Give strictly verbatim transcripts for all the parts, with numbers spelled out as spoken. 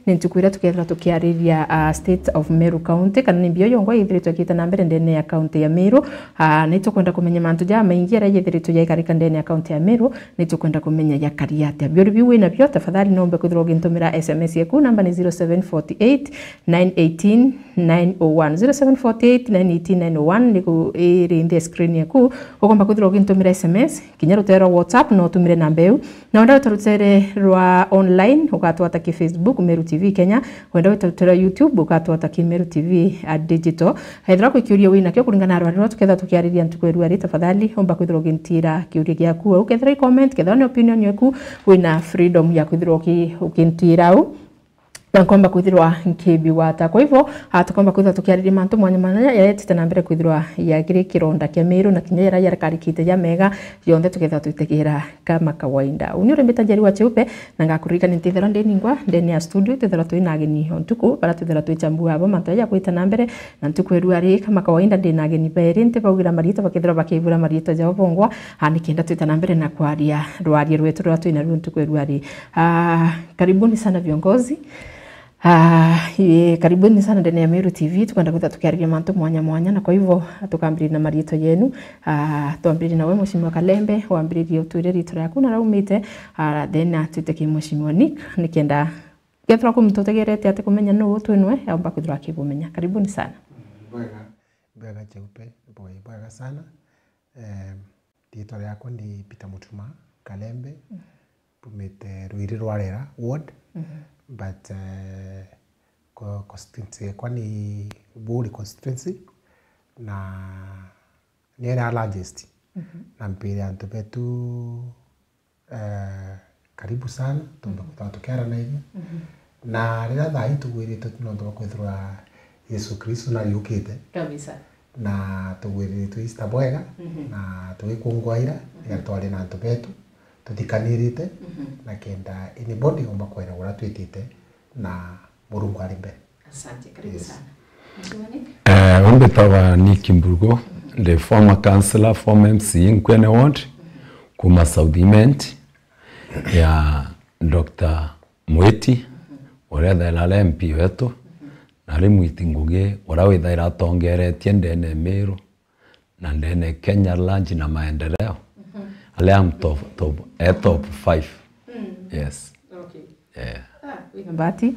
ni ntuku iria tukethirwa tukiariria, ah, State of Meru County, kana ni mbio yongwa ithiritwe ikiita na mbere ndene ya county ya Meru. Ah, ni tukwenda kumenya mantu jamaingi aria yethiritwe yaikarika ndene ya county ya Meru, ni tukwenda kumenya yakari atia. Biuri biu wina bio, tafadhali nombe kwithirwa ugintumira S M S yeku, namba ni zero seven forty eight, nine eighteen, nine oh one, zero seven forty eight, nine eighteen, nine oh one, niku iri nthi ya screen yeku, ukomba kwithirwa ugintumira S M S, kinya rutere rwa WhatsApp, no utumire namba iu. Na wenda wita rutere rwa online, ugatwata ki Facebook, Meru T V Kenya. Wenda wita rutere rwa YouTube, ugatwata ki Meru T V, a, digital. Ethira kwi kiuria wina kio kuringana na rwari ruria tukethirwa tukiariria ntuku ya ruari, tafadhali, umba kwithirwa ugintira kiuria giaku au. Kethira i comment, kethira ni opinion yeku, wina freedom ya kwithirwa uki-, ukintira au. Na nkomba kwithirwa nkibigwata. Kwa hivyo, ah, tukomba kwithirwa tukiariria mantu mwanya mwanya yaetite na mbere kwithirwa yagiri kironda kia Meru na kinya yara yarakarikite ja mega, yonthe tukethirwa twitegera kama kawaida. Uni uri mbita Njeri wa Cheupe, na ngakuririkania ntithirwa ndi ningwa ndene ya studio, twithirwa twi na ageni o ntuku, bara twithirwa twichambua abo mantu jaja gwita na mbere, na ntuku ya ruari kama kawaida ndi na ageni bairi, ntibaugira mariitwa bakethirwa bakibura mariitwa jao bongwa, ah, nikenda twita na mbere na kwaria rwaria rwetu ruria twina ruo ntuku ya ruari. Ah, karibuni sana viongozi. Ah, ye, karibuni sana ndene ya Meru T V, tukwenda kwithirwa tukiariria mantu mwanya mwanya, na kwa hivyo tukambiriria na mariitwa yenu. Ah, twambiririe nawe Mheshimiwa Kalembe, wambiririe utwire riitwa riaku na raumite, ah, then, ah, twite ki Mheshimiwa Nick, nikenda kethirwa kwi muntu utegerete ati kumenya nuu twinwe, aumba kwithirwa akibumenya. Karibuni sana. Bwega, bwega Cheupe, bwe-, bwega sana. Em, riitwa riakwa ni Peter Mutuma Kalembe, mbumite Ruiri rwa Rera ward, but, eh, co-, constituency yakwa ni Buuri constituency, na ni area largest, na mpire antu betu, eh, karibu sana, tondu kwithirwa tukiaranagia. Na riria thaa ii tugwiritwe tu nontu bwa kwithirwa Yesu Kristo nariukite, kabisa, na tugwiriritwe Easter bwega, na tugikungwa ira, nigetha twari na antu betu tuthikanirite, na kenda anybody omba kwera uria twitite na Murungu ari mbere. Asante, karibu sana. Mheshimiwa Nick? Eh, umbitagwa Nick Mbugo, ndi former councillor, former M C A Nkwene Ward, kuma South Imenti, ya Doctor Mwiti, uria ethaira ari M P wetu, na ari Mwiti Ngugi, uria withaira atongeretie ndene Meru, na ndene Kenya Lunch na Maendeleo, aria am top, top, eh, top five. Yes. Okay. Yeah. Ah, wina mbati.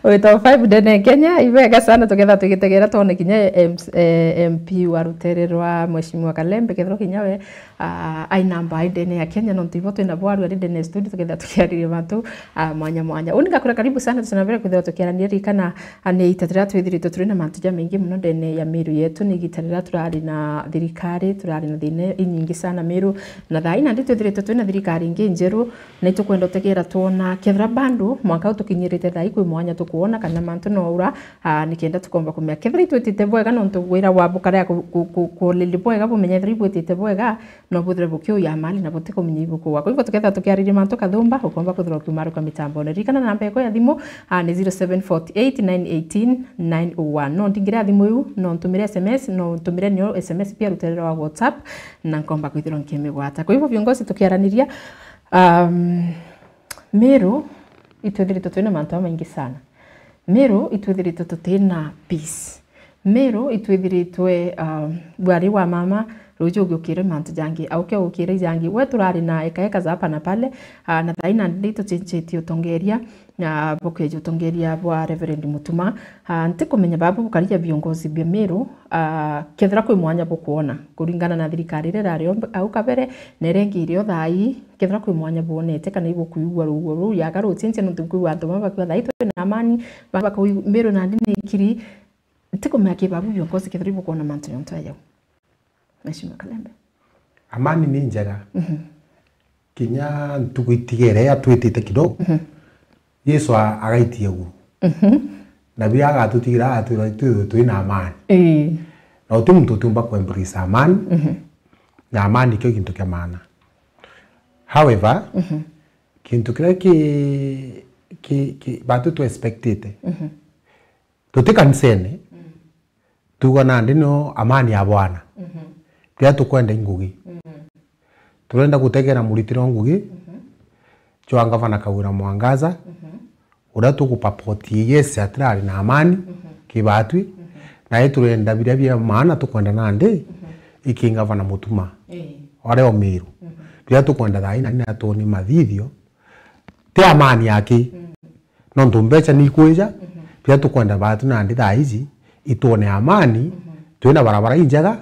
Wi top five ndene Kenya, ibega sana, tuketha tugitegera twone kinya M-, eh, M P wa rutere rwa Mheshimiwa Kalembe, kethirwa kinya we, ah, ai namba ai ndene ya Kenya, nontu ibo twina bo aru ari ndene ya studio, tuketha tukiariria mantu, ah, mwanya mwanya. Uni ngakura karibu sana, tucina mbere kwithirwa tukiaraniria, ririkana, ah, ni igita riria twithiritwe turi na mantu jamaingi muno ndene ya Meru yetu, ni igita riria turari na thirikari, turari na thina inyingi sana Meru, na thaa ii nandi twithiritwe twina thirikari ingi njeru, na itukwenda utegera twona kethira bado mwanka utukinyirite thaa ii kwi mwanya tukwona kana mantu no ura, ah, nikenda tukomba kumenya kethira itwitite bwega, nontu wira wa bukarea ku-, ku-, ku-, kulili bwega, bumenya ethira ibwitite bwega, no buthire bukiuya mali na butikumenya ibukuwa. Kwa hivyo tukethira tukiariria mantu kathumba, ukomba kwithirwa ukiumaruka mitambone. Ririkana namba yaku ya thimu, ah, ni zero seven forty eight, nine eighteen, nine oh one. No ndingire thimu iu, no ntumire S M S, no ntumire nio S M S pia rutere rwa WhatsApp, na nkomba kwithirwa nkimigwata. Kwa hivyo viongozi tukiaraniria, um, Meru itwithiritwe twina mantu jamaingi sana. Meru itwithiritwe tutina peace. Meru itwithiritwe, um, bwari wa mama, ruju ugiukire mantu jangi, auke ukire jangi. We turari na eka eka za hapa na pale, ah, na thaa ii nandi tuchenjetie utongeria, ah, bukeja utongeria bwa Reverend Mutuma. Ah, ntikumenya babu bukaria viongozi bia Meru, ah, kethira kwi mwanya bukwona, kuringana na thirikari iria irari o mb-, au kabere, na iria ingi iri o thaa ii, kethira kwi mwanya bwonete kana ibukwigua ruuo ruu yaga ruchenjia, nontu nkwigua antu bamwe bakiuga thaa ii twina amani, bamwe bakauga Meru nandi ni ikiri. Ntikumenya ki babu viongozi kethira ibukwona mantu jontu ya jau. Mheshimiwa Kalembe. Amani ni njega. Mhm. Kinya ntuku itigere ya twitite kidogo. Mhm. Yesu a-, agaitia iguru. Mhm. Na biria agatutigira agatwira twithwe twina amani. Ii. Na uti muntu utiumba ku embrace amani. Mhm. Na amani kio gintu kia maana. However, mhm, gintu kiria ki, ki, ki, batu tu expectite. Mhm. Tuti kanisene, mm, tuga nandi no amani ya Bwana. Mhm. Riria tukwenda i ngugi. Mm. Turenda gutegera muritiro ngugi, mhm, jwa Ngavana Kawira Mwangaza, uria tugupapoti, yes, atirari na amani kibatwi, na iturenda biria bia maana tukwenda nandi iki Ngavana Mutuma, aria o Miru. Biria tukwenda thaa ii nani natwoni mathithio, ti amani aki. Nontu mbeca ni ikwija, biria tukwenda batwi nandi thaa iji, itwone amani, twina barabara injega,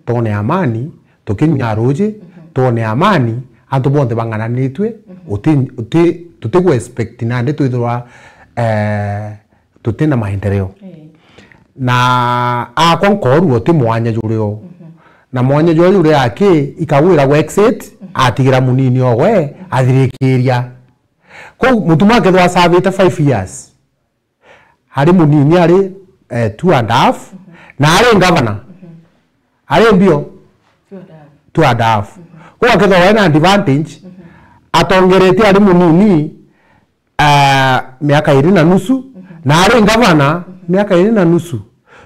twone amani, tukinyua ruji, twone amani, antu bonthe bang'ananitue, uti, uti, tutigu expect nandi twithirwa, eh, tutina maendeleo. Na akwa nkorua uti mwanya jurio. Na mwanya juria juri aki, ikagwira gwa exit, atigira munini ogwe, athirikiria. Kou Mutuma akethirwa asavite five years. Ari munini, ari, eh, two and a half, na ari ngavana. Ari mbio? Two and a half. Kou akethirwa ena advantage, atongerete ari munini, ah, miaka iri na nusu, na ari ngavana miaka iri na nusu.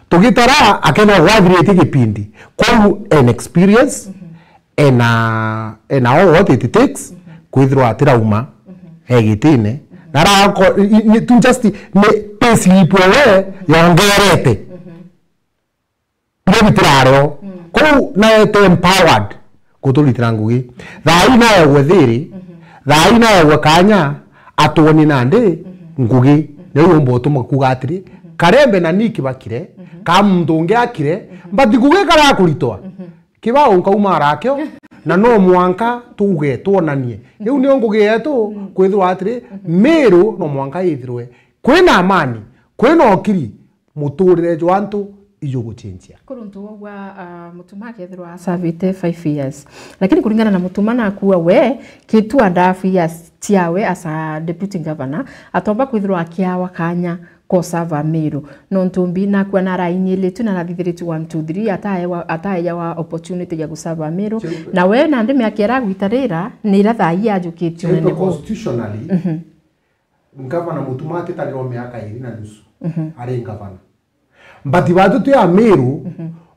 Tugitara akethirwa gwathirite gipindi. Kou en experience, ena, ena all what it takes, kwithirwa atirauma egitine. Na arako, i, i, ni tu just ni payslip ewe yongerete. Biria bitirareo. Kou nawe te empowered guturitira ngugi. Thaa ii naegwe thiri, thaa ii naegwe kanya, atwoni nandi ngugi. Niu yumba utuma kuga atiri, Karembe na Nick bakire, ka muntu ungi akire, but ngugi karakuritwa. Kibao nkauma arakio, na no mwanka tuuge, twonanie. Riu nio ngugi yetu, kwithirwa atiri, Miru no mwanka ithirwe kwina amani, kwina ukiri, muturire jwa antu ijugucenjia. Kuruntu ugwa, ah, Mutuma akethirwa asavite five years. Lakini kuringana na Mutuma nakua we, ki two and a half years ciawe as a deputy governor, atomba kwithirwa akiawa kanya ko sava Miru. Nontu mbi nakua narainyiritue na arathithiritue one, two, three, ataewa, ataejawa opportunity ya gusava Miru. Chempe. Na we nandi miaka ira agwitarira, ni ira thaa ii ajukitue. Chempe unene buu. Constitutionally, Ngavana Mutuma atitarirwa miaka iri na nusu ari ngavana. But batwi twi a Miru,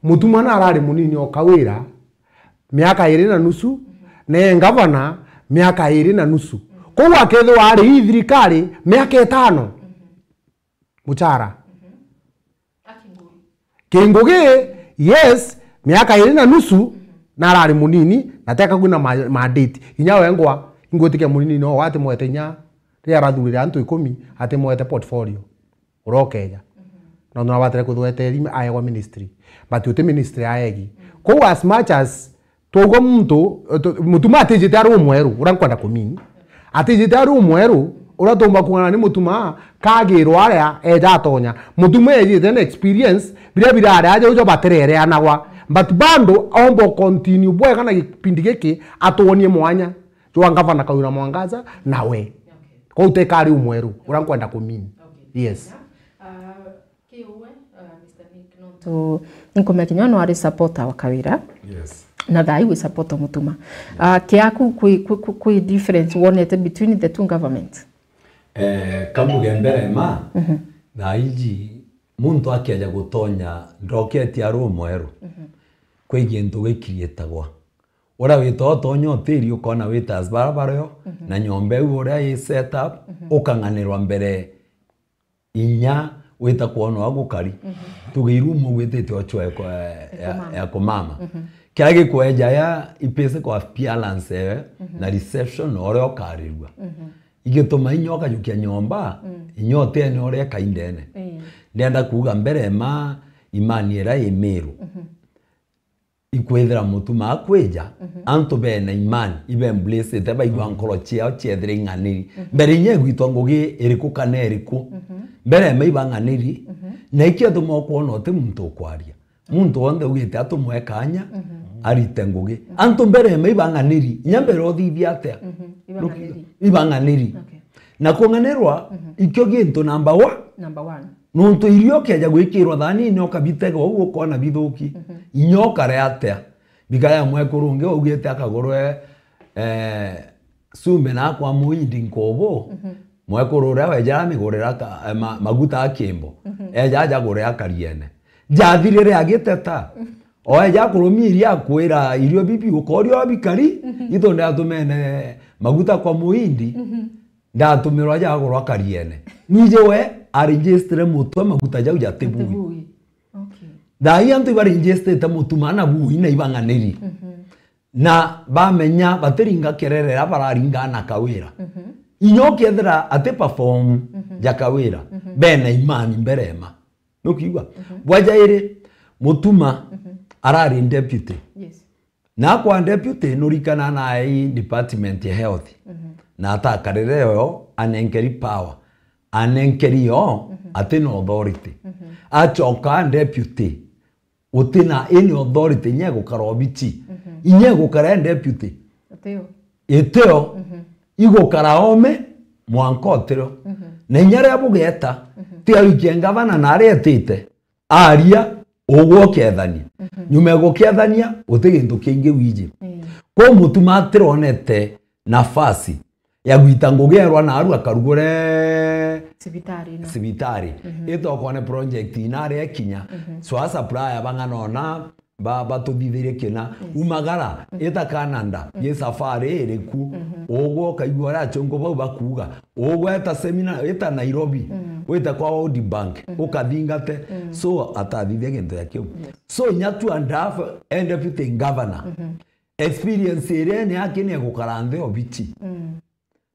Mutuma na arari munini o Kawira, miaka iri na nusu, na e ngavana, miaka iri na nusu. Kou akethirwa ari ii thirikari miaka itano. Muchara. Kingugi, yes, miaka iri na nusu, na arari munini, na teka kwina ma, mandate. Inya wengwa, ingwitikia munini no atimwete inya, riria arathurire antu ikumi, atimwete portfolio. Urokeja. Nontu nabatire kwithirwa eteeri aegwa ministry. But uti ministry aegi. Kou as much as Twauga muntu, tu-, Mutuma atijite ari umweru, uria nkwenda kumini. Atijite ari umweru, uria tumba kung'ana ni Mutuma, kagirwa aria eja atonya. Mutuma ejite na experience, biria birari aja ujo baterereanagwa. But bado omba continue bwega na gipindi giki, atwonie mwanya jwa ngavana Kawira Mwangaza na we. Kou teka ari umweru, uria nkwenda kumini. Yes. Ki uwe, uh, Mister Nick, nontu inkumenya kinya no ari supporter wa Kawira. Yes. Na thaa ii wi supporter Mutuma. Ah, kiaku kwi, kwi, kwi, kwi difference wonete between the two governments? Eh, kambuge mbere ma, thaa iji muntu akeja gutonya, ndoketie ari umweru. Kwi gintu gikiriitagwa. Uria wita utonya utiri ukona wita as bara bario, na nyomba iu uria i set up, ukang'anirwa mbere inya wita kwona wa gukari. Tuge i room ugwitite o choo ya, ya, ya kumama. Kiria gikweja ya ipese kwa appearance ewe, na reception na uria ukarirua. Igituma inya ukajukia nyomba, inya utene uria ikaindene. Ndienda kuuga mbere ma imani iria i Miru. Ikwithira Mutuma akwija, antu bena imani, ibe embracete, baigua nkoro ciao ciethire ing'aniri. Mbere inya igwitwa ngugi iriku kana iriku. Mbere ma ibang'aniri, na ikio atuma ukwona uti muntu ukwaria. Muntu wonthe ugite atumwe kanya, arite ngugi. Antu mbere ma ibang'aniri, inya mbere uthithia atia? Ibang'aniri. Ibang'aniri. Okay. Na kung'anirwa, ikio gintu number one. Number one. Nontu irio ukeja gwikirwa thanine ukabitega uu ukona bithuki. Inya ukare atia? Bikaya mwekuru ungi augite akagurwe, eh, cumbi na akwa muindi nkubu. Mwekuru uria weja amigurira ka, eh, ma, maguta akimbo. Eja aja gure akariene. Jathirire agiteta. Oeja akurumiria akwira irio bibi ukoria bikari, itu ndiatumene maguta kwa muhindi, Mhm. ndatumirwa jagurwa Kariene. Nije we aregister mutwe maguta jau jatibui. Atibui. Okay. Thaa ii antu ibaregister mutuma na bui na ibang'aniri. Mhm. Na bamenya batiringa kerere riria bararinga na Kawira. Mhm. Inya ukethira ati perform Mhm. ja Kawira, Mhm. bena imani mbere ema. Nukiigua? Mhm. Bwa jairi, Mutuma Mhm. arari deputy. Yes. Na kwa deputy nurikana nae department ya health. Mhm. Na atakarire yo anenkeri power. Anenkeri yo Mhm. ati na authority. Mhm. Acoka deputy uti na any authority inya igukara obichi. Mhm. Inya igukara e deputy. Atio. Itio Mhm. igukara ome mwanka utiro. Mhm. Na inya riria bugeta, Mhm. ti aikie ngavana na aria etite, aria ugwe ukethania. Mhm. Nyuma ya gukethania, uti gintu kingi wiji. Mm. Kwou Mutuma atironete nafasi ya gwita ngugi erwa naarua akarugure Cibitari ino. cibitari. Mhm. Itokone project ina aria ekinya. Mhm. So a supplier bang'ana ona ba-, batuthithirie kina. Yes. Umagara, Mhm. ita Canada, Mhm. gi safari iriku. Mhm. Ugwe ukaigua uria achungu bau bakuuga. Ugwe ita seminar, ita Nairobi, Mhm. wite kwa World Bank, Mhm. ukathingate. Mhm. So, atathithia gintu ya kiu. Yes. So, inya tu and half, e deputy governor. Mhm. Experience iria ene yake ni ya gukara nthi obichi. Mhm.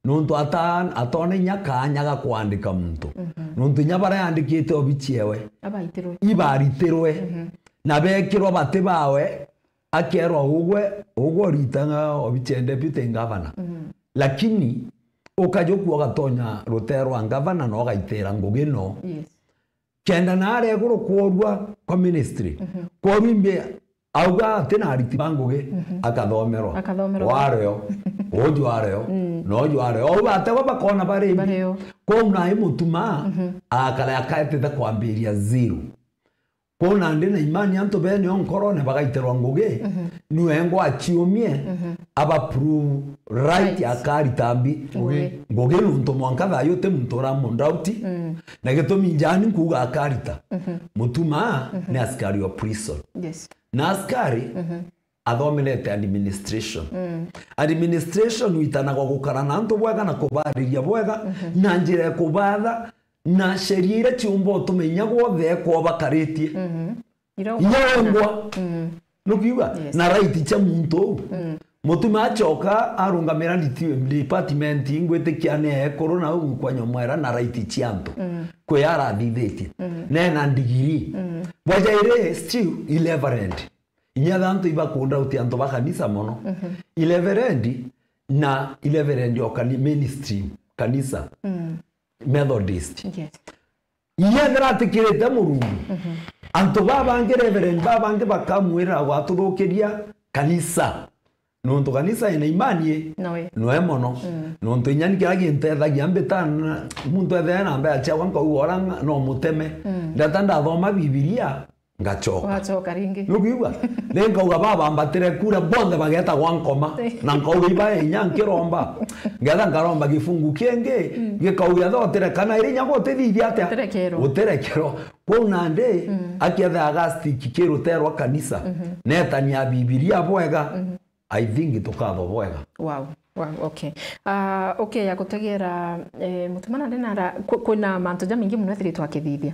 Nontu ata-, atona inya kaanya ga kwandika muntu. Mhm. Nontu inya baria yandikite obichi ewe, Abaitirwe. ibaritirwe. Mhm. Na bekirwa bati bawe, akerwa ugwe, ugwe uritaga obichi e deputy governor. Mhm. Lakini ukajukua ugatonya rutee rwa governor na ugaitira ngugi no. Yes. Kenda na aria iguru kworua kwa ministry. Mhm. Kworua imbi auga ati na ariti ba ngugi, Mhm. akathomerwa. Akathomerwa. Wareo, uju areo, Mm. na uju areo. Au bategwa bakona bari imbi. Bareo. Kwou nae Mutuma, Mhm. akare akaetete kwambiria zero. Kwou nandi na imani antu bene o nkorone bagaitirwa ngugi, Mhm. niwe ngo aciumie, Mhm. aba prove right Right. akarita mbi. Ngugi. Ngugi nuntu mwanka thayu uti muntu uramundauti. Mm. Na gitumi njani nkuuga akarita. Mhm. Mutuma Mhm. ni askari wa prison. Yes. Na askari Mhm. athomerete administration. Mm. Administration witanagwa gukara na antu bwega na kubariria bwega, Mhm. na njira ya kubatha, na sheria iria ciumba utume inya gwothe ekwo bakaritie. Mhm. Irongwa. Irongwa. Mm. Nukiuga? Yes. Na right cia muntu uu. Mm. Mutuma acoka arungamira diti-, department ingwitikia ni ekuru na uu kwa nyomwera na right cia antu. Mm. Kwi arathithitie. Mm. Nena ndigiri. Mm. Bwajaire still irreverend. Inya tha antu ibakunda uti antu ba kanisa mono. Mhm. Irreverend na irreverend o kani-, mainstream kanisa. Mm. Methodist. Yes. Inya ethira atikirite Murungu, Mhm. antu babangi, reverend babangi bakamwira gwatuthukiria kanisa. Nontu kanisa ina imani i, Noe. noe mono. Mm. Nontu inya ni kiria gintethagia mbitana, muntu ethire na mbea ciakwa nkauga ora nga-, no muteme. Mm. Ndeta ndathoma Bibilia, ngacoka. Wacoka ringi. Nukwigua? Ni nkauga babambatire kura bonthe bageta gwa nkoma. Na nkauga iba inya nkiromba. Ngetha nkaromba gifungu kingi, Mm. gikauga tho utireka na iri inya gutithithia atia? Uterekerwa. Uterekerwa. Kwou nandi, Mm. akietha agastik kiruterwa kanisa. Mhm. Netania Bibilia bwega. Mhm. I think tukatho bwega. Wow. Wow, okay. Ah, okay, ya gutegera, eh, Mutuma nandi nara, kwi-, kwina mantu jamaingi mono ethiritwe akithithia.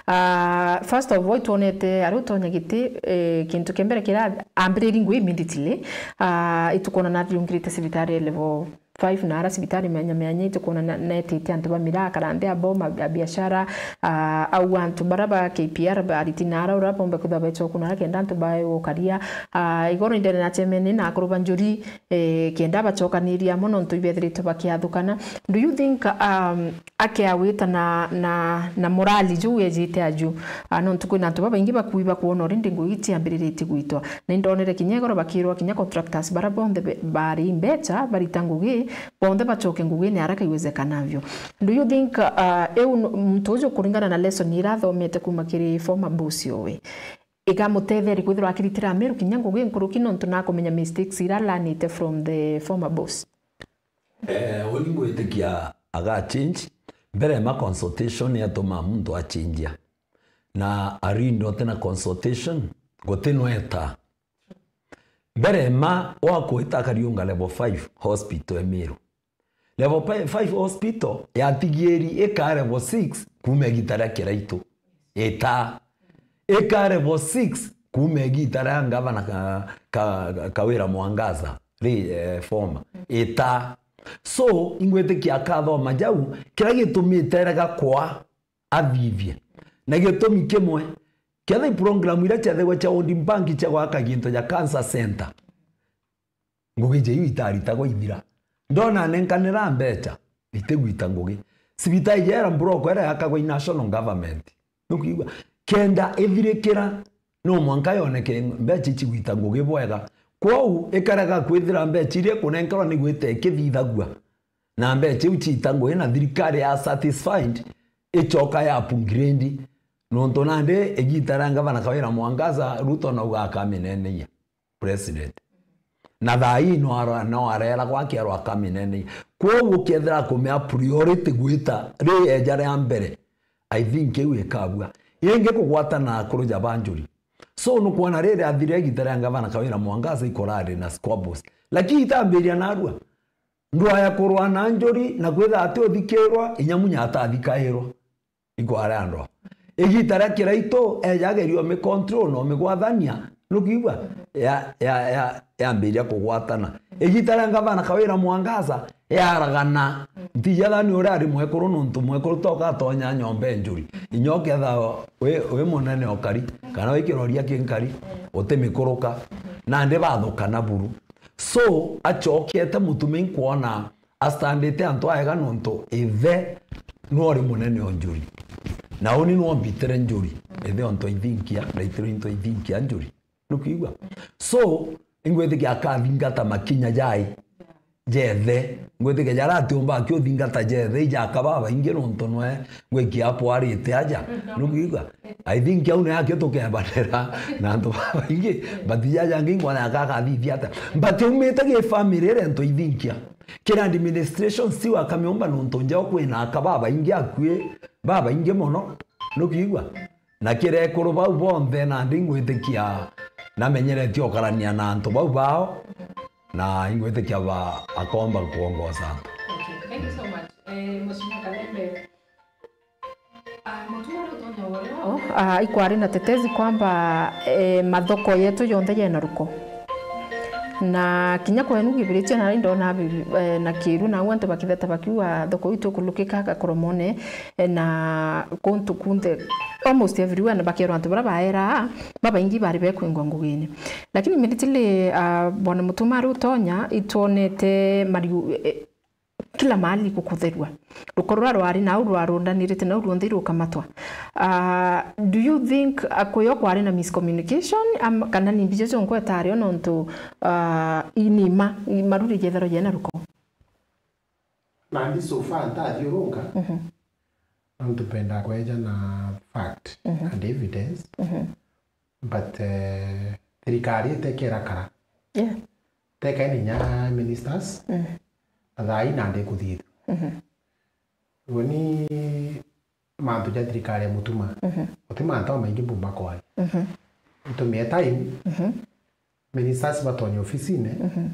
Ah, first of all, itwonete ari utonya giti, eh, kintu kia mbere kira ambiririe ngugi immediately. Ah, itukwona na athiungirite cibitari ya level five na ara cibitari mianya mianya, itukwona na, netite antu ba miraa, akarambe abo, ma, a biashara, ah, au antu bara ba K P R, ba ariti na ara ura bombe kwithirwa becha uku na ara kenda antu bae gukaria, ah, igoro indene na chemeni na akuru ba njuri, eh, kenda bachokaniria amo nontu ibethiritwe bakiathukana. Do you think, um, akeawita na, na, na morali juu ejite aju? Ah, nontu kwina antu babaingi bakui bakwona already ngugi ciambiriritie gwitwa. Na indonere kinya igoro bakirwa kinya contractors bara bonthe be-, bari mbecha barita ngugi, bonthe bachoke ngugine haraka iwezekanavyo. Do you think, uh, eu n-, muntu uju kuringana na lesson ira athomete kuma kiri former boss owe, igamutetheria kwithirwa akiritira Ameru kinya ngugi nkuruki nontu nakumenya mistakes ira alanite from the former boss? Eh, uni ngwitikia aga change. Mbere ma consultation yatuma muntu achinjia. Na arindo tena consultation, guti nweta. Mbere ma wa kwita Kariunga Level five Hospital e Meru. Level five Hospital yatigiiri ikaa Level six kuuma igita ria Kiraitu. Ita. Ikaa Level six kuuma igita ria Ngavana ka, ka, Kawira Mwangaza, ri, eh, former. Ita. So, ingwitikia akathoma jau, kiria gitumite erega kwa athithie. Na gitumi kimwe, kethira i program iria ciathagwa cia World Bank cia gwaka gintu ja cancer center, ngugi ja iu itaritagwa ithira. Ndona nenkanira mbeca, itigwita ngugi. Cibitari ja Era Mburoko iria yakagwa i national government. Nukwigua? Kenda ithirikira, no mwanka yoneke mbeca icigwita ngugi bwega. Kwou, ikarega kwithira mbeca iria ikunenkerwa ni gwita ikithithagua. Na mbeca iu ciita ngugi na thirikari ya satisfied, icoka ya upgrade. Nontu nandi igita ria Ngavana Kawira Mwangaza, Ruto nauga akamineneyia president. Na thaa ii no ara-, no arera gwake arwa akamineneyia. Kwou ukethira kumea priority gwita ri eja ria mbere, I think iu ikabua. Ingi kugwatana akuru ja ba njuri. So nukwona riri athire igita ria Ngavana Kawira Mwangaza ikorari na squabbles. Lakini itambiria narua. Ndwaya kurwa na njuri na kwitha ati uthikirwa, inya munya atathikairwa. Ikware andwa. Igita ria Kiraitu, eja ageria umicontrol na umigwathania, nukwigua? Ya, ya, ya, yambiria kugwatana. Igita ria Ngavana Kawira Mwangaza, yaragana. Ntija thani uria ari mwekuru, nontu mwekuru toka atonya nyomba e njuri. Inya uketha wi, wi munene ukari, kana wi kiroria kinkari, utimikuruka. Nandi bathukana buru. So, acokete mutumia inkwona astandite antu aega nontu ithe nwori munene o njuri. Na uni nwombitire njuri. Ithe ontu aithinkia, ndaitire into aithinkia njuri. Nukwigua? So, ingwitikia akathingata makinya jai jethe. Ngwitikia jara atiumba akiuthingata jethe, ijaka babaingi nontu nwe ngwiki apwarite aja. Nukwigua? I think au ni akio tukebanira na antu babaingi. But jaja ngi ngwana akakathithia ata. But umite gi family ire ntu ithinkia. Kira administration si wakamiumba nontu njao kwina aka babaingi akui, babaingi mono. Nukwigua? Na kira ekuru bau bonthe nandi ngwitikia namenyeretie ukarania na antu bau bao, na ingwitikia ba akomba kuongoza antu. Okay, thank you so much. Eh, Mheshimiwa Kalembe, ah, mutuma uria utonya wore wa- Oh, ah, ikwari na tetezi kwamba, eh, mathoko yetu yonthe yena ruko. Na kinya kwenu Kibirichia nari ndona bi-, eh, na Kiru, na au antu bakitheta bakiuga thoko itu kulukika Gakoromone, eh, na kuntu kunthe, almost everywhere, na bakerwa antu bara baera, babaingi bari bekwingwa ngugine. Lakini immediately, ah, bwana Mutuma ari utonya, itwonete mariu, eh, kila mahali gukutherua. Ruko ruria rwari nau rwarundanirite nau ruonthe irukamatwa. Ah, do you think, ah, kuyo kwari na miscommunication, am-, kana ni mbija cionkwa etario nontu, ah, i-, ni ma, i-, maruri jethero jena ruko? Nandi so far ntathiurunka, Mhm. nontu mpenda kweja na fact Mhm. and evidence. Mhm. But, eh, thirikari itekera kara. Yeah. Tekaini inya ministers, Mm. na thaa ii nandi kuthithua. Mhm. Uni mantu ja thirikari ya Mutuma, Mhm. uti mantu mamaingi mbumba kwaria. Mhm. Ntumie time, Mhm. ministers batonya ofisine, Mhm.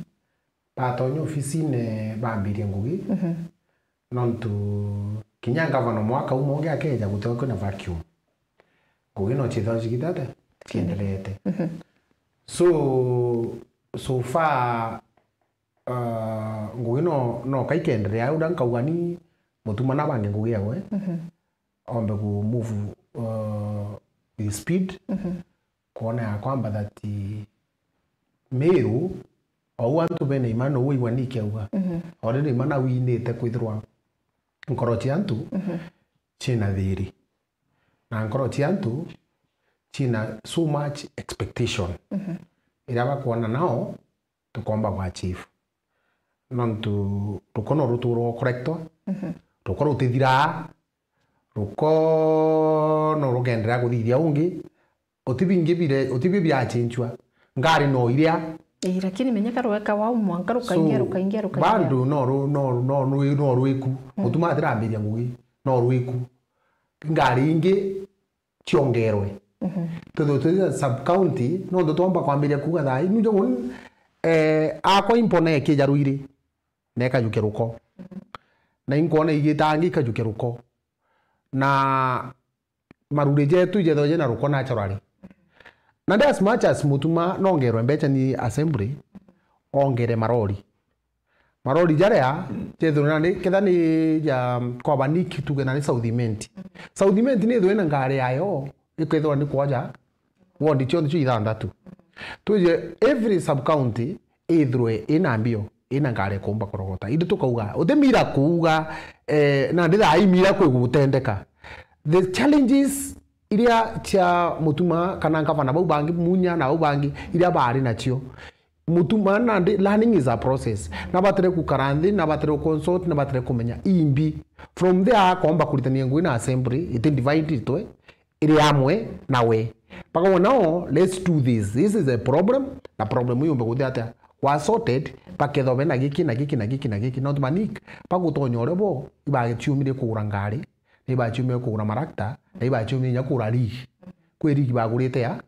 batonya ofisine bambirie ngugi, Mhm. nontu kinya ngavana mwaka umwe ungi akeja gutigwa kwina vacuum. Ngugi no chithwa chigitata, chiendelete. Mhm. So, so far, uh, ngugi no, no kaikendelea, uria nkauga ni Mutuma nabange ngugi yawe, Mhm. ombe ku move, uh, with speed, Mhm. kwona ya kwamba that Meru, ou antu bena imana, ou waigua nikiauga. Mhm. Already imana winite kwithirwa nkoro cia antu Mhm. ciina thiri. Na nkoro cia antu ciina so much expectation. Mhm. Iria bakwona nao tukomba gwa achieve. Nontu ruko no ruturwa correctwa, Mhm. ruko rutithiraa, ruko no rukenderea kuthithia ungi, uti bingi bire, uti bi birachinchua. Ngari no iria. Ii, lakini menya karweka wau mwanka rukaingia, So, rukaingia, rukaingia. Bado no ru-, no, no, no, no rwiku. Mm. Mutuma atirambiria ngugi, no rwiku. Ngari ingi ciongerwe. Mhm. Twithwe twi sub county, nontu twomba kwambiria kuuga thaa ii, nujo mun-, eh, akwa impona ekija Ruiri, na ikajukia ruko. Na inkwona igita angi ikajukia ruko. Na maruri jetu ijethagwa jena ruko naturally. Na ndi as much as Mutuma nongerwe mbeca ni assembly, ongere marori. Marori jaria, jethirwe nandi, ketha ni ja kwaba ni ki tuge nandi South Imenti. South Imenti ni ithwe na ngari yayo, ikethirwa ni kwoja ward cionthe cio ithanthatu. Twije every sub county ithirwe ina mbio, ina ngari ikumba kurogota. Indi tukauga, uti mira kuuga, eh, nandi thaa ii mira kwi gutendeka. The challenges iria cia Mutuma kana ngavana bau bangi, Munya na bau bangi, iria bari nacio, Mutuma nandi, learning is a process. Nabatire gukara nthi, nabatire gukonsult, nabatire kumenya imbi. From there, akomba kuritania ngui na assembly, iti divide itwe, iri amwe nawe. Bakauga, "No, let's do this. This is a problem, na problem iu yumbe kuthia atia? Kwa sorted, bakethwa bena giki na giki na giki na giki." Not manik, bagutonya uria bo, ibatiumire kugura ngari, na ibatiumire kugura marakta, na ibatiumire nya kugura rig. Kwi rig bagurite ya,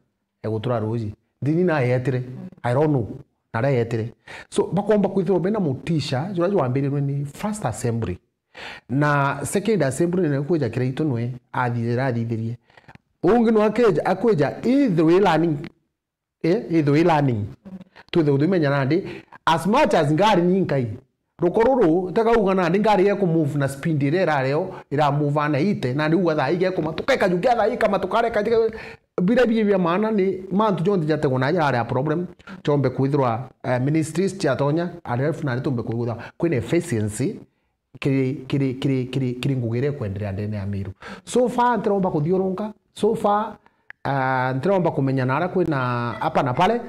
egutura ruji. Ndini na yetire. I don't know. Na ria yetire. So, bakomba kwithirwa bena mutisha, juria jwambirirwe ni first assembly. Na second assembly ni kwija Kiraitu nwe athithira athithirie. Ungi nwe akeja, akwija, ithwe learning. Eh, ithwe learning. Twithwe tumenya nandi, as much as ngari ni nkai, ruko ruru, tega uga nandi ngari ya ku move na speed iria irareo, ira move na ite, nandi uga thaa ige kuma, tukeka jukia thaa ikama, tukareka, bira bi bia maana ni mantu jonthe jategwa na jara problem, chombe kwithirwa, eh, ministries chiatonya, alafu nandi tumbe kwithirwa kwina efficiency, kiri, kiri, kiri, kiri, kiri ngugi iria ikwenderea ndene ya Meru. So far, ntiromba kuthiurunka. So far, ah, ntiromba kumenya nara kwina hapa na pale.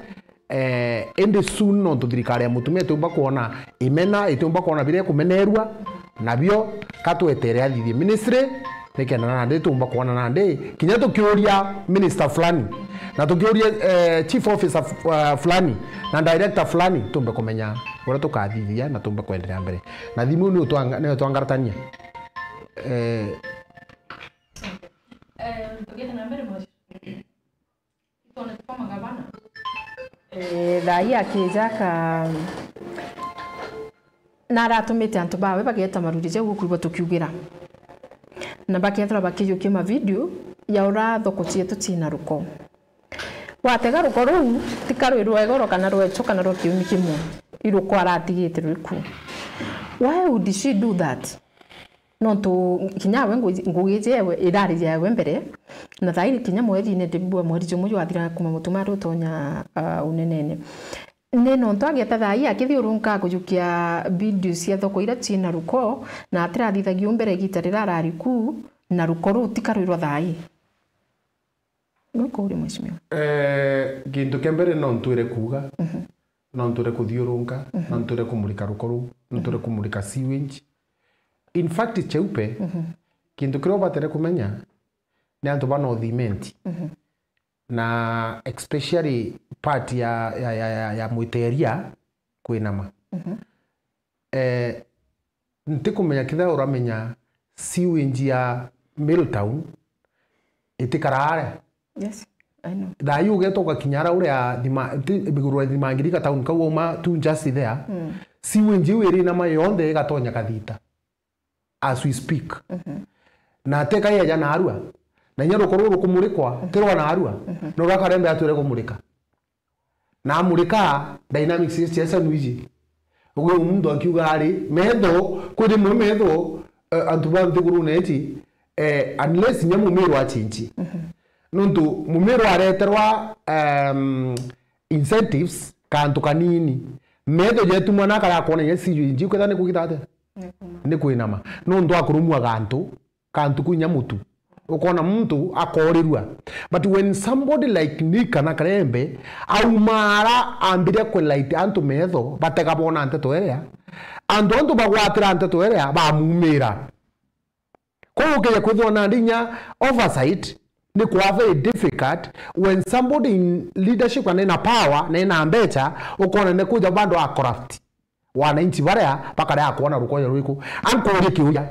Eh, indi soon nontu thirikari ya Mutumia itiumba kwona imena, itiumba kwona biria ikumenerua, nabio katwetere athithie ministry, nikenda nandi tumba kwona nandi, kinya tukiuria minister fulani, na tukiuria, eh, chief officer f-, uh, fulani, na director fulani, tumbe kumenya uria tukathithia na tumbe kwenderea mbere. Na thimu ni utwanga-, ni utwangaratania. Eh, Eh, tugiete na mbere, mheshimiwa. Itone tukoma gavana. Eh, thaa ii akija ka-, na aratumite antu bawe bageeta maruri jau gukwigua tukiugira. Na bakethirwa bakiyukia mavideo ya uria thoko cietu ciina ruko. Watega ruko ruu, ti ka rwi rwa igoro kana rwa icho kana rwa kiumi kimwe. I ruko aratigite rwi ku. Why would she do that? Nontu kinya we ngugi, ngugi jewe irari jewe mbere, na thairi kinya mweri-ini ndibua mweri jumwe jwathira kuma Mutuma ari utonya, ah, unenene. Ni nontu ageta thaai akithiurunka kujukia video cia thoko iria ciina ruko, na atirathithagia u mbere igita riria arari ku, na ruko ruu ti ka rwi rwa thaai. Nukuuria, mheshimiwa. Eh, gintu kia mbere no ntwire kuuga, mhm, no ntwire kuthiurunka, mhm, no ntwire kumurika ruko ruu, no ntwire, mhm, kumurika sewage. In fact, Cheupe, mhm, gintu kiria ubatere kumenya ni antu ba North Imenti. Mhm. Na especially part ya, ya, ya, ya, ya Mwiteria kwinama. Mhm. Eh, ntikumenya kethira uramenya sewage ya Milltown itikara aria. Yes, I know. Thaai ugeta ugakinya aria uria Thima-, ti, iguru ya Thimangirika town kau wauma tu just there. Mm. Sewage iu irinama yonthe igatonya Kathita. As we speak. Mhm. Na teka yeja narua. Na inya ruko ruru rukumurikwa, mhm, ti rwa narua. Mhm. No rwa Karembe atwire kumurika. Na amurika, dynamics cia cia cia nuiji. Uguo muntu akiuga ari, metho, kwi rimwe metho, eh, antu ba nthigurune iji, eh, unless inya Mumiru achinchi. Mhm. Nontu Mumiru areterwa, em, incentives, kantu kanini. Metho jetumwa na kara kona inya sijui inji kwetha ni kugita atia? Ni kuinama. Ni kuinama. Nontu akurumua gantu, kantu kwinya mutu. Ukona muntu akorirua. But when somebody like Nick kana Karembe aumara ambiria kulight antu metho, batega bona nteto iria, antu antu bagwatira nteto iria, bamumira. Kwou ukeja kwithirwa nandi inya oversight ni kwa very difficult when somebody in leadership kana ina power na ina mbecha ukona ni kuja bandu a corrupt wananchi baria bakaria kwona rukoja rwiku. Ankurie kiuria.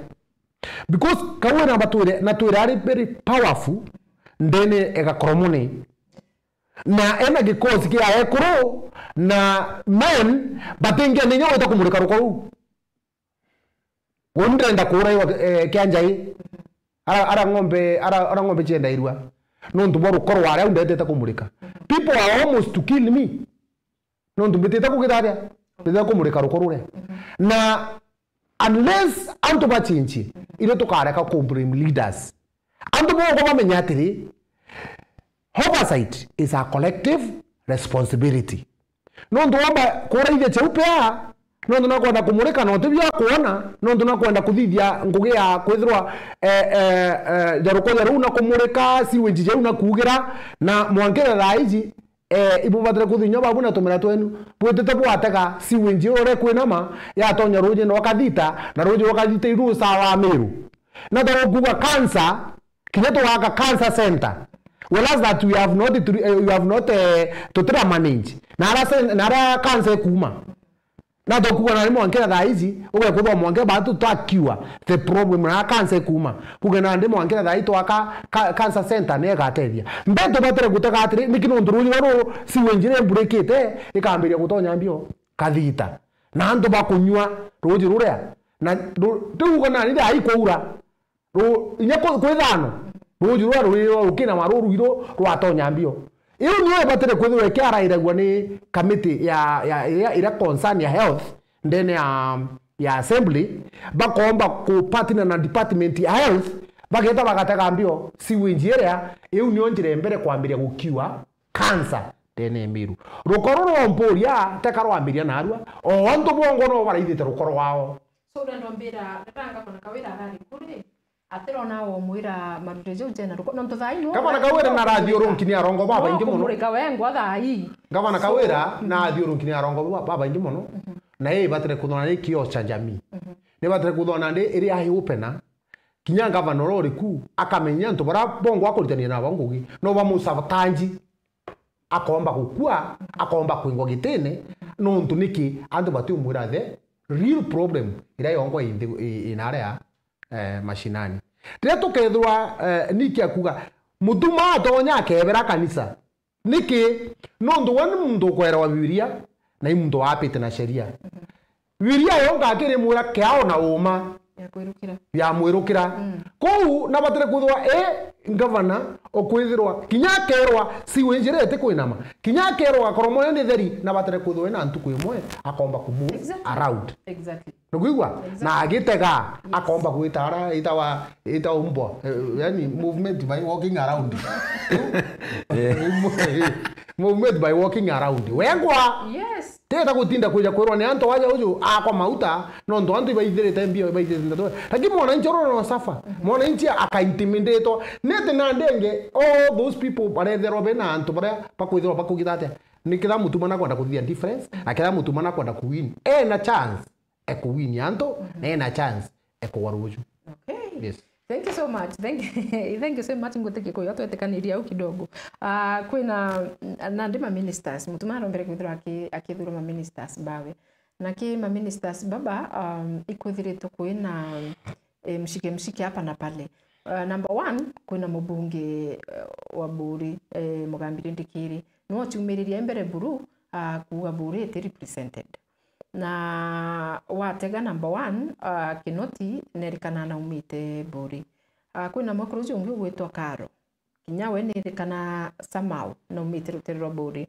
Because kau na batwire, na twire ari very powerful ndene ega koromone. Na ena gikosi kia ekuru na men batingienda inya gwita kumurika ruko ruu. Uu ndirenda kuura iwa, eh, kia njai. Ara, ara ng'ombe, ara, ara ng'ombe ciendairua. Nontu bwa ruko rwaria au ndetete kumurika. People are almost to kill me. Nontu mbitite kugitharia, mbitite kumurika ruko ruria. Na unless antu bachinchie, irio tukareka ku blame leaders. Antu boko bamenye atiri, oversight is a collective responsibility. Nontu wamba kuraithia cheupe aa, nontu nakwenda kumurika na utibia kwona, nontu nakwenda kuthithia ngugi ya kwithirwa, eh, eh, eh, ja ruko ja ruu na kumurika, sewage jau na kuugira, na mwankire thaa iji, eh, ibubatire kwithirwa inya babu na tumera twenu bwitite bwatega sewage uria kwinama yatonya ruji rwa Kathita, na ruji rwa Kathita iru usawa Meru. Na ta gukuga cancer, kinya tugaka cancer center. Whereas that we have not, eh, we have not, eh, tutira manage. Na ara cen-, na ara cancer ikuma. Na tukuga na rimwe mwanke na thaa ici, ugekwithwa mwanke batu twa cure the problem na cancer ikuma. Buge na ndi mwanke na thaa ici twaka ka-, cancer center ni igatethia. Mbe tubatire gutega atiri, niki nontu ruji ruru sewage iria imburikite ikambiria gutonya mbio Kathita. Na antu bakunyua ruji ruria. Na ru-, riu uga nani thaa ii kwaura. Ru-, inya kwi, kwi thano, ruuji ruria ruri rwa rukina ma ruru iru rwatonya mbio. Iu niyo ibatire kwithirwa ikiarairagua ni kamiti ya, ya, ya, iria concern ya health ndene ya, ya assembly, bakomba ku partner na department ya health, bageta bagatega mbio sewage iria, iu niyo njira ya mbere kwambiria gukiwa cancer ndene ya Meru. Ruko ruru rwa Mpuria teka rwambiria narua, o antu bongo no baraithite ruko rwao. So, urenda umbira, reta ngavana Kawira arari ku ri, atirona womwira marure jau jena ruko, nontu thaa ino Gavana Kawira na arathi urunki ni arongo babaingi mono. Kumurika wengwa thaa ii. Gavana So, Kawira na athi urunki ni arongo ba-, babaingi mono. Na yeye ibatire kuthona ni kio cha jamii. Ni ibatire kuthona ndi iri ahi upena. Kinya gavana uria uri ku akamenya antu bara bongo akuritania nabo ngugi. No bamusabotanji. Akomba gukua, akomba kwingwa gitine, nontu niki antu batiumwira the real problem iria yongwa i nthi, i, i naria, eh, mashinani. Riria tukethirwa, eh, niki akuga, mutuma atonya akebera kanisa. Niki? Nontu we ni muntu ukwerewa Bibilia, na i muntu waapite na sheria. Bibilia yonka akirimwira kiao na uuma Ya kwirukira. ya mwirukira. Mm. Kou nabatire kwithirwa e ngavana ukwithirwa kinya akerwa sewage iria itikwinama, kinya akerwa gakoromone ni theri, nabatire kwithirwa ena ntuku imwe akomba kumu Exactly. around. Exactly. Nukwigua? Exactly. Na agitega, Yes. akomba gwita ara itawa, itawa mbwa. Eh, yani movement by walking around. Movement by walking around. Wengwa! Yes. Teta gutinda kwija kwirwa ni antu aja uju akwa mauta, nontu antu ibaithirite mbio, ibaithirite ndeto. Lakini mwananchi oro no suffer. Mwananchi aka intimidatwa. Nete na ndenge, all those people baretherwa bena antu baria bakwithirwa bakugita atia. Ni kila mtu mana kwenda kuthia difference, na kila mtu mana kwenda kuwin. Ena chance e kuwin antu, na ena chance e kugwa ruju. Okay. Yes. Thank you so much. Thank, thank you so much. Ngwitikia kuya twetikanirie au kidogo. Ah, kwina nandi ma ministers, mutuma arombere kwithirwa aki-, akithurwa ma ministers bawe. Na ki ma ministers baba, um, ikwithiritwe kwina, eh, mshike mshike hapa na pale. Uh, number one, kwina mubunge, uh, wa Buri, eh, Mugambi Rindikiri. Niwe uciumiririe mbere buru, uh, kuuga Buri iti represented. Na watega number one, ah, Kinoti nerikana naumite Buri. Ah, kwina mwekuru uju ungi ugwitwa Karo. Kinya we nerikana somehow naumite rutere rwa Buri.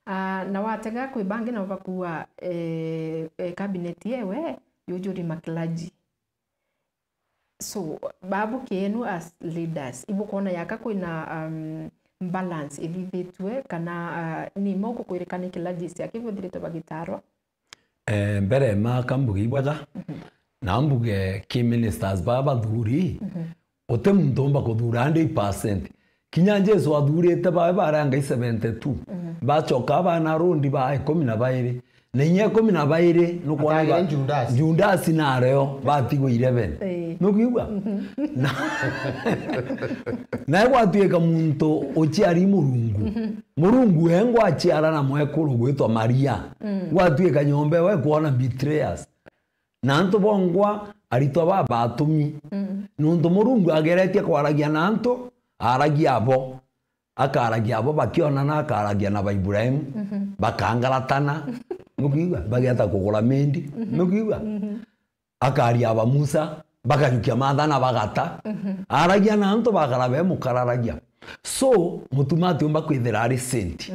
Ah, na watega kwi bangi nabo bakuua, eh, eh, cabinet yewe yujuri ma clergy. So, babu kienu as leaders, ibukwona yaka kwina, um, balance ithithitue, kana, uh, ni mo gukwirikana kila jisi aki buthiritwe bagitarwa? Eh, mbere maka mbuge ibwaja, Mhm. na mbuge ki ministers baba bathuri, Mhm. uti muntu umba kuthura hundred percent. Kinya Jesu athurite bawe baria ngai seventy-two. Mhm. Bacoka abana arundi ba ikumi na bairi. Na inya ikumi na bairi, nukwona Atagire ba-, Judas. Judas na areo, batigwe eleven. Ii. Nukwigua? Mhm. Na, na gwatuika muntu uciari Murungu. Mhm. Murungu we ngwaciara na mwekuru gwitwa Maria. Mm. Gwatuika nyomba we kwona betrayers. Na antu bongwa aritwa ba batumi. Mm. Nuntu Murungu ageretie kwaragia na antu, aragia abo. Akaragia abo bakionana, akaragia na ba Ibrahim, bakangaratana. Nukiigua? Bagieta kugura mendi. Nukiigua? Akaria aba Musa, bakajukia matha na bagata. Aragia na antu bakara be mukararagia. So, Mutuma atiumba kwithira ari saint.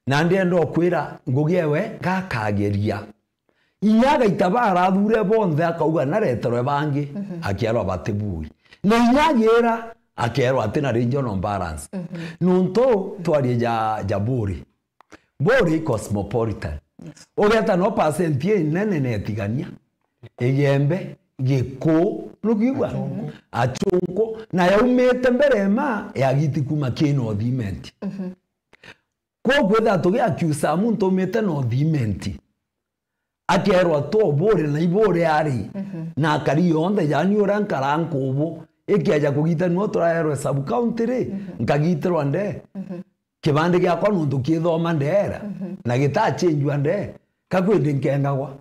Na ndienda ukwira ngugi ewe gakageria. Inya agaita barathure bonthe akauga nareterwe bangi, akerwa batibui. Na inya agira akerwa ati na regional balance. Nontu twarie ja, ja Buri. Buri cosmopolitan. Ugeta no percent inene netigania. Igembe, Giku, nukiigua? Achunku. Achunku. Na yaumite mbere ma ya giti kuma ki North Imenti. Kwoguo ethira tugiakiusa muntu umite North Imenti, akerwa to Buri na Iburi ari, na akari yonthe, yani uria nkara nkubu, ikieja kugitanua turaerwe sub county ri, nkagitirwa nde. Kibandi giakwa nontu kithoma ndeera, na gitachenjua nde, ka kwindi nkengagwa.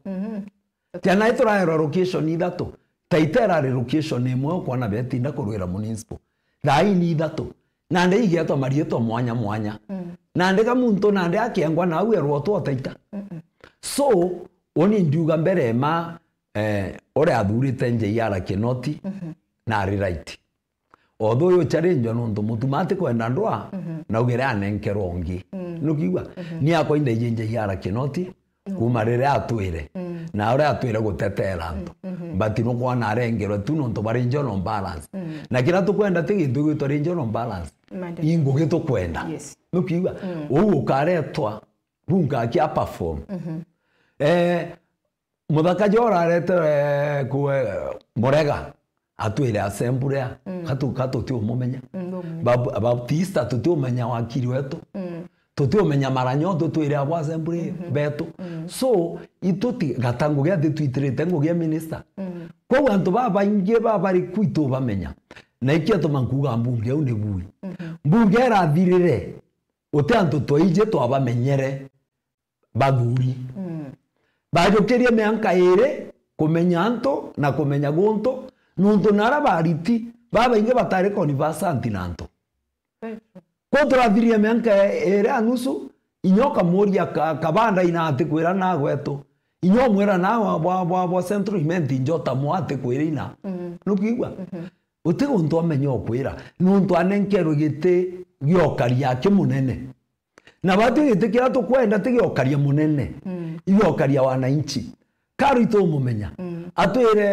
Tia nae turaerwa location ithatu. Taita irari location imwe ukwona betinda kurwira municipal. Thaa ii ni ithatu. Nandi igetwa mariitwa mwanya mwanya. Nandi ka muntu nandi akengwa nau erwa utwa Taita. So, uni ndiuga mbere ma, eh, uria athurite J R Kinoti, na ari right. Although uyu challenge nontu Mutuma atikwenda ndwa, naugire anenkerwa ungi. Nukiigua? Ni akwa indaiji J R Kinoti, kuma riria atwire. Na uria atwire gutetera antu. But nukwona arengerwe tu nontu ba regional balance. Na kiria tukwenda ti gintu gitwa regional balance. Maendeleo. Ingugi tukwenda. Yes. Nukiigua? Uu ukaretwa, bunga akia perform. Eh, Muthaka jo uraretere ku, eh, Murega, atwire assembly ya, katu-, katu tiumumenya. Bab-, Baptista tutiumenya wakiri wetu. Tutiumenya Maranyo tutwire abo assembly betu. So, itu ti gata ngugi athi twitirite ngugi ya minister. Kwou antu babaingi babari ku itubamenya. Na ikio tuma nkuga mbunge iu ni bui. Mbunge irathirire, uti antu twaiji twabamenyere. Bathuri. Bajukirie mianka iri kumenya antu na kumenya guntu, nontu na aria bariti, babaingi batari conversant na antu. Very true. Kwo turathirie mianka iri a nusu, inya ukamuria ka-, kabanda ina atikwira na gwetu. Inya umwira na wa, wa, wa, wa Central Imenti njota mwa atikwira ina. Nukiigua? Uti guntu amenya ukwira, nontu anenkerwe giti giokaria kimunene. Na batwi giti kiria tukwenda ti giokaria munene, igiokaria wananchi. Karu itumumenya. Atwire,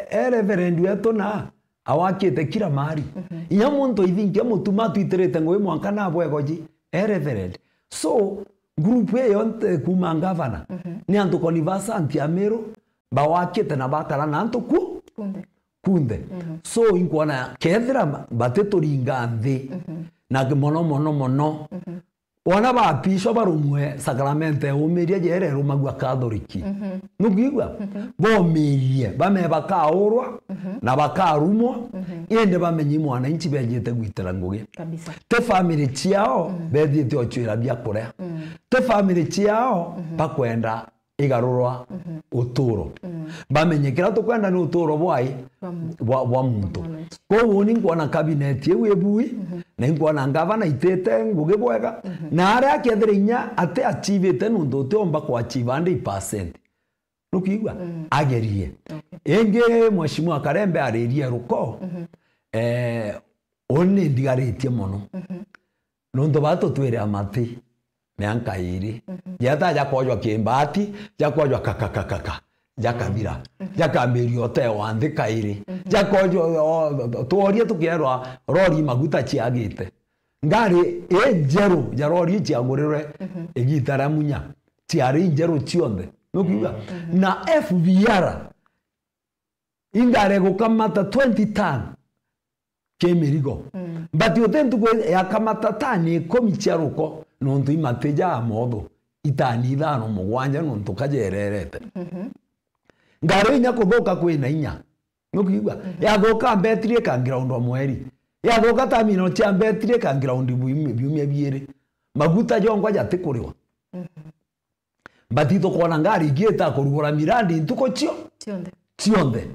eh, reverend wetu na awakite kila mahali. Inya muntu ithinkia Mutuma atwitirite ngugi mwanka na bwegoji, eh, reverend. So, group iyo yonthe kuma ngavana, ni antu conversant a Meru, bawakite na bakara na antu ku. Kunthe. Kunthe. So, inkwona kethira ma-, batituringa nthi, na ki-, mono, mono, mono, Wona baapishwa barumwe sakramente ya uumiria jeria irumagua Kathoriki. Nukwigua? Boomirie, bame bakaurwa, na bakarumwa, indi bamenye i mwananchi bejite gwitira ngugi. Kabisa. Ti family ciao bethite ocwira biakuria. Ti family ciao bakwenda igarurwa uturo. Bamenye kiria tukwenda ni uturo bwai? Bwa muntu. Bwa, bwa muntu. Bwa muntu. Koguo ni nkwona cabinet iu ibui, na inkwona ngavana itite ngugi bwega, na aria akethira inya ati achievite nuntu utiomba kuachieve hundred percent. Nukwigua? Agerie. Okay. Ingi Mheshimiwa Karembe aririe ruko, eh, uni ndigaritie mono. Nontu baa tutwire amati mianka iiri. Jeta jakoojwa kimbati, jakoojwa kakakakaka, jakathira. Jakambiria utewa nthi kairi. Jakoojwa, o, tworia tukierwa rori maguta ciagite. Ngari injeru ja rori ciagurirwe igita ria Munya, ciari injeru cionthe. Nukwigua? Na F V R ingari gukamata twenty ton ki mirigo. But uti ntuku yakamata tani ikumi cia ruko, nontu imati ja motho, itani ithano mugwanja, nontu kajererete. Ngari inya kuthuka kwina inya. Nukwigua? Yathuka mbetiri ikangira undu mweri. Yathuka tamino cia mbetiri ikangira undu biumia, biumia biiri. Maguta jongwa jatikuriwa. But tukwona ngari ingi itakurugura mirandi ntuku cio cionthe. Cionthe.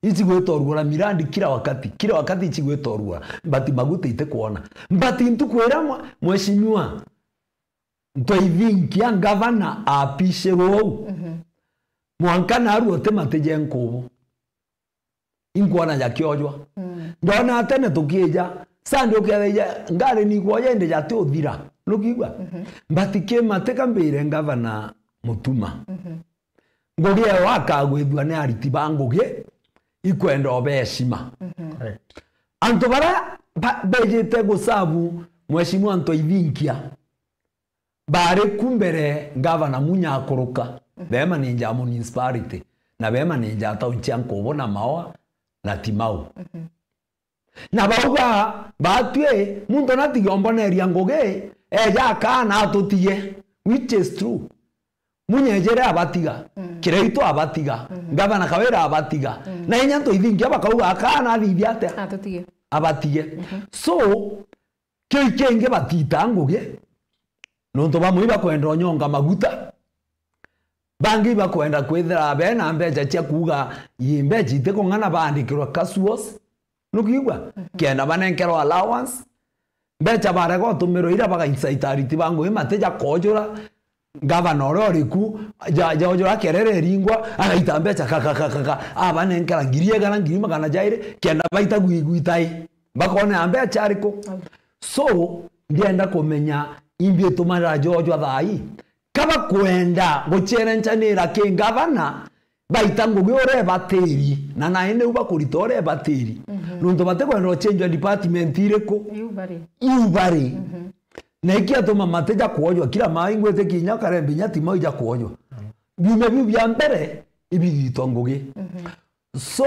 Ici gwita urugura mirandi kila wakati, kila wakati ici gwita urugura. But maguta itikwona. But ntuku iria mwe-, mheshimiwa Ntoithinkia ngavana apishirwe uu, Mhm. mwanka narua uti mati ja nkubu. Inkwona jakiojwa. Mm. Ndona tene tukija, Sunday ukethira ngari ni ikwoja indi jati uthira. Nukiigua? Mhm. But ki mati ka mbire ngavana Mutuma. Mhm. Ngugi eyo akagwithua ni ariti ba ngugi ikwenda obe heshima. Mhm. Correct. Antu baria ba-, bejite gusavu Mheshimiwa Ntoithinkia, bari ku mbere ngavana Munya akuruka, Mhm. be manager a municipality, na be manager a town cia Nkubu na Maua na Timau. Mhm. Na bauga, batwi, muntu natige omboneria ngugi, eja akaa na atutige, which is true. Munya ejere abatiga, Mm. Kiraitu abatiga, Mm. Ngavana Kawira abatiga. Mm. Na inya Ntoithinkia bakauga, akaa na athithia atia? Atutige. Abatige. Mhm. So, Kiu ikingi batitaa ngugi, nontu bamwe ibakwenda unyonga maguta, bangi ibakwenda kwithira bena mbecha cia kuuga, ii mbecha itikung'ana baandikirwa casuals, nukiigua? Mhm. Kenda banenkerwa allowance, mbecha barega utumirwa iria baga incite ariti ba ngugi mati ja koojura, Ngavana uria uri ku, ja-, ja-, jojora kerere iringwa, agaita mbecha, ka, ka, ka, ka, ka, abanenkera ngiri igana, ngiri magana jairi, kenda baita gwi-, gwitai. Bakona mbecha ariku? Au. So, ndienda kumenya imbi itumara jojwa thaa ii. Kaba kwenda gucherenchanira ki ngavana, baita ngugi uria ebatiri, na nai niu bakurita uria ebatiri. Mhm. Nontu batikwenda uchenjwa department iriku? Iu bari. Iu bari. Mhm. Na ikiatuma mati ja kwojwa, kila maa ingwitikia inya Karembe inya Timau ija kwojwa. Biumia biu bia mbere, ibigitwa ngugi. Mhm. So,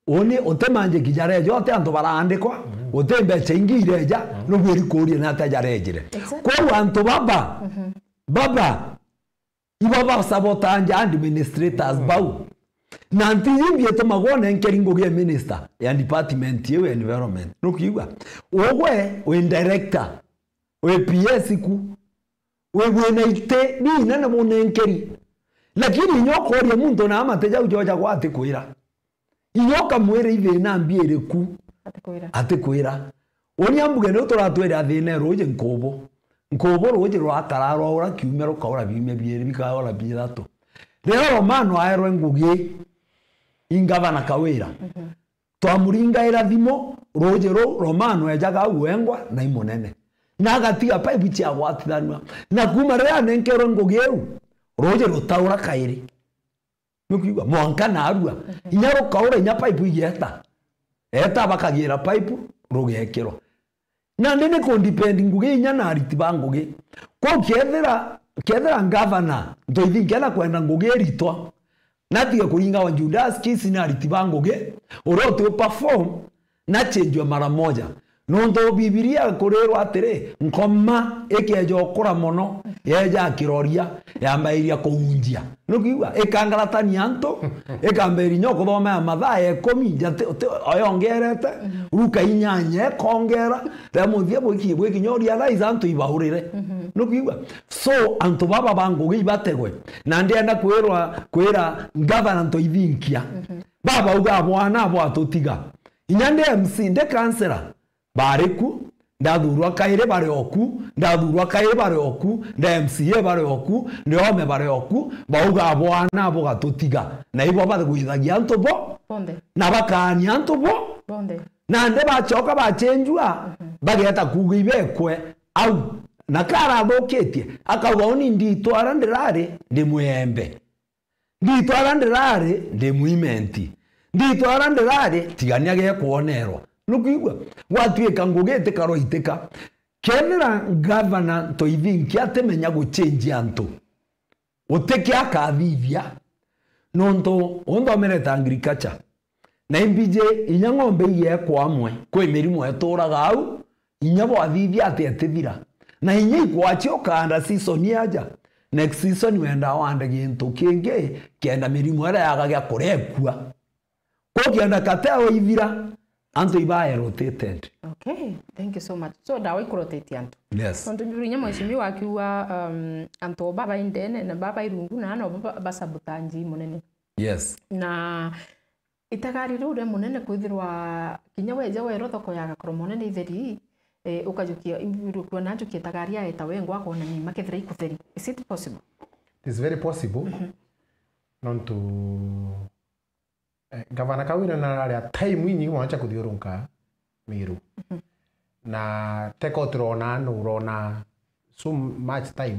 uni uti manjiki jareja, uti antu baraandikwa, uti mbecha ingi ireja, nubwiri kuuria ni atia jarejire. Exactly. Kwou antu baba, Mhm. baba, ibo basabotanja administrators bau. Na ntiji imbi itumagwa unenkeri ngugi ya minister ya department iu ya environment. Nukiigua? Ugwe wi director, wi P S ku, wi, wina iti ni inene munenkeri. Lakini inya ukoria muntu na amate jau joja gwa atikwira. Inya ukamwira ithina mbi iriku? Atikwira. Atikwira. Uni ambuge niu turatwira thina ruuji Nkubu. Nkubu ruuji rwakara rwaura kiumia rukaura biumia biiri bikaura bithatu. Riria Romano aerwe ngugi i ngavana Kawira, Mhm. twamuringaira thimu, ruuji ruu Romano ejaga au wengwa na i munene. Na agatiga pipe ciagwatithanua. Na kuuma riria anenkerwe ngugi iu, ruuji rutaura kairi. Nukwigua? Mwanka narua. Mhm. Inya rukaura, inya pipe igeeta. Eeta bakagira pipe, rugekirwa. Nandi ni ku depend ngugi inya na ariti ba ngugi. Kwou kethira, kethira ngavana Ntoithinkia na kwenda ngugi iritwa, natige kuringa wa Judas Kisi na ariti ba ngugi, uria uti perform, na chenjwe mara moja. Nontu Bibilia kurirwa atiri, nkoma ikeja ukura mono, yeja kiroria, yambairia kuunjia. Nukwigua? Ikangaratania antu, ikambairia inya kuthoma ya mathaa ya ikumi, njati, uti, oyongerete, Luka inyanya ikongera, ria muthia bwiki, bwiki nyoria thaa ici antu ibaurire. Nukwigua? So, antu baba ba ngugi ibategwe. Na ndienda kwirwa, kwira ngavana Ntoithinkia, babauga bwana bwatutiga. Inya ndi M C, ndi kansela, bari ku, ndathurwa kairi bari o ku, ndathurwa kairi bari o ku, nda M C A bari o ku, ndi ome bari o ku, bauga bwana bugatutiga. Na ibo bagwithagia antu bo. Bonthe. Na bakaania antu bo. Bonthe. Nandi bachoka bachenjua, bageeta kuuga ibekwe au. Na karathukitie, akauga, uni nditwara ndirari ndi mwiembe. Nditwara ndirari ndi mwimenti. Nditwara ndirari tigania gekwonerwa. Nukwigua? Gwatuika ngugi itikarwa itika. Kethira ngavana Ntoithinkia atimenya guchenjia antu, gutiki akathithia. Nontu unthomere ta agriculture. Na imbiji inya ng'ombe igekwa amwe, kwi mirimu ituraga au, inya bwathithia atia itithira. Na inya ikwachia ukaanda season yaja, next season wenda wande gintu kingi, kenda mirimu iria yaga gia kuria ikua. Kuu kenda kateo ithira, antu ibae rotated. Okay, thank you so much. So, ndawa ikurotate antu. Yes. Tontu Bibilia inya mheshimiwa akiuga, um, antu baba indene na baba irungu na ano baba basabotanji munene. Yes. Na Itagari riu ria munene kwithirwa kinya weja werwa thoko ya Gakoromo ni itheri, eh, ukajukia, imbirukua na njukia itagari ya eta wengwa akona ni makethira ikutheri. Is it possible? It's very possible. Mhm. Nontu, eh, gavana Kawira nararia time inyingi mono cia kuthiurunka Meru. Mhm. Na teko turona, no urona so much time,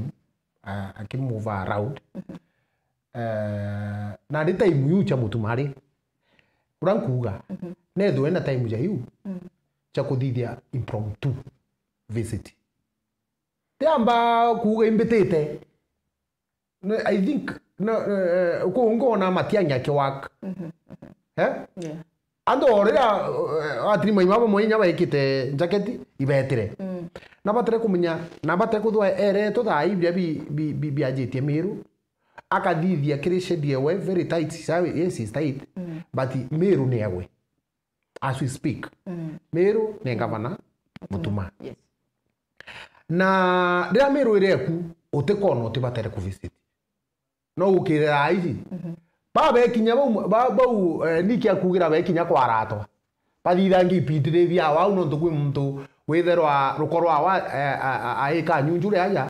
uh, akimove around. Mhm. Eh, na ni time iu cia Mutuma ri, uria nkuuga, mhm, nethwe ena time ja iu, mm, cia kuthithia impromptu visit. Tiamba kuuga imbitite. No, I think, no, eh, kuu ngona Matiang'i akiwork. Mhm, mhm. Eh? Yeah. Antu o riria, eh, atirima imama mwe inya baikite njaketi, ibetire. Mm. Na batire kumenya, na batire kuthwa eretwe thaa ii biria bi-, bi-, bi-, biajitie Meru. Akathithia kiri shade ewe, very tight, sawa, yes, is tight, mm, but Meru ni ewe. As we speak, mm, Meru ni gavana Mutuma. Mutuma. Yes. Na riria Meru iri eku, utikona utibatere kuvisit. No ukire thaa iji. Mhm. Ba bekinya bau, ba-, bau, eh, niki akugira bekinya kwaratwa. Bathithange ipindi ri biao au, nontu kwi muntu witherwa ruko rwawe, eh, a-, a-, aika nyunju ri aja.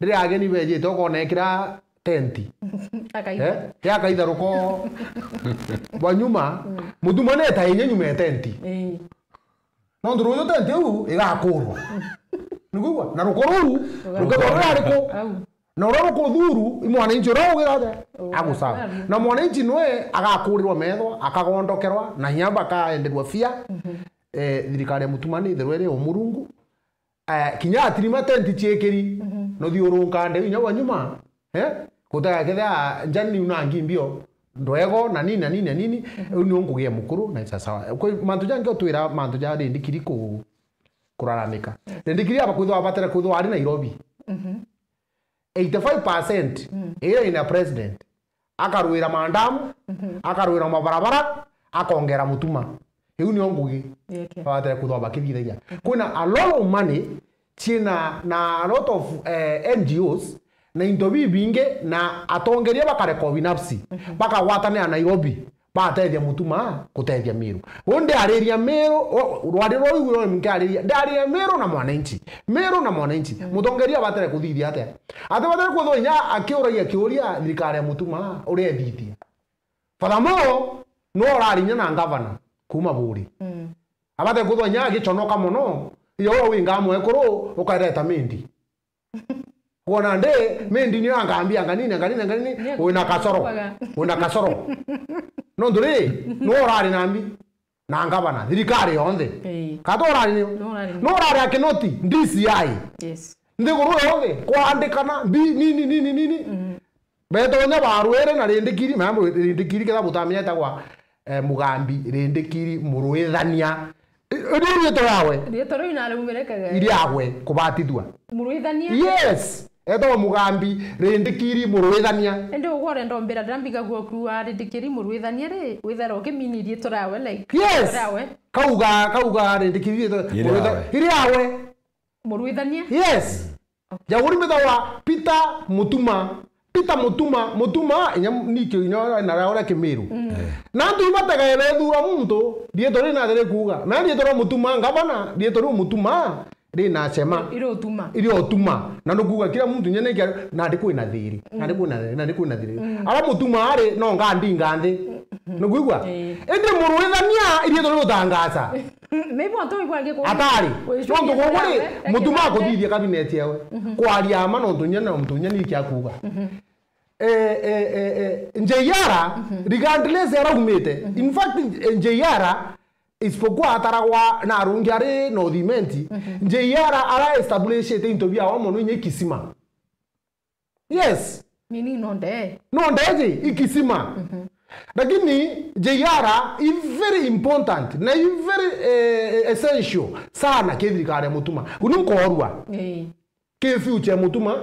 Riria ageni bejite, ukona ekira tenti. Akaitha. Eh? Ri akaitha ruko bwa nyuma, mm, Mutuma neta inya nyuma ya tenti. Ii. Nontu ruju tenti iu igakurwa. Niguigua? Na ruko ruu, ruko ruu rurari ku? Au. Na uria rukuthuru, i mwananchi uria ugira atia? Uga agusawa. Agusawa. Na mwananchi nwe agakurirwa metho, akagondokerwa, na inya bakaenderwa fia. Mhm. Eh, thirikari ya Mutuma ni itherwa iri o Murungu. Eh, kinya atirima tenti ciikiri, mhm, nuthiurunka ndeu inya wa nyuma. Eh? Gutega kethia njani una ngimbio, ndwego, na nini, na nini, na nini. Mhm. Riu ni unkugia mukuru, na isa sawa. Kwi mantu jangi utwira mantu ja rindikiri ku-, kuraramika. Yes. Rindikiri aba kwithwa abatire kwithwa ari Nairobi. Mhm. Eighty-five percent, mm, ira ina president, akarwira mandamu, mhm, akarwira mabarabara, akongera Mutuma. Iu nio ngugi. Yeke. Babatire kwithwa bakithithagia. Mhm. Kwina a lot of money, ciina na a lot of, eh, N G Os, na into bibingi, na atongeria bakareka ubinafsi, mhm, bakagwatanira Nairobi. Batethia Mutuma kutethia Meru. Bo ndiariria Meru, o, rwari rwa igu rwa nkiariria, ndiariria Meru na mwananchi. Meru na mwananchi. Mm. Mutongeria abatire kuthithia atia? Ati batire kwithwa inya akiuragia kiuria thirikari ya Mutuma uria ithithia. Furthermore, no urarinya na ngavana kuma Buri. Mm. Abatire kwithwa inya agiconoka mono, iyo we winga mwekuru, ukareta mindi. Kwona ndi, mindi niyo angambia, anganini, anganini, anganini, wina kasoro. Wina kasoro. Nontu ri, no urari na mbi, na ngavana, thirikari yonthe. Ii. Kata urari niyo? No urari niyo. No urari akinoti, D C I. Yes. Nthiguru yonthe, kwandikana, mbi, nini, nini, nini. Mhm. Betonya barwere na rindikiri, na rindikiri ketha butamenya etagwa, eh, Mugambi, rindikiri, murwithania. I-, iri riitwa yawe? Riitwa riu inariumire kega. Iriagwe kubatithua. Murwithania? Yes. Etagwa Mugambi, rindikiri, murwithania. Indi ugwe urenda umbira riria mbigagua ukiuga rindikiri, murwithania ri, withera ukimini riitwa riawe, like, yes, riitwa riawe. Kauga, kauga rindikiri, riitwa, iriawe. Murwitha-, iriawe. Murwithania? Yes. Okay. Jaguri mbitagwa Peter Mutuma. Peter Mutuma, Mutuma, inya nikio inya na uria Kimiru. Mm. Eh. Na antu ibategae bethura muntu, riitwa ri nathire kuuga. Na riitwa ria Mutuma, ngavana, riitwa riu Mutuma, ri na cema. Iri utuma. Iri utuma. Na nukuuga kila muntu inya nikia, na ndi kwina thiri. Mm. Na ndi kwina thiri, na ndi kwina thiri. Mm. Ara Mutuma ari, no ngandinga nthi. Mm. Nukuigua? Eh. Indi murwithania, iriitwa ri utangaza. Maybe antu ibu angi ku-, atari. Nontu guku ri, Mutuma akuthithia cabinet yawe. Mhm. Kwaria ma nontu inya na muntu inya ni kia kuuga. Mhm. Eh, eh, eh, eh, J R, mhm, regardless araumite. Mhm. In fact, eh, J R, isipokuwa ataragwa na arungi ari North Imenti, mhm, J R ara establishite into biawa mono inya i Kisima. Yes. Meaning no ndee. No ndee ji, i Kisima. Mhm. Lakini J R i very important na i very, eh, essential sana ki thirikari ya Mutuma. Uni nkorua. Eh. Ki future ya Mutuma,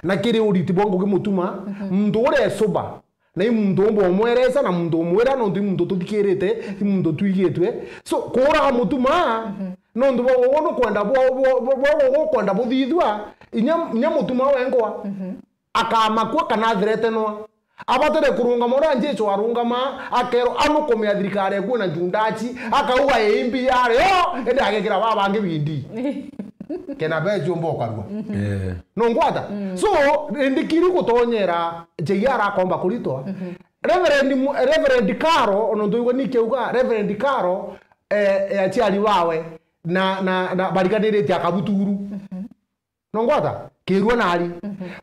na kiri uriti bwa ngugi Mutuma, mhm, muntu uria esuba. Na i muntu umba umweresa, na muntu umwira, nontu i muntu tuthikirite, i muntu twigitwe. So, kuuraga Mutuma, mhm, nontu bwa uguo nukwenda bwa, bwa, bwa, bwa uguo ukwenda buthithua, inya, inya Mutuma wengwa, mhm, akamakua kana athretenwa. Abatire kurungama uria Jesu arungama, akerwa anukumia thirikari eku na Judasi, akauga, "Ii mbi yari yo, indi agekira baba bangi bindi." Kena beju mbokarua. Eh. Nungwata? So, rindikiri gutonyera, J R akomba kuritwa. Reverend Mu-, Reverend Karo, ona nduigua ni kiuga, Reverend Karo, eh, eh, aciari bawe, na, na, na bariganirite akabuturu. Nongwata? Kirua nari.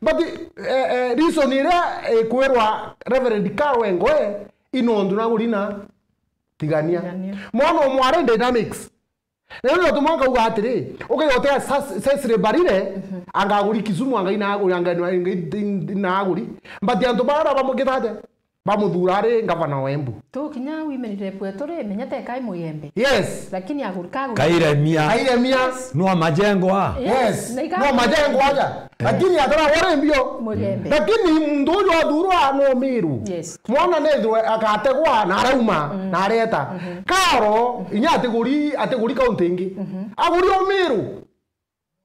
But, eh, eh, reason iria ikwirwa Reverend Karo engoe, i nontu naguri na tigania. Tigania. Mwana o mwari dynamics. Na riu notuma nkauga atiri, ukaiga utea Ces-, Cecily Mbarire, anga aguri Kisumu, anga ina aguri, anga ina, ina, ina aguri. But antu bara bamugita atia? Bamuthura ari ngavana wa Embu. Tu kinya women rep wetu ri, menya tekai Muyembe. Yes. Lakini aguri kaguri. Kairemia. Kairemia. Yes. Nwa majengo a. Yes. Na ika- No majengo aja. Eh. Lakini atara wari mbio. Muyembe. Lakini muntu uyu athurwa no Miru. Yes. Mwana nethirwe akategwa na arauma na areta. Karo, inya atiguri, atiguri kaunti ingi. Aguri o Miru.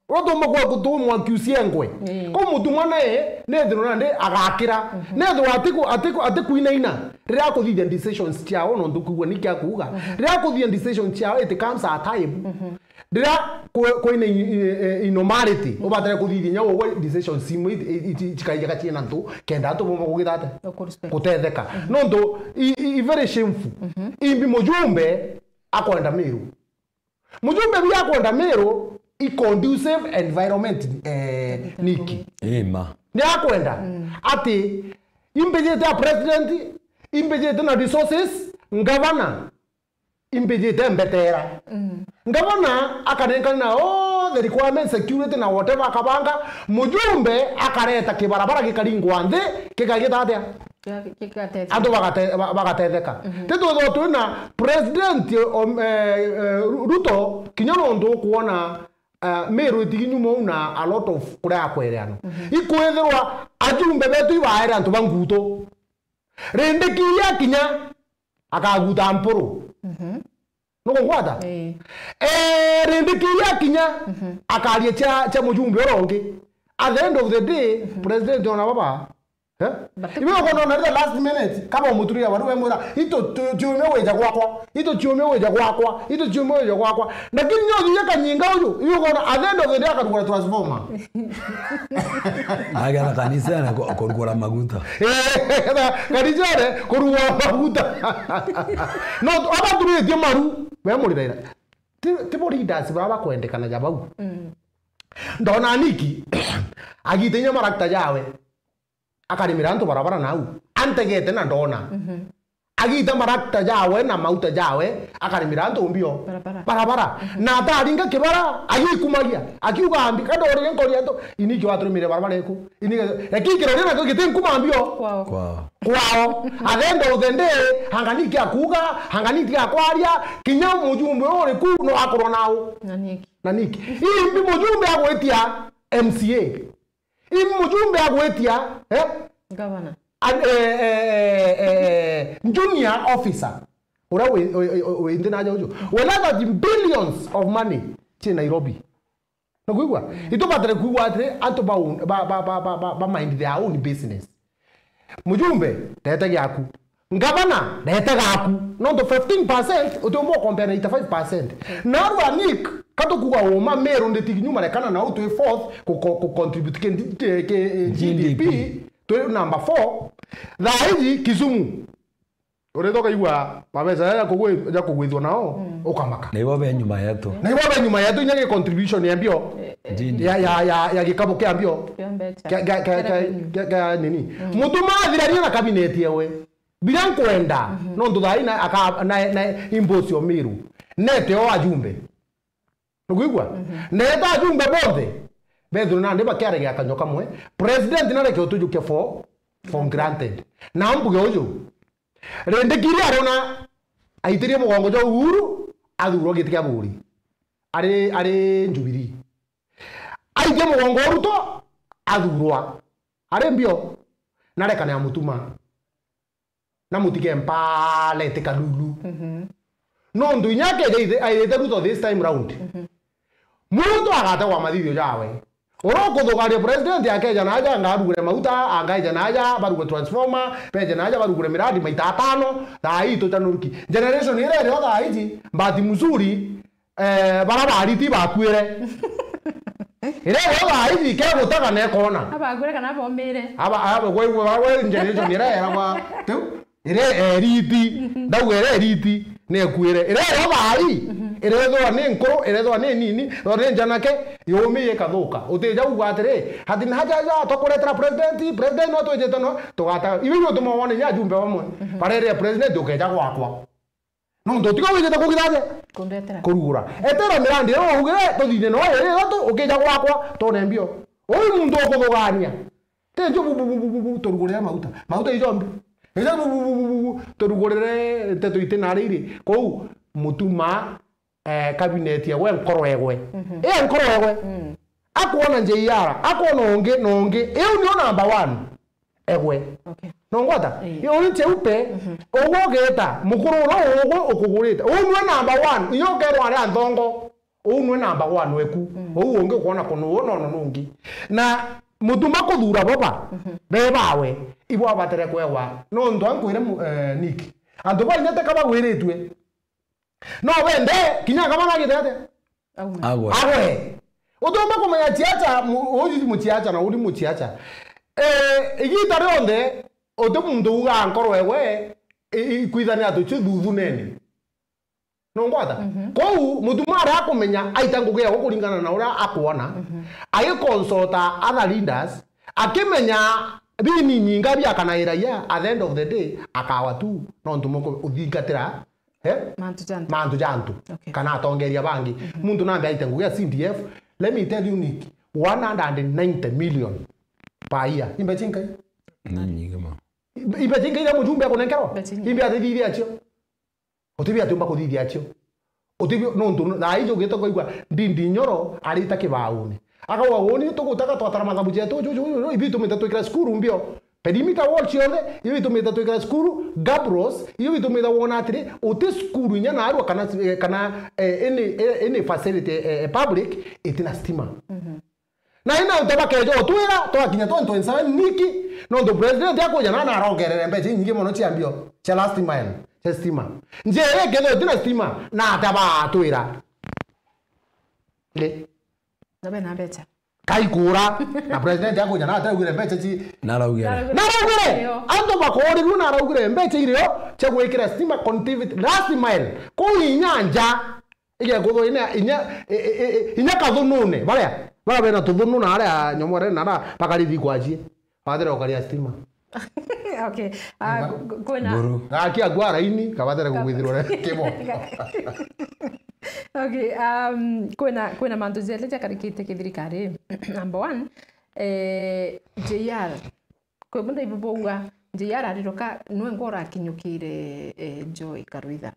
Uria tumba kwa kutumwa kiucia ngwe. Ii. Ko mutumwa nae, nethirwa nandi agakira. Nethirwa atiku-, atiku-, atikuinaina. Riria akuthithia decisions ciao, nontu kugua ni kia kuuga. Riria akuthithia decisions ciao, it comes at time. Riria kwe-, kwina i-, i-, i-, inormality, ubatare kuthithia nya ugwe decisions imwe i-, i-, i-, cikaija gaciina ntu, kenda antu bomba kugita atia? Ukurespect. Kutetheka. Nontu i, i, i very shameful. Imbi mujumbe akwenda Miru. Mujumbe bia akwenda Miru i conducive environment, eh, Niki. Ima. Ni akwenda ati imbijite a president, imbijite na resources, ngavana, imbijite mbetera. Ngavana akanenkana na all the requirements, security na whatever akabanga, mujumbe akareta kibarabara gikaringwa nthi, gikagita atia? Gika-, gikatetheka. Antu bagate-, ba-, bagatetheka. Titwithagwa twina president, um, eh, eh, Ru-, Ruto, kinya nontu ukuona, eh, Miru itigi nyuma uu na a lot of kuria akwereanwa. Ikwithirwa ajumbe betu ibaere antu ba nguto. Rindiki iria kinya akaguta mpuru. Nukungwata? Ii. Eh, rindiki iria kinya akaria cia, cia mujumbe uria ungi. At the end of the day, president ona baba, eh? But iwe ukona na the last minute, kama umuturia baru wemwira, "Ito tu-, ciumia wija gwakwa, ito ciumia wija gwakwa, ito ciumia wija gwakwa." Lakini nyo thia kanyinga uyu, iwe ukona at the end of the day akarugura transformer. Agera kanisene ku-, kurugura maguta. Eh, kanisene kurugura maguta. No, aba turitie maru, we muriraira. Ti, ti bo leaders bara bakwendekana ja bau. Ndona Niki, agite inya marakta jawe, akarimira antu barabara nau. Antegete na ndona. Agita marakta jawe na mauta jawe, akarimira antu mbio. Barabara. Barabara. Na ataringa kibara, agikumagia. Akiuga mbi, kandorire nkori antu, iniki waturumire barabara iku. Iniki, eki kirori nakio gitinkuma mbio. Kwao. Kwao. Kwao. At the end of the day, anga Niki akuga, anga Niki akwaria, kinya mujumbe uri ku no akorwa nau. Na Niki. Na Niki. Imbi mujumbe agwitia M C A. Imbi mujumbe agwitia, eh? Governor. An, eh, eh, eh, eh, junior officer. Uria wi, wi, wi, wi nthi naja uju. Whether that billions of money ci Nairobi. Nukwigua? Itubatire kwigua atiri antu ba own, ba, ba mind their own business. Mujumbe, rete giaku. Ngavana, rete gaku. Nontu fifteen percent, utiumba ukompea na eighty-five percent. Narua Nick, katukuga uma, Meru nditigi nyuma, rekana nau twi fourth, ku, ku, ku contribute ki, ki, ki, G D P, G D P. Twi number four. Thaa iji, Kisumu. Uritha ukaigua mabeca jaja ja kugwi-, ja kugwithua nao, ukamaka. Na ibo be nyuma yetu. Na ibo be nyuma yetu, inya gi contribution ya mbio. G D P. Ya, ya, ya, ya gikabu kia mbio. Kia mbeca. Kia, kia, kia, kia, kia, kia nini? Mutu mathirania na cabinet yewe. Biria nkwenda, nontu thaa ii na, aka-, na, na imbosi o Meru. Nete o ajumbe. Nukwigua? Neta ajumbe bonthe bethirwe nandi bakiaragia kanyua kamwe. President nareke utujuke for, for granted. Na mbuge uju. Rindikiri ariona aitirie mugongo jwa Uhuru, athurwa giti kia buri. Ari, ari Jubilee. Aitie mugongo Ruto, athurwa. Ari mbio. Narekana ya mutuma. Na mutige mpale ti kalulu. Nontu inya akeja ithe, airite Ruto this time round. Muntu agategwa mathithio jawe. Uria ukuthugaria president akeja na aja, anga arugure mauta, anga eje na aja, barugue transformer, beje na aja, barugure miradi maita atano, thaa ii tucanuruki. Generation iria irio thaa iji, bahati mzuri, eh, bara bariti bakuire. Iria irio thaa iji, kegutaga nekona. Abakuire kana bomire. Aba, aba, gwe, gwe, gwe, generation iria eragwa, tiu? Iria eriti, ndauga iria eriti, nekuire. Iria ero thaa ii, irethwa ni nkuru, irethwa ni nini, ethwa ni njanake, yumi ikathuka. Utija kuuga atiri, hati na haja ja twakuretera president, president no twijite no, tugata. Ibi ni utuma wone inya ajumbe bamwe. Barerire president ukeja gwakwa. Nontu tiga wijite kugithaja? Kundetera. Kurugura. Etera mirandi iro ugire, tuthithie no iri ithatu, ukija gwakwa, tone mbio. Uyu muntu ukuthugania. Tenjo bu, bu, bu, turugurire mauta. Mauta ijo mbi. Ijo bu, bu, bu, bu, bu, turugurire nteto iti na riri. Kou, mutuma, eh, cabinet ya we nkoro egwe. Mhm. Ee nkoro egwe. Mm. Akwona J R, akwona ungi, na ungi. Iu nio number one. Egwe. Okay. Nongwata? Ii. Iu ni cheupe, mhm, ugwe ugeta, mukuru ura ugwe ukugurite. Uu nwe number one, iyo ukerwa aria nthongo. Uu nwe number one weku. Mm. Uu ungi ukwona kunu, uu nono nungi. Na mutuma kuthura boba, mhm, be bawe, ibo abatere kwegwa. Nontu ankwire mu-, eh, Nick. Antu bainyete kabagwiritue. No bende, kinya kaba bagite atia? Aume. Agwe. Agwe. Utumba kumenya chiacha, mu-, uyu muchiacha na uri muchiacha. Eh, igita rionthe, uti muntu ugaa nkoro ewe, i-, i-, kwithania tuchu thuthunene. Nongwata? Mhm. Kou, mutuma aria akumenya, aita ngugi yawe kuringana na uria akwona, mhm, agiconsulta other leaders, akimenya bini nyinga bia kana iraia, at the end of the day, akawa tu, nontu muku-, uthingatira, eh? Mantu ja antu. Mantu ja antu. Okay. Kana atongeria bangi. Mhm. Muntu nambe aite ngugi ya C D F, let me tell you, Nick, one hundred and ninety million per year. Imbe chinkai? Ni nyingi ma. Imbe chinkai iria mujumbe akunenkerwa? Imbe chingi. Imbe athithia acio? Utibi ati umba kuthithia acio. Utibi nontu thaa iji ugite kwaigua Ndindi Nyoro arita kibauni. Akauga, "Uuni tugutaka twatara mathabu jetu, ju, ju, ju, ju, ibi itumite twikira cukuru mbio. Perimeter wall cionthe, ibi itumite twikira cukuru, gabros, ibi itumite wona atiri, uti cukuru inya narua kana, eh, kana, eh, any, eh, any facility, eh, eh, public, itina stima." Mhm. Na ina uta bakeja utwira, twakinya twenty twenty-seven Niki, nontu president akuja na narongerere mbeca inyingi mono cia mbio, cia last mile, cia stima. Njia iria ikethirwa itina stima, na ata baatwira? Ndi. Na bena mbeca. Kaikura, na president akuja na ataugire mbeca ci. Naraugire. Naraugire. Naraugire! Ndio. Antu bakorirwe naraugire mbeca irio cia gwikira stima connectivity, last mile. Kuu inya nja. Igekuthwa inya, inya, i-, i-, i-, inya kathunune, baria, baria bena tuthunu na aria nyomore na aria bakarithi kwacie. Bathire ukaria stima. Okay. Ah, Eba. Ku-, kwina Buru. Gaki agwa raini, kabathire Ka- kugwithirwa re-, kibo. Okay, um, kwina, kwina mantu jeli jakarikite kithirikari. Number one, eh, J R. Kwi bu ndaibu bauga, J R ariroka, nwe ngo urakinyukire, eh, Joy Karuitha.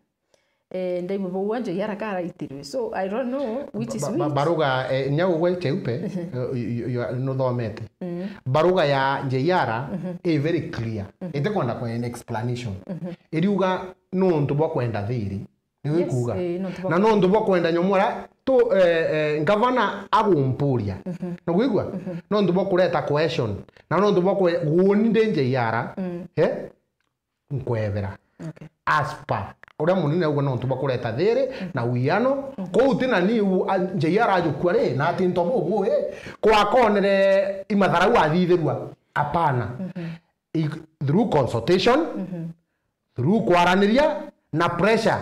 Eh, ndaibu bauga, J R ka araitirwe. So, I don't know which is Ba-, ba-, which. Baruga, eh, nyau gwe cheupe, eh, you, you, you are, nuthomete. Mm. Baruga ya J R, mhm, i very clear. Mhm. Itikwenda kwa an explanation. Mhm. Iriuga, nontu bwa kwenda thiri. Ni wikuga. Yes, eh, nontu bwa Na nontu bwa kwenda nyomora, tu, eh, eh, ngavana agumpuria. Mhm. Ni kwigua? Mhm. Nontu bwa kureta cohesion. Na nontu bwa kwe-, guoni ndi J R. Mm. Eh? Nkwebera. Okay. As per. Uria munene auga nontu bwa kureta thiri, mhm, na wiano. Mhm. Kou ti na ni u-, a, J R ajukua ri, na ati ntobo bu, eh? Kwa konere imatharau athithirua. Apana. Mhm. I-, through consultation, mhm, through kwaraniria na pressure.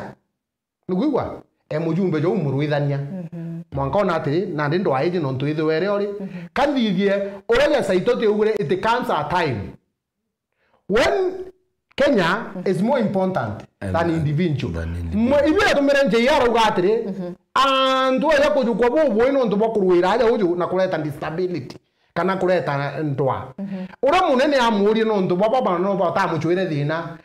Nukwigua? E mujumbe jou murwithania. Mhm. Mwanka ona atiri, nandi ndwaiji nontu ithiwe iri ori. Mhm. Kanthithie, uria Nyasaitoti augire, it comes a time when Kenya, mhm, is more important than, than individual. Than individual. Mwe-, ibi atumire J R auga atiri, mhm, antu aja kujukwa bubui nontu bwa kurwira aja uju na kureta instability. Kana kureta ndwa. Mhm. Uria munene amuurie nontu bwa baba no batamucwire thina.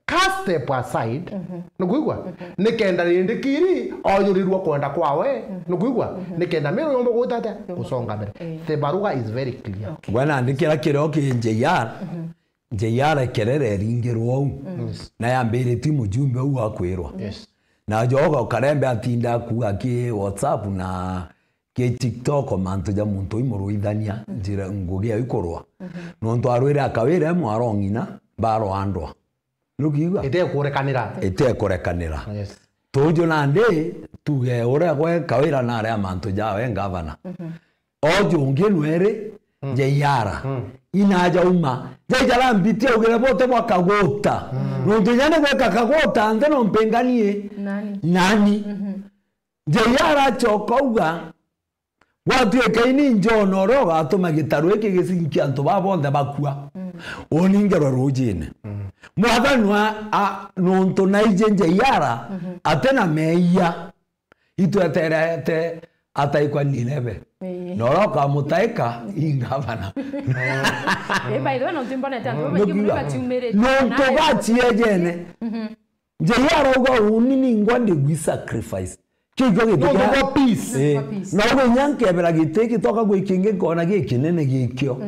Cast step aside, mhm, nukwigua? Mhm. Nikenda rindi kiri oyurirua kwenda kwawe, mhm, nukwigua? Mhm. Nikenda Meru yomba gwita atia? Yomba. Gusonga mbere. Eh. The Baruga is very clear. Okay. Gwe nandi kiria kirio ki J R, mhm, J R kerere eringirwo uu. Mm. Yes. Na yambiritie mujumbe uu akwirwa. Yes. Na Joga Karembe atinda akuga ki WhatsApp na Gichitoko mantu ja muntu ui muruithania, njira ngugi au ikurwa. Nontu arwire akawire mwarong'ina, barwa ndwa. Nukiigua? Itekurekanira. Itekurekanira. Yes. Tuju nandi, tuge uria gwe kawira na aria mantu jawe ngavana. Oju ungi nweri, J R. Inaja uma. Jaijara mbitia ugire bote bwa kaguta. Nontu inya ni gweka kaguta, nthi no mpinganie. Nani? Nani? J R acoka uga, gwatuika ini njona uria ugatuma gitaru giki gicinkia antu baa bonthe bakua. Uningerwe rujine. Mwathani wa, a, nontu naije J R, ati na meeyia. Itweterete ataikwa Nineve. Ii. Na uria ukamutaika, i ngavana. Ii, by the way, nontu imbonete antu babaingi muno baciumirite. Nontu baciejene. J R arauga, uni ningwa ndi gwi sacrifice. Kiu ikio giti kia peace. Ii. Na uguo inya nkebera giti gitoka gwi kingi nkona gikinene gikio.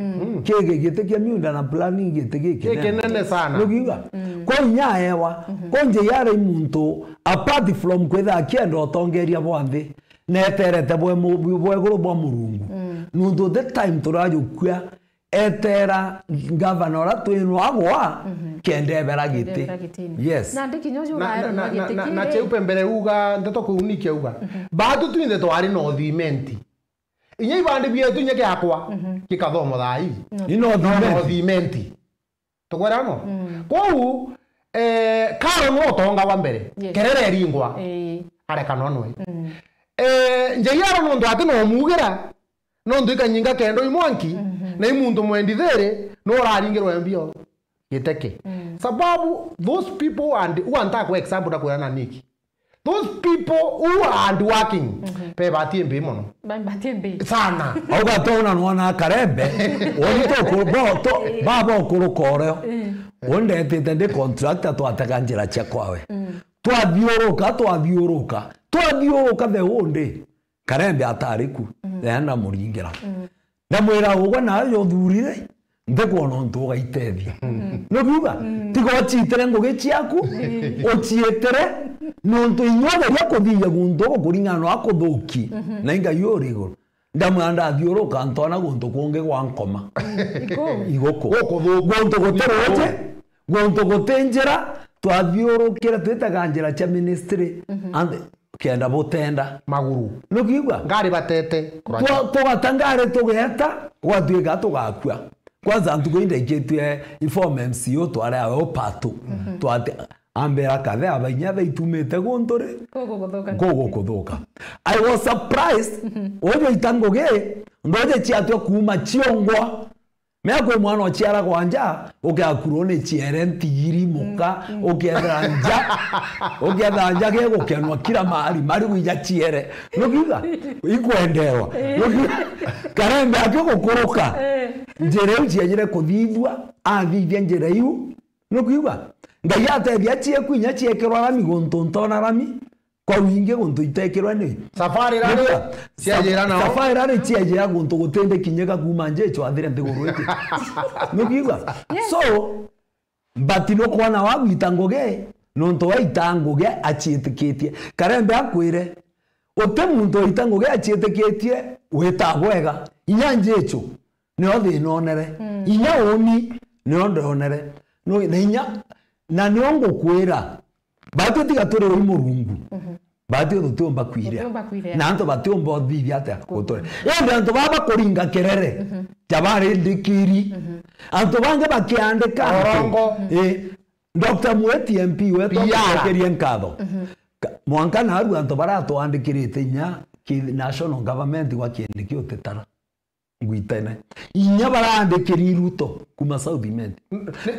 Kigi giti kia miunda na planning giti gikinene. Gikinene sana. Nukiuga? Kwa inya aewa. Kwa J R i muntu, apart from kwitha akienda utongeria bwa nthi, neterete bwe mu-, bwe iguru bwa Murungu. Nuntu the time turajukua, etera ngavana uria twinwa agwa, kenda ebera giti. Ebera gitini. Yes. Na ndi kinya uju na, na, na, na, giti na, na kiri. Cheupe mbere uga, ndeto kuu ni kiuga. Batu twinthe twari North Imenti. Inya ibandi bietu inya giakwa, gikathomwa thaa ii. Ni North Imenti. North Imenti. Tukwera no? Kwou, eh, Karo no utonga wa mbere. Yes. Kerere eringwa. Ii. Areka no nwe. Eh, J R nontu ati no mugira, nontu ikanyinga kendo i mwanki, na i muntu mwendi thiri, no uraringirwe mbio giteke. Sababu, those people and, who antaa kwa example ndakwira na niki. Those people who are hardworking, be batie mbi mono. Ba-, batie mbi. Sana. Auga tona nwana Karembe, oni to ku-, bo-, to, baba okuruka urio. Undetite ndi contractor twatega njira cia kwawe. Twathiuruka, twathiuruka, twathiuruka the whole day. Karembe atari ku, enda muringira. Ndamwira, ugwe nawe uthurire, ntikwona untu ugaitethia. Nukiuga? Tiga uciitire ngugi ciaku, uciitire, nontu inya ugeria kuthithia guntu gukuring'ana no akuthuki, na i Ngai uri iguru. Ndamwira, ndathiuruka ntona guntu kungi gwa nkoma. Iguku. Guntu guti ruuji, guntu guti njira, twathiurukire twitaga njira cia ministry, and kenda butenda. Maguru. Nukiigua? Ngari batete kuraja. Twa-, tugata ngari tugeta, gwatuika tugakua. Kwanza ntuku ii ndaikitue i former M C A twari awe Opatu. Twati-, ambira, "Kathe aba inya thaa itumite guntu ri? Gugukuthuka." Gugukuthuka. I was surprised. Uju ita ngugi, ndoje ciatua kuuma ciongwa. Mea kwi mwana uciaragwa nja, ukeakurwo ni ciere, ntigiri, muka, ukethira nja, ukethira nja gegukenwa kila mahali, mari gwija ciere. Nukiuga? Ikwenderwa. Nukiuga? Karembe akigukuruka. Njira iu ciejire kuthithua, athithia njira iu. Nukiuga? Ngai atethia cieku inya ciekirwa rami guntu ntona rami. Kwa wingi guntu itekirwe ni. Safari rari, nukiuga? Ciejira nao. Safari rari ciejira guntu gutindi kinyika kuuma njicho athire nthiguru iti. Nukiuga? Yes. So, but nukwona wagwita ngugi, nontu waita ngugi aciitikitie. Karembe akwire, uti muntu waita ngugi aciitikitie, wita bwega. Inya njicho. Nio thina onere. Inya uni, nio ndonere. No, na inya, na nio ngukwira, batu tiga turi ui Murungu. Batu tutiumba kwiria. Tutiumba kwiria. Na antu batiumba uthithia atia gutore. Indi antu baba bakuringa kerere, ja barindikiri. Antu bangi bakiandika antu. Orongo. Eh, Doctor Mweti M P wetu, P R, tucokerie nkatho. Ka-, mwanka naru antu baratwandikirite inya ki national government gwa kiendi kiu utitara. Ngwitene. Inya barandikiri Ruto kuma South Imenti.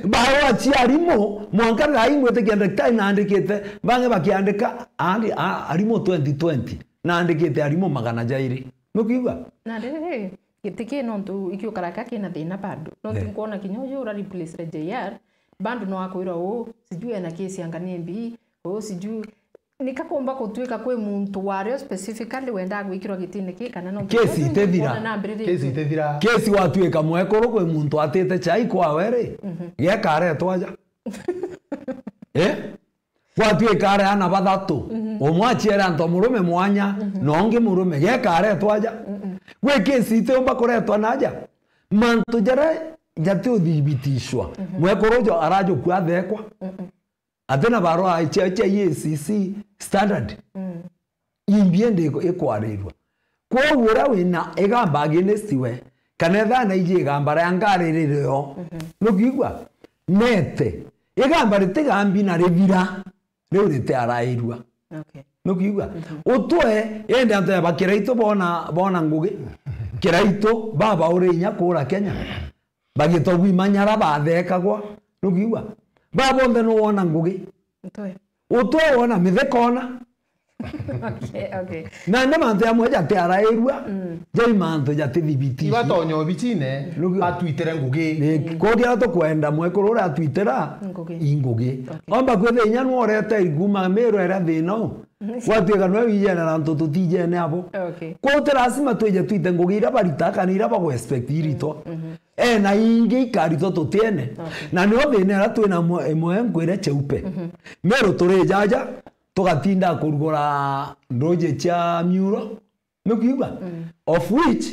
Barua cia arimu, mwanka thaa ii ngwitikia ndagitari naandikite, bangi bakiandika, aandi-, a-, arimu twenty twenty, naandikite arimu magana jairi. Nukiigua? Na riri, giti ki nontu ikiukara ka kina thina bado. Nontu, eh, nkwona kinya uju ura replace J R, bado no akwira uu, sijui ena case ya Ngania M B, uu, sijui Nika kumba gutuika kwi muntu wario specifically wendaa gwikirwa gitine ki, kana no kesi itithira. Kesi itithira. Kesi watuika mwekuru kwi muntu atite chai kwawe ri, mhm, gekaretwa aja. Eh? Gwatuika ari ana bathatu, mhm, umwe aciere antu a murume mwanya, mhm, na ungi murume, gekaretwa aja. Mm-mm. Gwi kesi itiumba kuretwa na aja. Mantu jaria jatiuthibitishwa. Mhm. Mwekuru uju arajukua athekwa. Mm-mm. Ati na barua cia, cia E A C C standard. Mm. Imbi indi iku-, ikwarirua. Kwoguo uria wina igamba against we, kana ethira naiji igamba ria ngariririo, mhm, nukwigua? Nete. Igamba ritigambi na rithira, riu ritiarairua. Okay. Nukwigua? Mhm. Utwe, indi antu ba Kiraitu bona, bona ngugi. Kiraitu, baba uri inya kura Kenya. Bagitwa gwimanyara bathekagwa. Nukwigua? Ba bonthe nuwona ngugi. Utwe. Utwe wona, mitheka ona. Okay, okay. Na ni mantu jamwe jatiarairua, mm, jai mantu jatithibitishwa. Ibatonya obicine, nukwigua, batwitire ngugi. Ni, mm, kugira tukwenda mwekuru uria atwitira, ngugi, i ngugi. Okay. Omba kwithira inya nworete kuma Miru iria thina u. Gwatuika nwe wijenera antu tutijene abo. Okay. Kwou ti lazima twije twite ngugi iria barita kana iria bagu expect iritwa. Mhm. Ena ingi ikaritwa tutiene. Okay. Na nio thina iria twina mwe-, imwe nkwire cheupe. Mhm. Miru turi jaja, tugatinda kurugura nduji cia miuro. Nukwigua? Mm. Of which,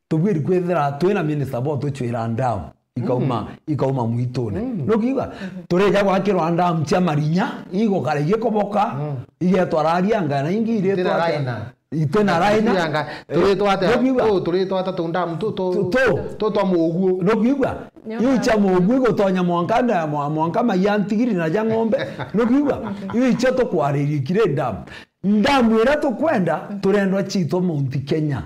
tubwiri kwithira twina minister bo tuchwira ndamu ikauma, mm, ikauma mwitune. Mm. Nukwigua? Mhm. Turija gwakirwa ndamu cia marinya, igukara igikoboka, mm, igetwa raria ngana ingi iritwa atia? Itena raina. Itena raina. Turitwa atia? Eh, nukwigua? Tu, turitwa atia tundamu tu, tu, tu, tu, tu twa muguo. Nukwigua? Nyo. Iu cia muguo igutonya mwanka na mwa-, mwanka maiya ntigiri na ja ng'ombe. Nukwigua? Mhm. Iu icio tukwariria kiri ndamu. Ndamu iria tukwenda, mm, turendwa ciitwa Mount Kenya.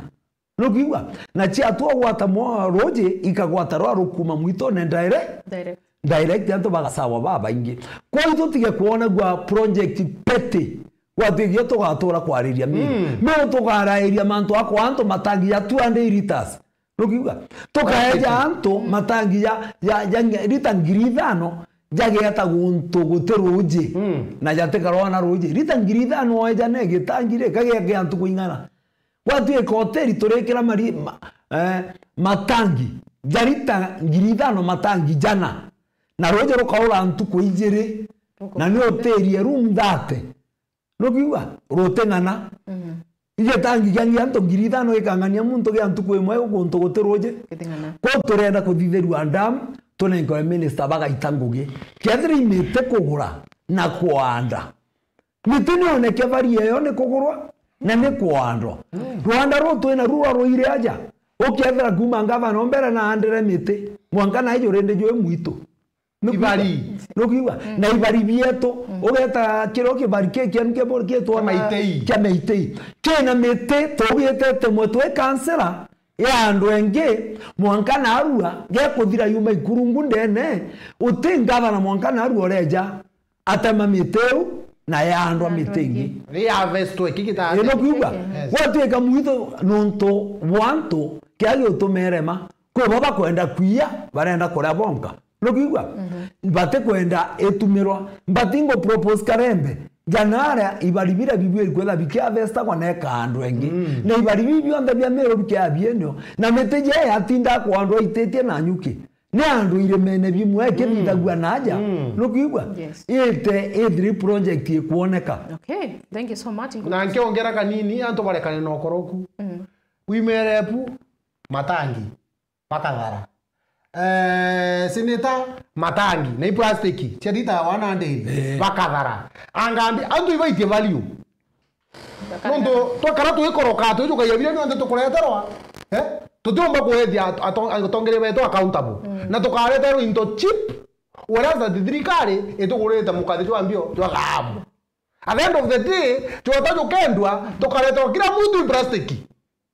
Nukwigua? Na ciatua gwata mwa-, ruji, ikagwata rwa rukuma mwitune dire-, direct, direct, antu bagasawa babaingi. Kwou tutige kwonagua project petty. Gwatuikia tugatura kwariria miri. Mm. No tugarairia mantu akwa antu matangi ya two hundred liters. Nukwigua? Tukaeja antu, mm, matangi ya, ya, ya nge-, lita ngiri ithano, jageeta guntu guti ruji. Mm. Na jatikarwa na ruji. Lita ngiri ithano oeja ne gitangi ri, kagia kia antu kuing'ana. Gwatuika hoteli turikira mari-, ma-, eh, matangi ja lita ngiri ithano, matangi jana. Na ruji rukaura ntuku ijiri. Na ni hoteli ya room thirty. Nukwigua? Ruting'ana. Mhm. Igitangi kia ngi antu ngiri ithano gikang'ania muntu gia ntuku imwe guntu guti ruji. Giting'ana. Kwou turenda kuthithirua ndamu, tunenkerwe minister bagaita ngugi. Kethira i miti kugura na kuanda. Miti nioneke bari eyo ni kugurwa na ni kuandwa. Mm. Rwanda ruu twina rua ruire aja. Ukethira kuma ngavana o mbere na andire miti, mwanka na iju rindi jwi mwitu. Nukwigua? Ibari. Nukwigua? Mm. Na ibari bietu, mm, ugeta kirio kibari ki kienu kia bo-, gitwa kia na Meitei. Kia Meitei. Kina miti tugitete mwe twi kansela ya andu engi, mwanka narua gekuthira yuma ikurungu ndene, uti ngavana mwanka narua ureja atema miti iu na yaandwa miti ingi. Ri harvestwe, iki gita-, ii, nukwigua? Yes. Gwatuika mwitho nuntu bwa antu kia giutumerema, kwi bo bakwenda kwia, barenda kuria bonka. Nukwigua? Mhm. Batikwenda itumirwa. Batingo propose karembe. Janaria ibari biria bibwiri kwetha bikiavestagwa neka andu engi. Mm. Na ibari bibi bionthe bia Meru bikiabienio. Na miti je yatinda kwandwa ititie na nyuki. Ni andu irimene bimwe ikithithagua, mm, naja. Mm. Nukwigua? Yes. Ite ithiri project ikwoneka. Okay. Thank you so much. Na nkiongera kanini, antu barekane na ukoroku. Mm. Women rep, matangi. Bakathara. Eh, senator, matangi, na i plastic, cia lita one hundred, eh, bakathara. Angambi, antu ibaitie value. Bakathara. Nontu twakara twikoroka, twijukagia biria bionthe tukureterwa, eh? Tutiumba kwethia at-, ato-, atongeria betu accountable. Mm. Na tukareterwa into cheap, whereas that thirikari itugurite mukathi jwa mbio jwa thaabu. At the end of the day, jota jukendwa, tukareterwa kila muntu i plastic.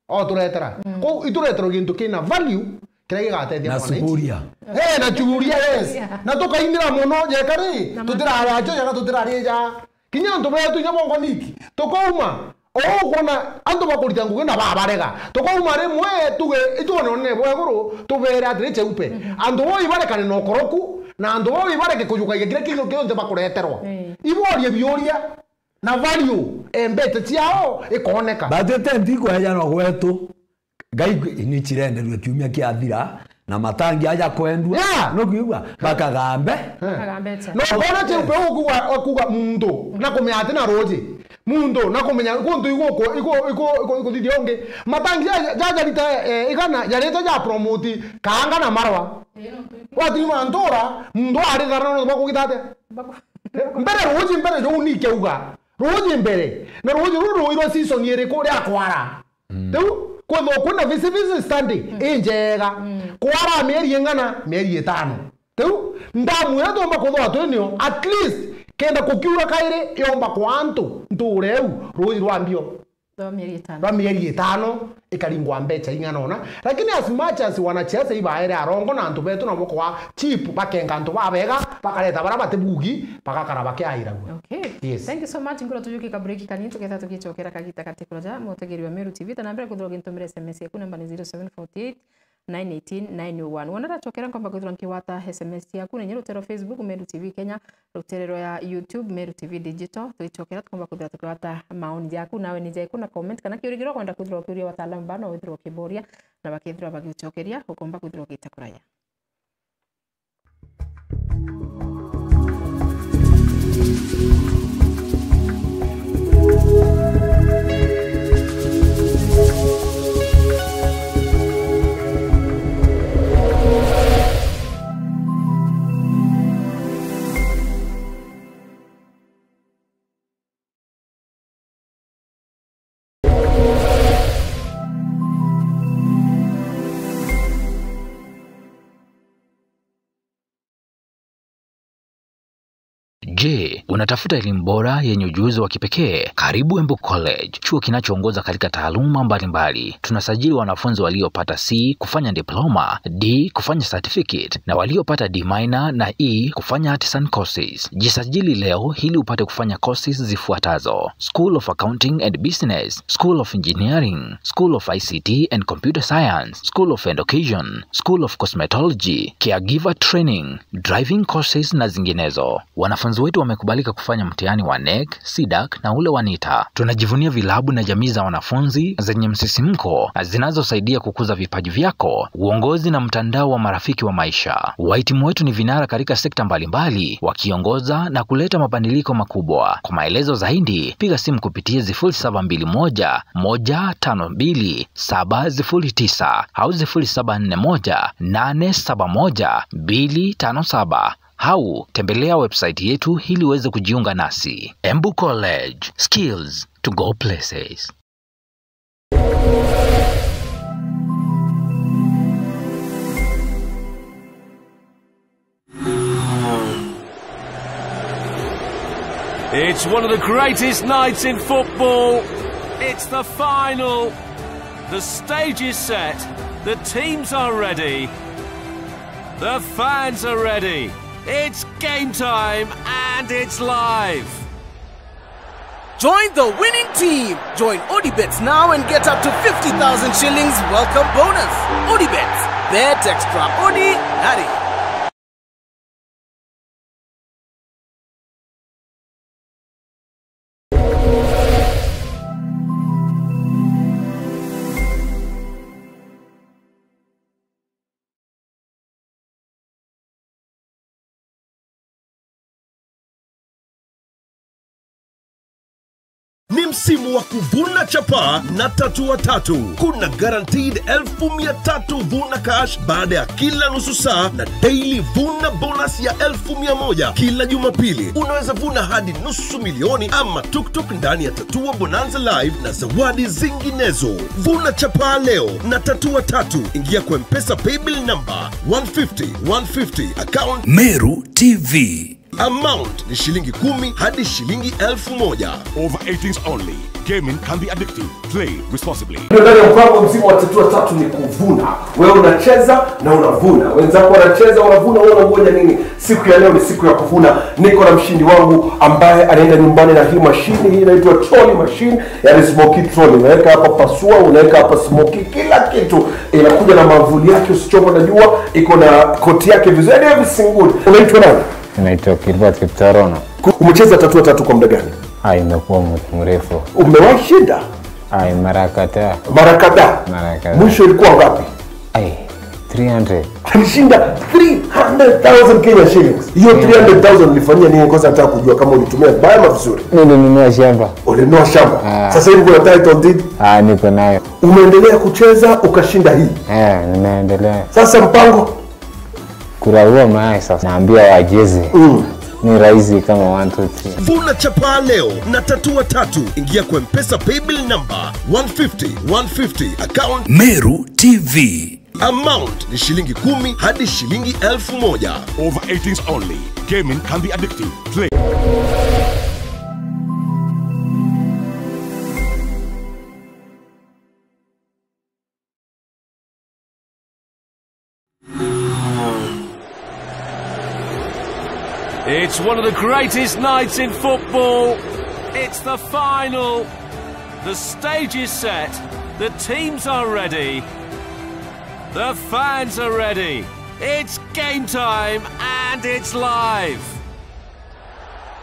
O turetera. Mm. Kou itureterwa gintu kina value, kiria gigatethia na mwananchi. Sufuria. Eh, na churia, yes. Sufuria. Na tukainira muno, jeka ri, na tutirari acho, jeka tutirari ja. Kinya antu betu inya bongo niki. Tukauma. O kwona antu bakurita ngugi na babarega. Tukauma rimwe tuge, itwone one bwa iguru, tubere atiri cheupe. Mhm. Antu bo ibarekane na ukoroku, na antu bo ibareke kujukagia kiria kintu kionthe bakureterwa. Eh. Iborie biuria. Na value, eh, mbeca ciao ikooneka. But ite ntikwejanwa gwetu. Ngai ni cirenderue kiumia kiathira, Na matangi aja kwendua. Yeah. Nukiigua? Bakagambe. Eh. Bakagambete. No, bona cheupe ukuga, ukuga muntu, na kumenya ati na ruji. Muntu, na kumenya kuntu iguku, igu, igu, igu, iguthithia ungi. Matangi ja, ja, jarita, eh, igana, jarite ja promote Kaanga na Marwa. Ii, no, tu- Watini mantura, muntu ari thara no bakugita atia? Baku- Mbere ruji mbere jou ni ikeuga. Ruji mbere. Na ruji ruru rwirwa season iriku ria kwara? Mm. Riu, kwithwa kwina feasibility study, mm, injega. Mm. Kwara mieri ingana? Mieri itano. Riu, ndamu iria twomba kwithwa twinio, at least, kenda kukiura kairi, yomba kwa antu, nture iu, ruji rwa mbio. Rwa mieri itano. Rwa mieri itano, ikaringwa mbecha ing'ana ona. Lakini as much as wanasiasa ibaere arongo na antu betu nabo kwa cheap, bakenga antu babega, bakareta bara batibugi, bagakara bakiairagua. Okay. Yes. Thank you so much. Ngura tujuki ka break kanini, tuketha tugicokera kagita kati kuraja, mutegeri wa Meru T V, ta na mbere kuthirwa gintumire S M S yaku namba ni zero seven forty eight, nine eighteen, nine oh one. Wona ndacokera nkomba kwithirwa nkigwata S M S ciaku, na inya rutere rwa Facebook, Meru T V Kenya, rutere rwa YouTube, Meru T V Digital. Twicokera tukomba kwithirwa tukigwata maoni jaku, nawe ni jaiku na comment, kana kiurigiro kwenda kwithirwa ukiuria wataalamu bana, withirwa ukiboria, na bakethirwa bagiucokeria, ukomba kwithirwa ugite kuraya. Je, unatafuta elimu bora yenye ujuzi wa kipekee? Karibu Embu College, chuo kinachoongoza katika taaluma mbalimbali. Tunasajili wanafunzi waliopata C kufanya diploma, D kufanya certificate, na waliopata D minor na E kufanya artisan courses. Jisajili leo ili upate kufanya courses zifuatazo: School of Accounting and Business, School of Engineering, School of I C T and Computer Science, School of Education, School of Cosmetology, Caregiver Training, driving courses na zinginezo. Wanafunzi wetu wamekubalika kufanya mtihani wa NEC, CDAC na ule wa NITA. Tunajivunia vilabu na jamii za wanafunzi zenye msisimko na zinazosaidia kukuza vipaji vyako. Uongozi na mtandao wa marafiki wa maisha. Wahitimu wetu ni vinara katika sekta mbalimbali, wakiongoza na kuleta mabadiliko makubwa. Kwa maelezo zaidi, piga simu kupitia sifuri saba mbili moja, moja tano mbili, saba sifuri tisa au sifuri saba nne moja, nane saba moja, mbili tano saba. Au tembelea website yetu ili uweze kujiunga nasi. Embu College, skills to go places. It's one of the greatest nights in football. It's the final. The stage is set. The teams are ready. The fans are ready. It's game time and it's live. Join the winning team. Join Odibets now and get up to fifty thousand shillings welcome bonus. Odibets. Bet extra. Odi nari. Ni msimu wa kuvuna chapa na Tatu wa Tatu. Kuna guaranteed elfu mia tatu vuna cash baada ya kila nusu saa na daily vuna bonus ya elfu mia moja kila Jumapili. Unaweza vuna hadi nusu milioni ama tuktuk ndani ya Tatua Bonanza Live na zawadi zinginezo. Vuna chapa leo na Tatu wa Tatu. Ingia kwa M-Pesa paybill number one fifty, one fifty, account Meru T V. Amount ni shilingi kumi hadi shilingi elfu moja. Over eighteens only. Gaming can be addictive. Play responsibly. Ndio ndani ya mpango mzima wa Tatua Tatu ni kuvuna. Wewe unacheza na unavuna. Wenzako wanacheza, wanavuna, wewe unangoja nini? Siku ya leo ni siku ya kuvuna. Niko na mshindi wangu ambaye anaenda nyumbani na hii mashine. Hii inaitwa trolley machine, yani smoky trolley. Unaweka hapa pasua, unaweka hapa smoky, kila kitu. Inakuja na mwavuli yake, usichomwe na jua, iko na koti yake vizuri. Yani everything good. Unaitwa nani? Naitwa Gilbert Kiptorono. Ku-, umecheza Tatua Tatu kwa muda gani? Ah, imekuwa muda mrefu. Umewahi shinda? Ai, mara kadhaa. Mara kadhaa? Mara kadhaa. Mwisho ilikuwa ngapi? Ai, Three hundred. Alishinda three hundred thousand Kenya shillings. Hiyo three hundred thousand ulifanyia nini? Kwanza nataka kujua kama ulitumia vibaya ama vizuri. Nilinunua shamba. Ulinunua shamba. Ah. Sasa hivi kuna title deed? Ah, niko nayo. Umeendelea kucheza ukashinda hii? Eh, nimeendelea. Sasa mpango? Kurarua mayai sasa. Naambia wacheze. Mm. Ni rahisi kama one, two, three. Vuna chapa leo na tatua tatu. Ingia kwa M-Pesa paybill number one fifty, one fifty, account Meru T V. Amount ni shilingi kumi hadi shilingi elfu moja. Over eighteens only. Gaming can be addictive. Play. It's one of the greatest nights in football. It's the final. The stage is set. The teams are ready. The fans are ready. It's game time and it's live.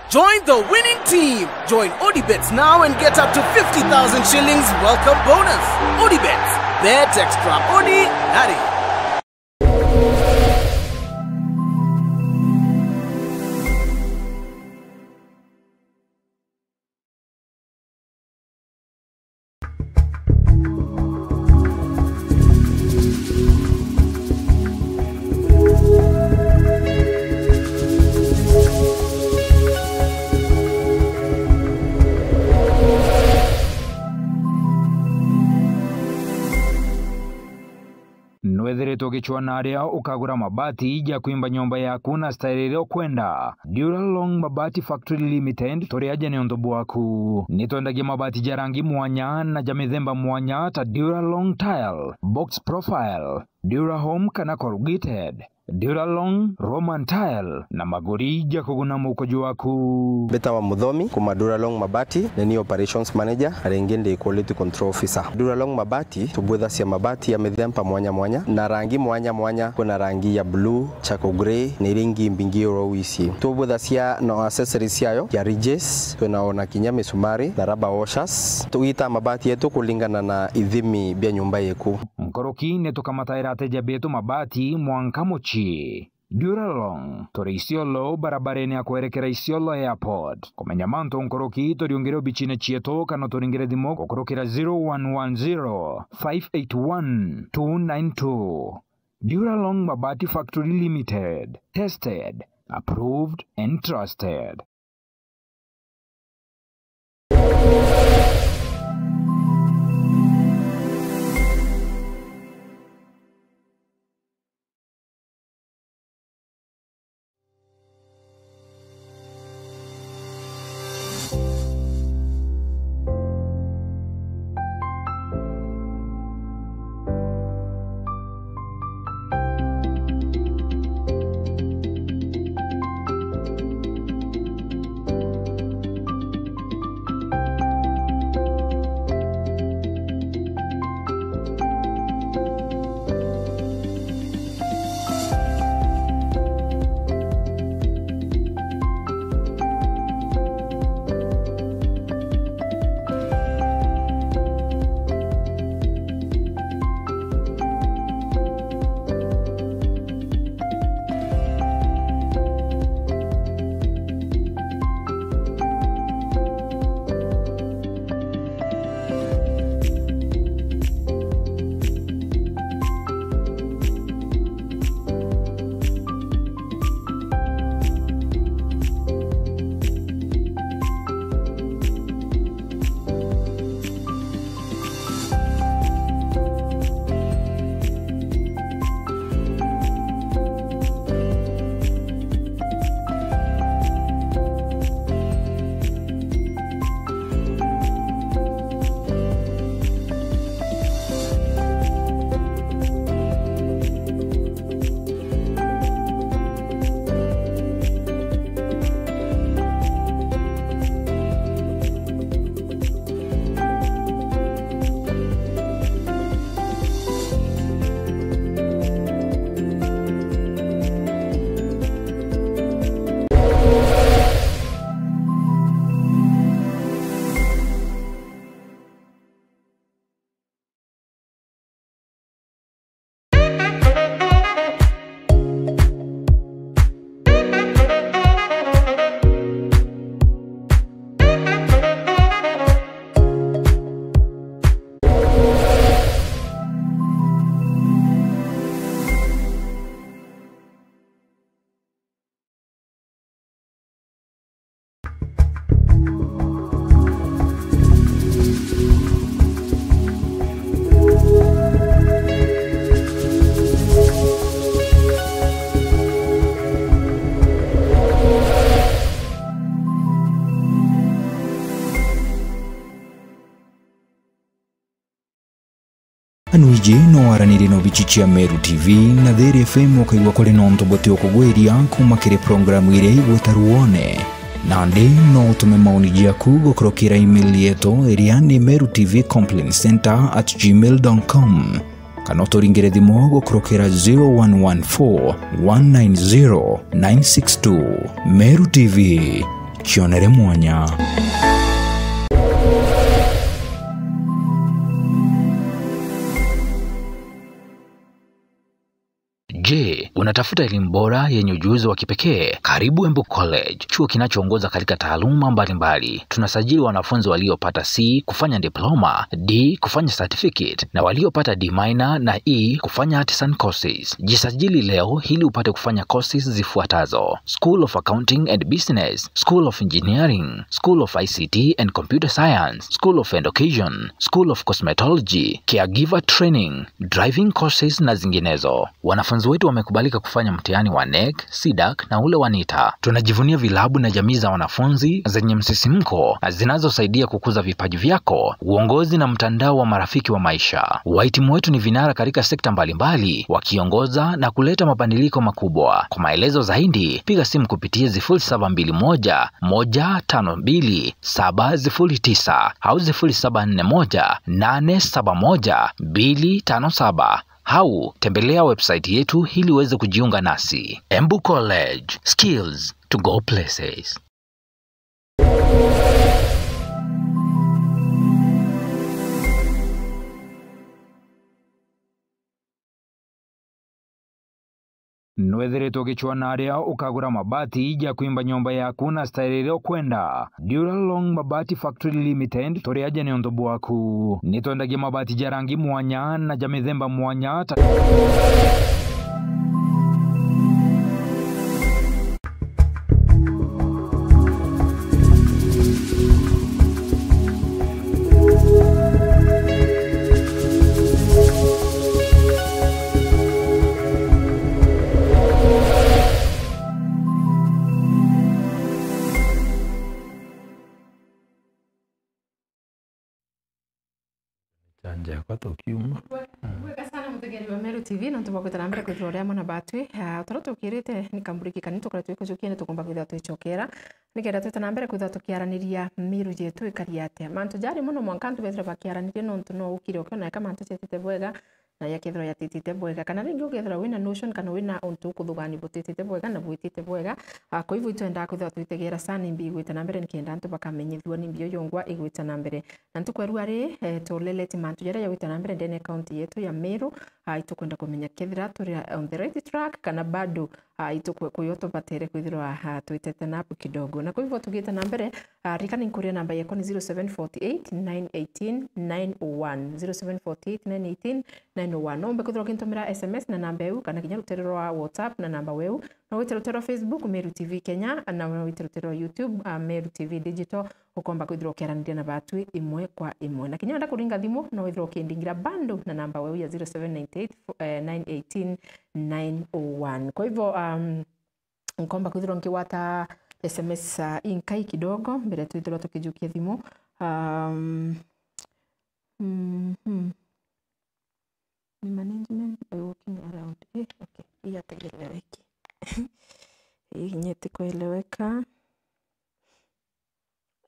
Join the winning team. Join Odibets now and get up to fifty thousand shillings welcome bonus. Odibets. Bet extra. Odi, Adi. Nwethiritwe ugicwaa na aria ukagura mabati ja kwimba nyomba yaku na style iria ukwenda? Duralong Mabati Factory Limited, turi aja niuntu bwaku. Nitwendagia mabati ja rangi mwanya na ja mithemba mwanya ta Duralong Tile, Box Profile, Durahome kana Corrugated, Duralong, Roman Tile na maguri ja kuguna muko jwaku. Mbitawa Muthomi, kuma Duralong Mabati, ni ni operations manager, na ringi ndi quality control officer. Duralong Mabati, tubwithacia mabati ya mithemba mwanya mwanya, na rangi mwanya mwanya. Kwina rangi ya blue, charcoal grey, na iria ingi mbingi ura wisi. Tubwithacia na accessories ciayo, ya ridges, twina ona kinya misumari, na rubber washers. Tugitaa mabati yetu kulingana na ithimi bia nyumba yeku. Nkuruki ni tukamataira ateja betu mabati mwanka mucii. Duralong, turi Isiolo, barabarene ya kwerekera Isiolo Airport. Kumenya mantu nkuruki, turiungire obicine cietu kana turingire thimu gukurukira zero one one zero, five eight one, two nine two. Duralong Mabati Factory Limited. Tested, approved and trusted. Anu iji no waranirie na obici cia Meru T V na Thiri F M ukaigua kuri na untu buti ukugwiria kuuma kiri programu iria igwita Ruone. Nandi no utume maoni jaku gukurukira email yetu iria ni meru T V complaint center at gmail dot com. Kana uturingire thimu gukurukira zero one one four, one nine zero, nine six two. Meru T V, kionere mwanya. Je, unatafuta elimu bora yenye ujuzi wa kipekee? Karibu Embu College, chuo kinachoongoza katika taaluma mbalimbali. Tunasajili wanafunzi waliopata C kufanya diploma, D kufanya certificate, na waliopata D minor na E kufanya artisan courses. Jisajili leo ili upate kufanya courses zifuatazo: School of Accounting and Business, School of Engineering, School of I C T and Computer Science, School of Education, School of Cosmetology, Caregiver Training, driving courses na zinginezo. Wanafunzi wetu wamekubalika kufanya mtihani wa NEC, CDAC na ule wa NITA. Tunajivunia vilabu na jamii za wanafunzi zenye msisimko na zinazosaidia kukuza vipaji vyako, uongozi na mtandao wa marafiki wa maisha. Wahitimu wetu ni vinara katika sekta mbalimbali, wakiongoza na kuleta mabadiliko makubwa. Kwa maelezo zaidi, piga simu kupitia sifuri saba mbili moja, moja tano mbili, saba sifuri tisa au sifuri saba nne moja, nane saba moja, mbili tano saba. Au tembelea website yetu ili uweze kujiunga nasi. Embu College, skills to go places. Nwethiritwe ugicwaa na aria ukagura mabati ja kwimba nyomba yaku na style iria ukwenda. Duralong Mabati Factory Limited, turi aja niuntu bwaku. Nitwendagia mabati ja rangi mwanya na ja mithemba mwanya ta Chanja yakwa tukiuma. Bwega sana mutegeri wa Meru T V, nontu bwa kwita na mbere kwithirwa uri amwe na batwi. Ah, utoro tukirite ni kamburi kikani tukoretwe twikujukia ni tukumba kwithirwa twicokera nikenda twita na mbere kwithirwa tukiaraniria Meru yetu ikari atia. Mantu jari muno mwanka antu bethirwa bakiaraniria nontu no ukire ukiona eka mantu jetite bwega, na yakethirwa yatitite bwega, kana ringi ukethirwa wina notion kana wina untu ukuthugani butitite bwega na bwitite bwega. Ah, kwa hivyo itwendaa kwithirwa twitegera sana imbi igwita na mbere nikenda antu bakamenyithua ni mbi iyo yongwa igwita na mbere. Na ntuku ya rua ri, eh, tuleleti mantu jaria jagwita na mbere ndene ya county yetu ya Meru. Ah, itukwenda kumenya kethira turi on the right track kana bado, ah, itukwe kuyo tubatere kwithirwa, ah, twitete napu kidogo. Na kwa hivyo tugite na mbere, ah, ririkana nkuria namba yekwa ni zero seven forty eight, nine eighteen, nine oh one, zero seven forty eight, nine eighteen, nine oh one. No umbe kwithirwa ukintumira S M S na namba eu, kana kinya rutere rwa WhatsApp na namba weu. No wite rutere rwa Facebook, Meru T V Kenya, na no wite rutere rwa YouTube, ah, Meru T V Digital. Ukomba kwithirwa ukiaraniria na batwi imwe kwa imwe. Na kinya wenda kuringa thimu, no withirwa ukindingira bando na namba weu ya zero seven nine eight, eh, nine eighteen, nine oh one. Kwa hivyo, um, nkomba kwithirwa nkigwata S M S, uh, inkai kidogo mbere twithirwa tukijukia thimu. Um, mhm. Ni management by walking around. Eh, okay. Hii hata ieleweki. Hii yenyewe ti kueleweka.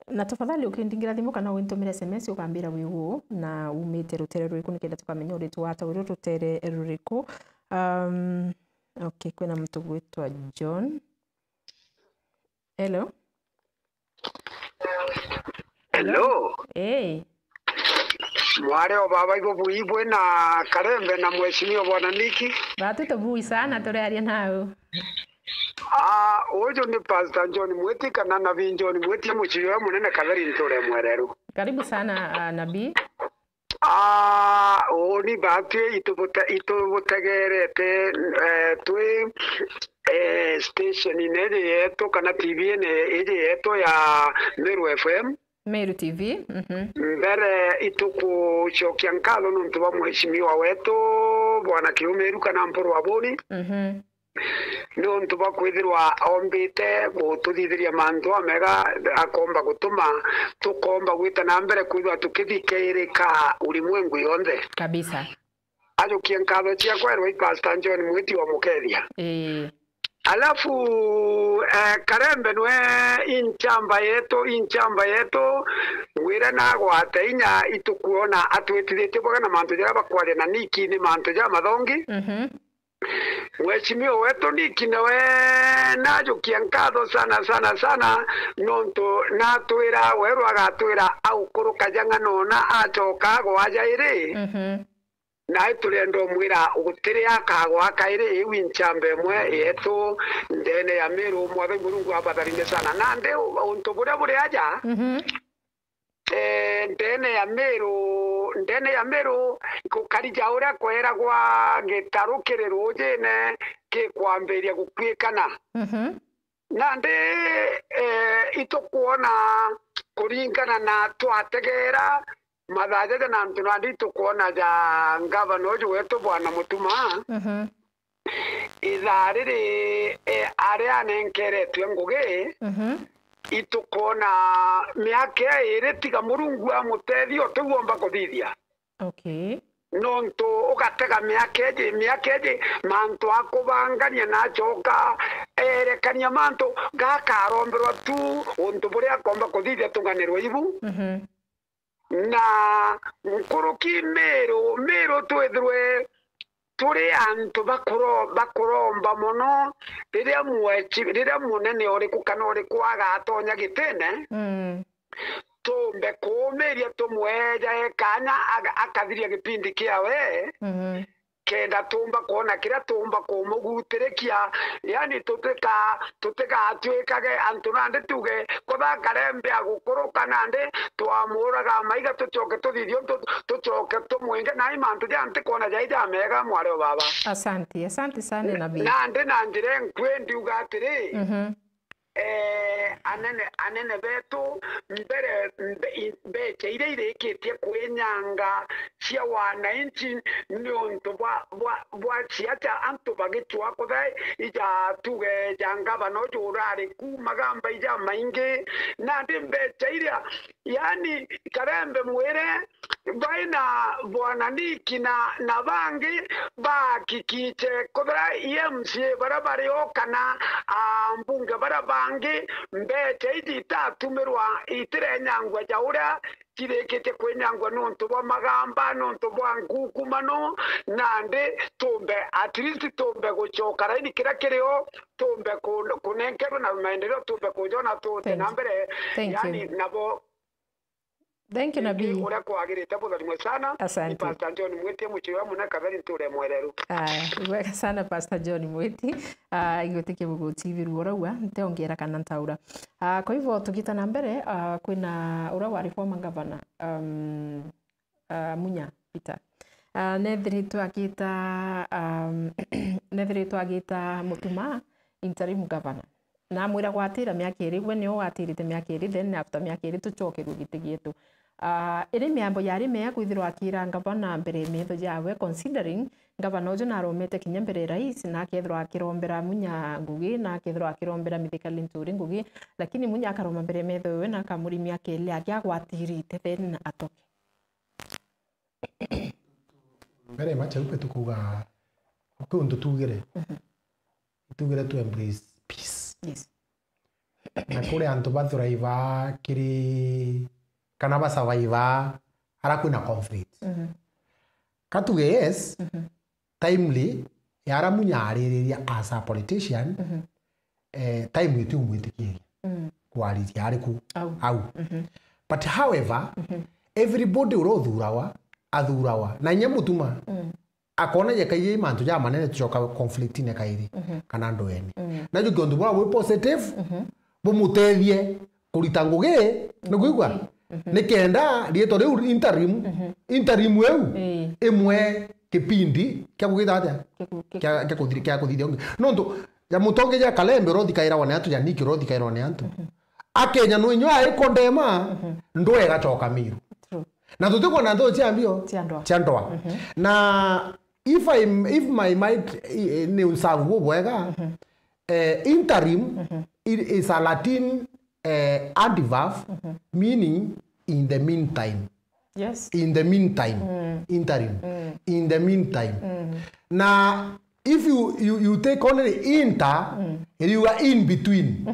Na tafadhali ukindingira thimu kana wintumire S M S ukambira wi uu na umite rutere ruriku nikenda tukamenya uritwata uri rutere ruriku. Um, okay, kwina muntu gwitwa John. Hello? Hello. Hey. Mwari o baba ibo bui bwina Karembe na mheshimiwa bwana Niki. Batu tubui sana turiaria nau. Ah, uju ni Pastor John Mwiti kana Nabii John Mwiti, mucii uria munene Katheri nture Mwereru. Karibu sana, ah, Nabii. Ah, uni batwi itubute-, itubutegerete, eh, twi, eh, station ine iji yetu kana T V ine iji yetu ya Meru F M. Meru T V, mhm. Mbere itukucokia nkatho nontu bwa mheshimiwa wetu Bwana Kiumiru kana Mpuru wa Boni. Mhm. Nontu bwa kwithirwa ombite gututhithiria mantu amega, akomba gutuma tukomba gwita na mbere kwithirwa tukithikirika ulimwengu yonthe. Kabisa. ajukie nkatho ciakwa erwa i Pastor John Mwiti wa Mukethia. Ii. Alafu, eh, Karembe nwe inchamba yetu, inchamba yetu, ngwire nagwate inya itukwona atwitithitie bwega na mantu jaria bakwaria na Niki ni mantu ja mathongi. Mhm. Mheshimiwa wetu Niki nawe najukia nkatho sana, sana, sana, nontu natwira, werwa agatwira aukuruka jang'a nona acoka agwa jairi. Mhm. Nae turenda umwira gutiri akagwa kairi, iu inchamba imwe yetu ndene ya Meru. Mwathani Murungu abatharime sana. Nandi untu buria buri aja, Mhm. eh, ndene ya Meru, ndene ya Meru, gukari ja uria kweragwa gitaru kiri rujine kikwambiria gukwikana. Mhm. Nandi, eh, itukwona kuringana na twategeera mathaa jaja na antu nandi itukwona ja ngavana uju wetu Bwana Mutuma, Mhm. ithaa riri, eh, aria anenkeretwe ngugi, Mhm. itukwona miaka iiri tiga Murungu amutethia utiu omba kuthithia. Okay. Nontu ugatega miaka iji, miaka iji, mantu akubangania na acoka eerekania mantu, gakaromberwa tu untu buria akomba kuthithia tunganirwe ibu. Mhm. Na nkuruki Meru, Meru twithirwe turi antu bakuro-, bakuromba mono riria mwechi-, riria munene uriku kana uriku agatonya gitine, Mm. tumbe kuumiria, tumweejae kanya aga-, akathiria gipindi kiawe, Mhm. kenda tumba kwona kiria tumba kumugutirikia. Yani, tutika-, tutigatuikage antu nandi tuge, kutha Karembe agukuruka nandi, twamuuraga maiga, tucoke tuthithie untu, tucoke tumwinge. Nai mantu ja ntikwona jai jamega, mwari o baba. Asante, asante sana, Nabii. Nandi na njira inkui ndiuga atiri, Mhm. eh, anene, anene betu, mbere, mbe-, i-, mbecha iria irikitie kwinyanga cia wananchi niuntu bwa, bwa, bwa siasa, antu bagicua kuthe ija tuge ja ngavana uju urari ku magamba ija maingi, nandi mbecha iria, yani, Karembe mwire, baina Bwana Niki na, na bangi bahakikiche kuthira i M C A baria bari o kana, ah, mbunge baria bangi, mbecha iji itatumirwa, itirenyangwa ja uria cirikitie kwinyangwa nontu bwa magamba, nontu bwa ngukumano, nandi tumbe, at least tumbe gucoka raini kiria kiri o, tumbe ku-, kunenkerwe na maendeleo, tumbe kujona tute Thank na you. mbere, Thank yani you. nabo Thank you, Nabii. Uria kwagirite, butharimwe sana. Asante. Ni Pastor John Mwiti, muchio wa muna Katheri, nture Mwereru. Aya, ibwega sana, Pastor John Mwiti. Ah, igwitikia buguchibirua urauga, nteongera kana ntaura. Ah, kwa hivyo, tugita na mbere, ah, kwina uria wari former governor, um, ah, Munya Peter. Ah, nethiritwe agita, um, nethiritwe agita Mutuma interim governor. Na amwira gwatira miaka iri, gwe nio watirite miaka iri, then after miaka iri tucokerwe giti gietu. Ah, iri miambo yari mea kwithirwa akira ngavana mbere ya metho jawe, considering ngavana uju naromete kinya mbere ya rais, na akethirwa akirombera Munya ngugi, na akethirwa akirombera Mithika Linturi ngugi, lakini Munya akaroma mbere ya metho yawe na akamuri miaka iri yake agwatirite, then atoke. Mbere ya macha upe tukuga, ukiuntu tugire, Mhm. tugire tu embrace peace. Yes. Na kuri antu bathuraiva kiri, kana basurvive ara kwina conflict. Mhm. Katuge yes, Mhm. timely, ya ara Munya aririria as a politician, Mhm. eh, time itiumwitikiria Mm. kwariria ari ku Au. au. Mhm. But however, Mhm. everybody uria uthurawa, athurawa. Na inya Mutuma, Mm. akona ja kairi mantu ja manene tucoka conflict-ine kairi, Mhm. kana ndoene. Mm. Na ju kiontu bwa bwi positive, Mhm. bumutethie kurita ngugi, ni kwigua? Mhm. Nikenda riitwa riu interim, Mhm. interim iu Ii. imwe kipindi kia kugita atia? Kia ku-, kia Kia, kia kuthiri-, kia kuthithia ungi. Nontu ja mutongeria Kalembe urothikairwa ni antu, ja Niki urothikairwa ni antu. Mhm. Akenya no inywa aikondema, Mhm. ndwe igacoka Miru. True. Na tutikwona nthu cia mbio? Cia ndwa. Cia ndwa. Mhm. Na if I, if my mind, eh, ni unsavu bubwega, Mhm. eh, interim Mhm. i-, is a Latin, eh, adverb Mhm. meaning in the meantime. Yes. In the meantime, Mm. interim, Mm. in the meantime. Mm. Na if you, you, you take only inter, Mm. iriuga in between.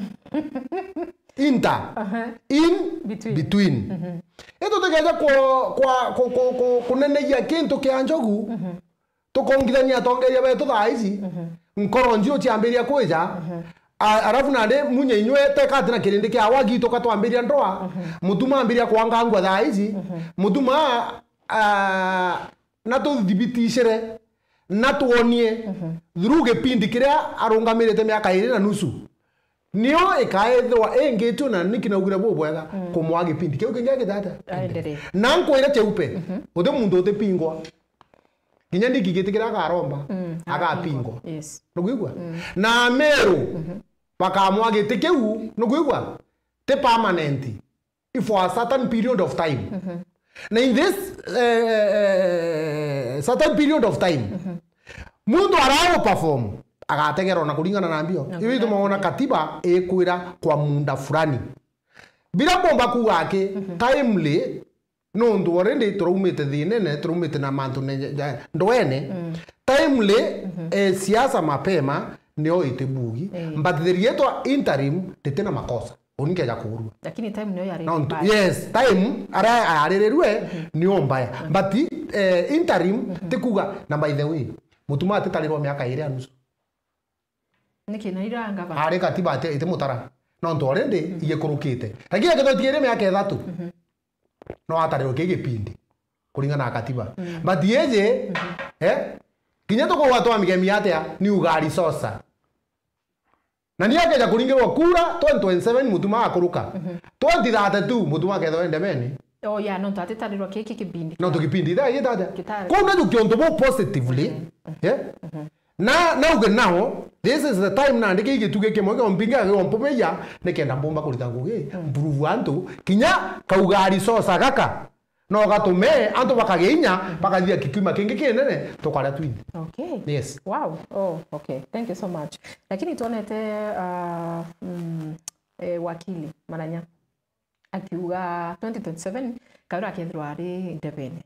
Inter, Aha. In Between. Between. Mhm. Itu tukeja ku, kwa, ku, ku, ku, kunenegia kintu kia njogu, Mhm. tukongithania atongeria betu thaa ici, Mhm. nkoro njiru ciambiria kwija, Mhm. a-, arafu nandi munye inywe teka ati na kirindi kia wagi tukatwambiria ndoa, Mhm. mutuma ambiria kwangangwa thaa ici, Mhm. mutuma, a, na tuthibitishire, na tuonie, Mhm. through gipindi kiria arungamirite miaka iri na nusu. Nio ikaethirwa ingitio na niki naugire bubwega Mm. kumwa gipindi kiu kingi agitata. Aendelee. Na nkwire cheupe, Mhm. uti muntu utipingwa. Kinya ndiki giti kiria akaromba, Mm. agapingwa. Yes. Nukwigua? Mm. Na Meru, Mhm. bakamwa giti kiu, nukwigua? Ti permanent. If for a certain period of time. Mhm. Na in this, eh, certain period of time, Mhm. muntu arao perform agategerwa na kuringana na mbio. Na Iu itumaona katiba ikwira kwa muda fulani. Bila bomba kuga aki, Mhm. timely, nontu already turaumite thinene, turaumite na mantu ne, ja, ndoene. Mm. Timely, Mhm. eh, siasa mapema, nio itibugi. Eh. But the rietwa interim, ritina makosa. Uni nkeja kuurua. Lakini time niyo yari Nontu, mbaya. Yes, time ara aririrwe nio mbaya. But, eh, interim, tikuga, na by the way, mutuma atitarirwa miaka iri ya nusu. Niki na ira ngavana? Ari katiba ati, iti mutara. Nontu already igikurukite. Lakini akithotie iri miaka ithatu. No atarirwe ki gipindi. Kuringana na katiba. But yeje, eh, kinya tukuga twamigemi atia, ni ugari sosa. Na ni akeja kuringirwa kura twenty twenty-seven mutuma akuruka. Twenty thirty-two mutuma akethwa ende bene. Oh, yeah, nontu atitarirwa kiki kipindi. No tukipindi itha gitata. Gitata. Kwa unajua kionto bo positively, eh? Na nauge nao, this is the time nandi ki gituge kimwe kio mpinga kio mpumeja, nikenda mbomba kurita ngugi, mburuvu antu, kinya kaugari sosa gaka. No gatume antu bakagia inya, bakathia kikuma kingi kinene, tukaria twinthe. Okay. Yes. Wow. Oh, okay. Thank you so much. Lakini tuonete, uh, mm, eh, wakili Maranya akiuga twenty twenty-seven Kawira akethirwa ari ndebene.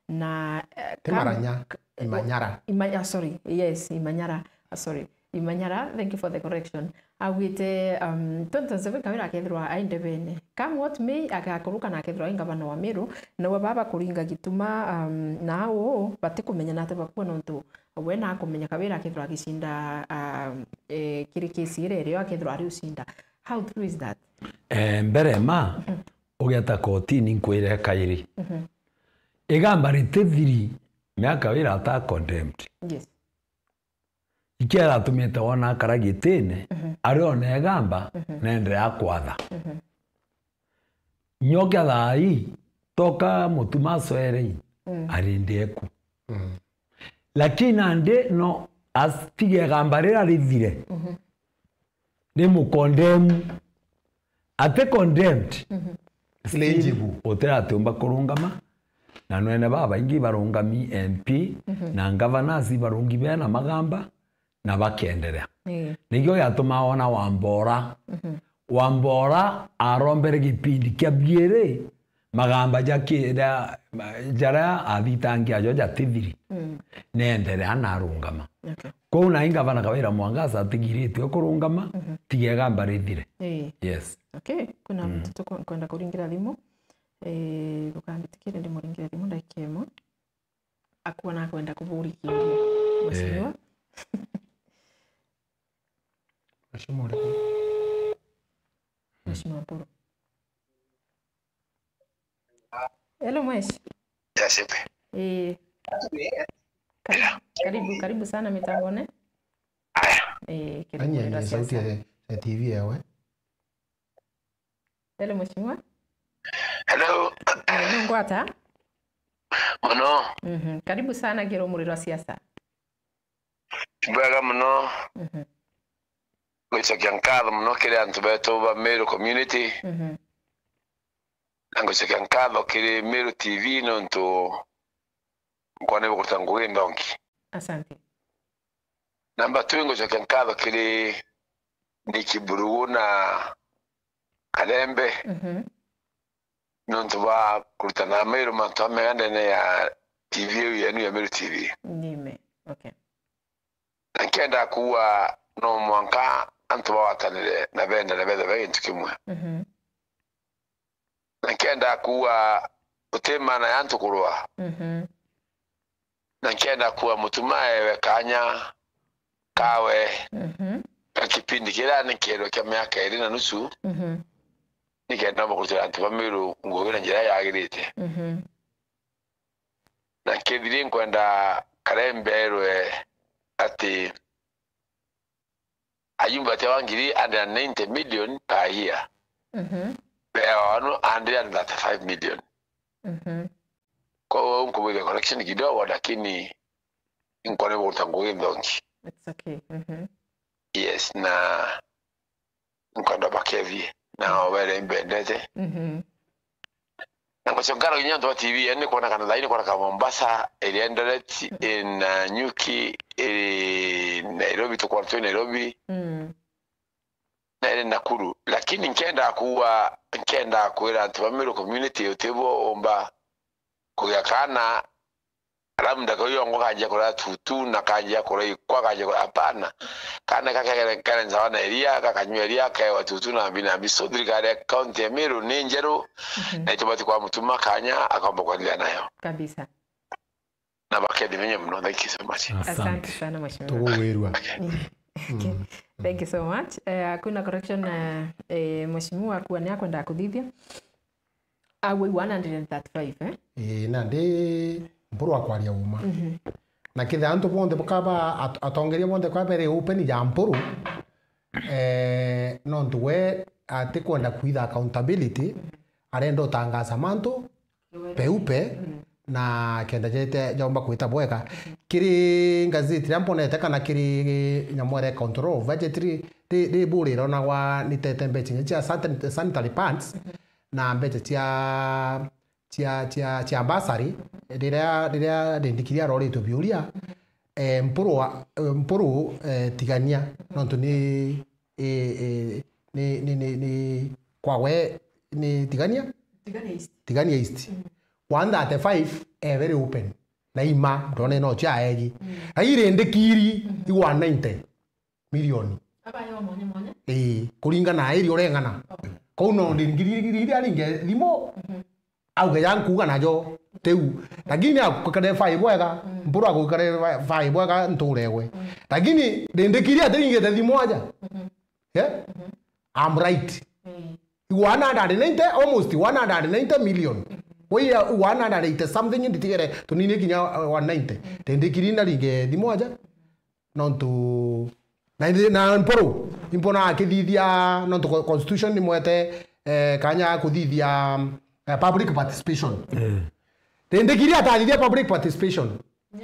Na, eh, Ti kam- Maranya, Imanyara. Ima-, ah, sorry. Yes, Imanyara. Ah, sorry. Imanyara, thank you for the correction. Augite, um, twenty twenty-seven Kawira akethirwa ai ndebene. Come what may, agakuruka na akethirwa ai ngavana wa Meru. Nawe baba kuringa gituma, um, na uu batikumenya nate bakua nontu we nakumenya Kawira akethirwa agicinda, um, eh, kiri kesi iria irio akethirwa ari ucinda. How true is that? Eh, mbere ma, ugeta kotini nkwire kairi. Igamba ritithiri miaka Kawira ata condemned. Yes. Ikia iratumite wona akara gitine, ari ona igamba, nende akwatha. Nyokia thaa ii, toka mutuma acwere ii, ari ndi eku. Lakini nandi no atige igamba rira rithire. Ni mukondemu. Ati condemned. Still, Legible. utiratiumba kurungama, na nwene babaingi barungami M P, na governors barungi bena magamba, na bakenderea. Eh. Nikio giatuma wona Wambora. Wambora arombere gipindi kia biiri, magamba ja ki-, ja-, jaria athitangi ajo jatithiri. Neenderea na arungama. Okay. Kwou nai ngavana Kawira Mwangaza atigiritue kurungama, tiga igamba rithire. Eh. Yes. Okay, kuna muntu tukwenda kuringira thimu. Eh, rukanditikire ndimuringire thimu ndagika imwe. Akuona akwenda kuburia kiuria. Mheshimiwa. Mheshimiwa uriku? Mheshimiwa Puru. Hello, Mweshi. Yasipe. Eh, karibu, karibu, karibu sana mitambone. Eh, karibu Anyie mwendwa ni sauti siasa. Ya, ya T V yawe. Hello, Mheshimiwa. Hello. Eh, nungwata? Muno. Mhm. Karibu sana kiri rumuri rwa siasa. Bwega muno. Mhm. Gwicokia nkatho muno kiri antu betu ba Meru community. Mhm. Na ngucokia nkatho kiri Meru T V nontu nkwona ibukuruta ngugi ndongi. Asante. Namba two, ngucokia nkatho kiri Ndiki Burugu na Kalembe. Mhm. nontu bwa kurutana Meru mantu amega ndene ya T V iu yenu ya Meru T V. Nime. Okay. Na nkenda kuuga no mwanka antu bagwatanire na bendane bethe ba gintu kimwe. Mhm. Na nkenda kuuga guti maana ya antu kurua. Mhm. Na nkenda kuuga Mutuma ewe kanya kawe Mhm. ka kipindi kiria ni kiero kia miaka iri na nusu, Mhm. nikenda mbe kurutira antu ba Meru ngugi na njira yagirite. Mhm. Na nkethiri nkwenda Karembe erwe ati ayumba tia wa ngiri hundred and ninety million per year. Mhm. Bewa wanu hundred and thirty-five million. Mhm. Kwa hiyo nkubwithia correction kidogo, lakini nkone bota ngugi nthongi. It's okay. Mhm. Yes, na nkwenda bakethie na were imbendete. Mhm. Na ngocoka nkaragia antu ba T V, yani kwona kana thaini kwona ka Mombasa, iri Eldoret, iri Nanyuki, iri Nairobi, tukwona twi Nairobi, Mm. na iri Nakuru. Lakini nkenda kuuga, nkenda kwira antu ba Meru community utibo umba kugia kana, alafu ndaka uyo ngo kanjia kuria tutu, na kanjia kuria ikwa, kanjia kuria, hapana. Kana kakegere kere nzawa na iria, kakanyua iria, kewa tutu na mbi na mbi. So thirikari ya kaunti ya Meru ni njeru, Mhm. na itubati kwa Mutuma kanya akomba kwendelea nayo. Kabisa. Na bakethimenya muno. Thank you so much. Asante. Asante sana, mheshimiwa. Tugwirua. Okay. Thank you so much. Eh, kwina correction, eh, eh, mheshimiwa akuwa ni akwenda kuthithia. Agwe one hundred and thirty-five, eh? Ii, nandi Mpuru akwaria uma. Mhm. Na kethira antu bonthe bakaba at-, atongeria bonthe kwa bere open ya Mpuru, eh, nontu we atikwenda kwitha accountability, arenda utangaza mantu peupe, Mm. na kenda jete jomba kwita bwega. Mhm. Kiri ngazeti ria mbonete kana kiri nyamu ere control budget ri, ri, ri buri ronagwa ni tete mbecha cia sanit-, sanitary pads, Mhm. na mbecha cia, cia, cia, cia bursary, riria, riria rindikiri aroritwe biuria, eh, Mpuru wa, eh, Mpuru, eh, Tigania, nontu ni, eh, eh, ni, ni, ni, ni, kwawe ni Tigania? Tigania East. Tigania East. Mm. One thirty-five, eh, very open. Na ima, ndone no cia egi. Mm. Na irindikiri, Mm. igwa ninety. Milioni. Aba yo mwanya mwanya? Ii, kuringana na area ureng'ana. Okay. Kou no ndi ngiri, ngiri, ngiri iria aringe thimu, Mhm. auge ya nkuuga najo, tiu. Lakini akukare fai bwega, Mm. Mpuru akukare fai bwega nturegwe. Mm. Lakini rindikiri atiringite thimu aja. Mhm. Yeah? Mhm. I'm right. Mm. One hundred ninety, almost one hundred ninety million. Mhm. Kwa hiyo one hundred eighty something nditigere tunini kinya, uh, one ninety. Mm. Rindikiri naringe thimu aja. Nontu, na ithi-, na Mpuru, impona akithithia, nontu co-, constitution ni mwete, eh, kanya kuthithia, eh, public participation. Eh. Rindikiri atathithia public participation.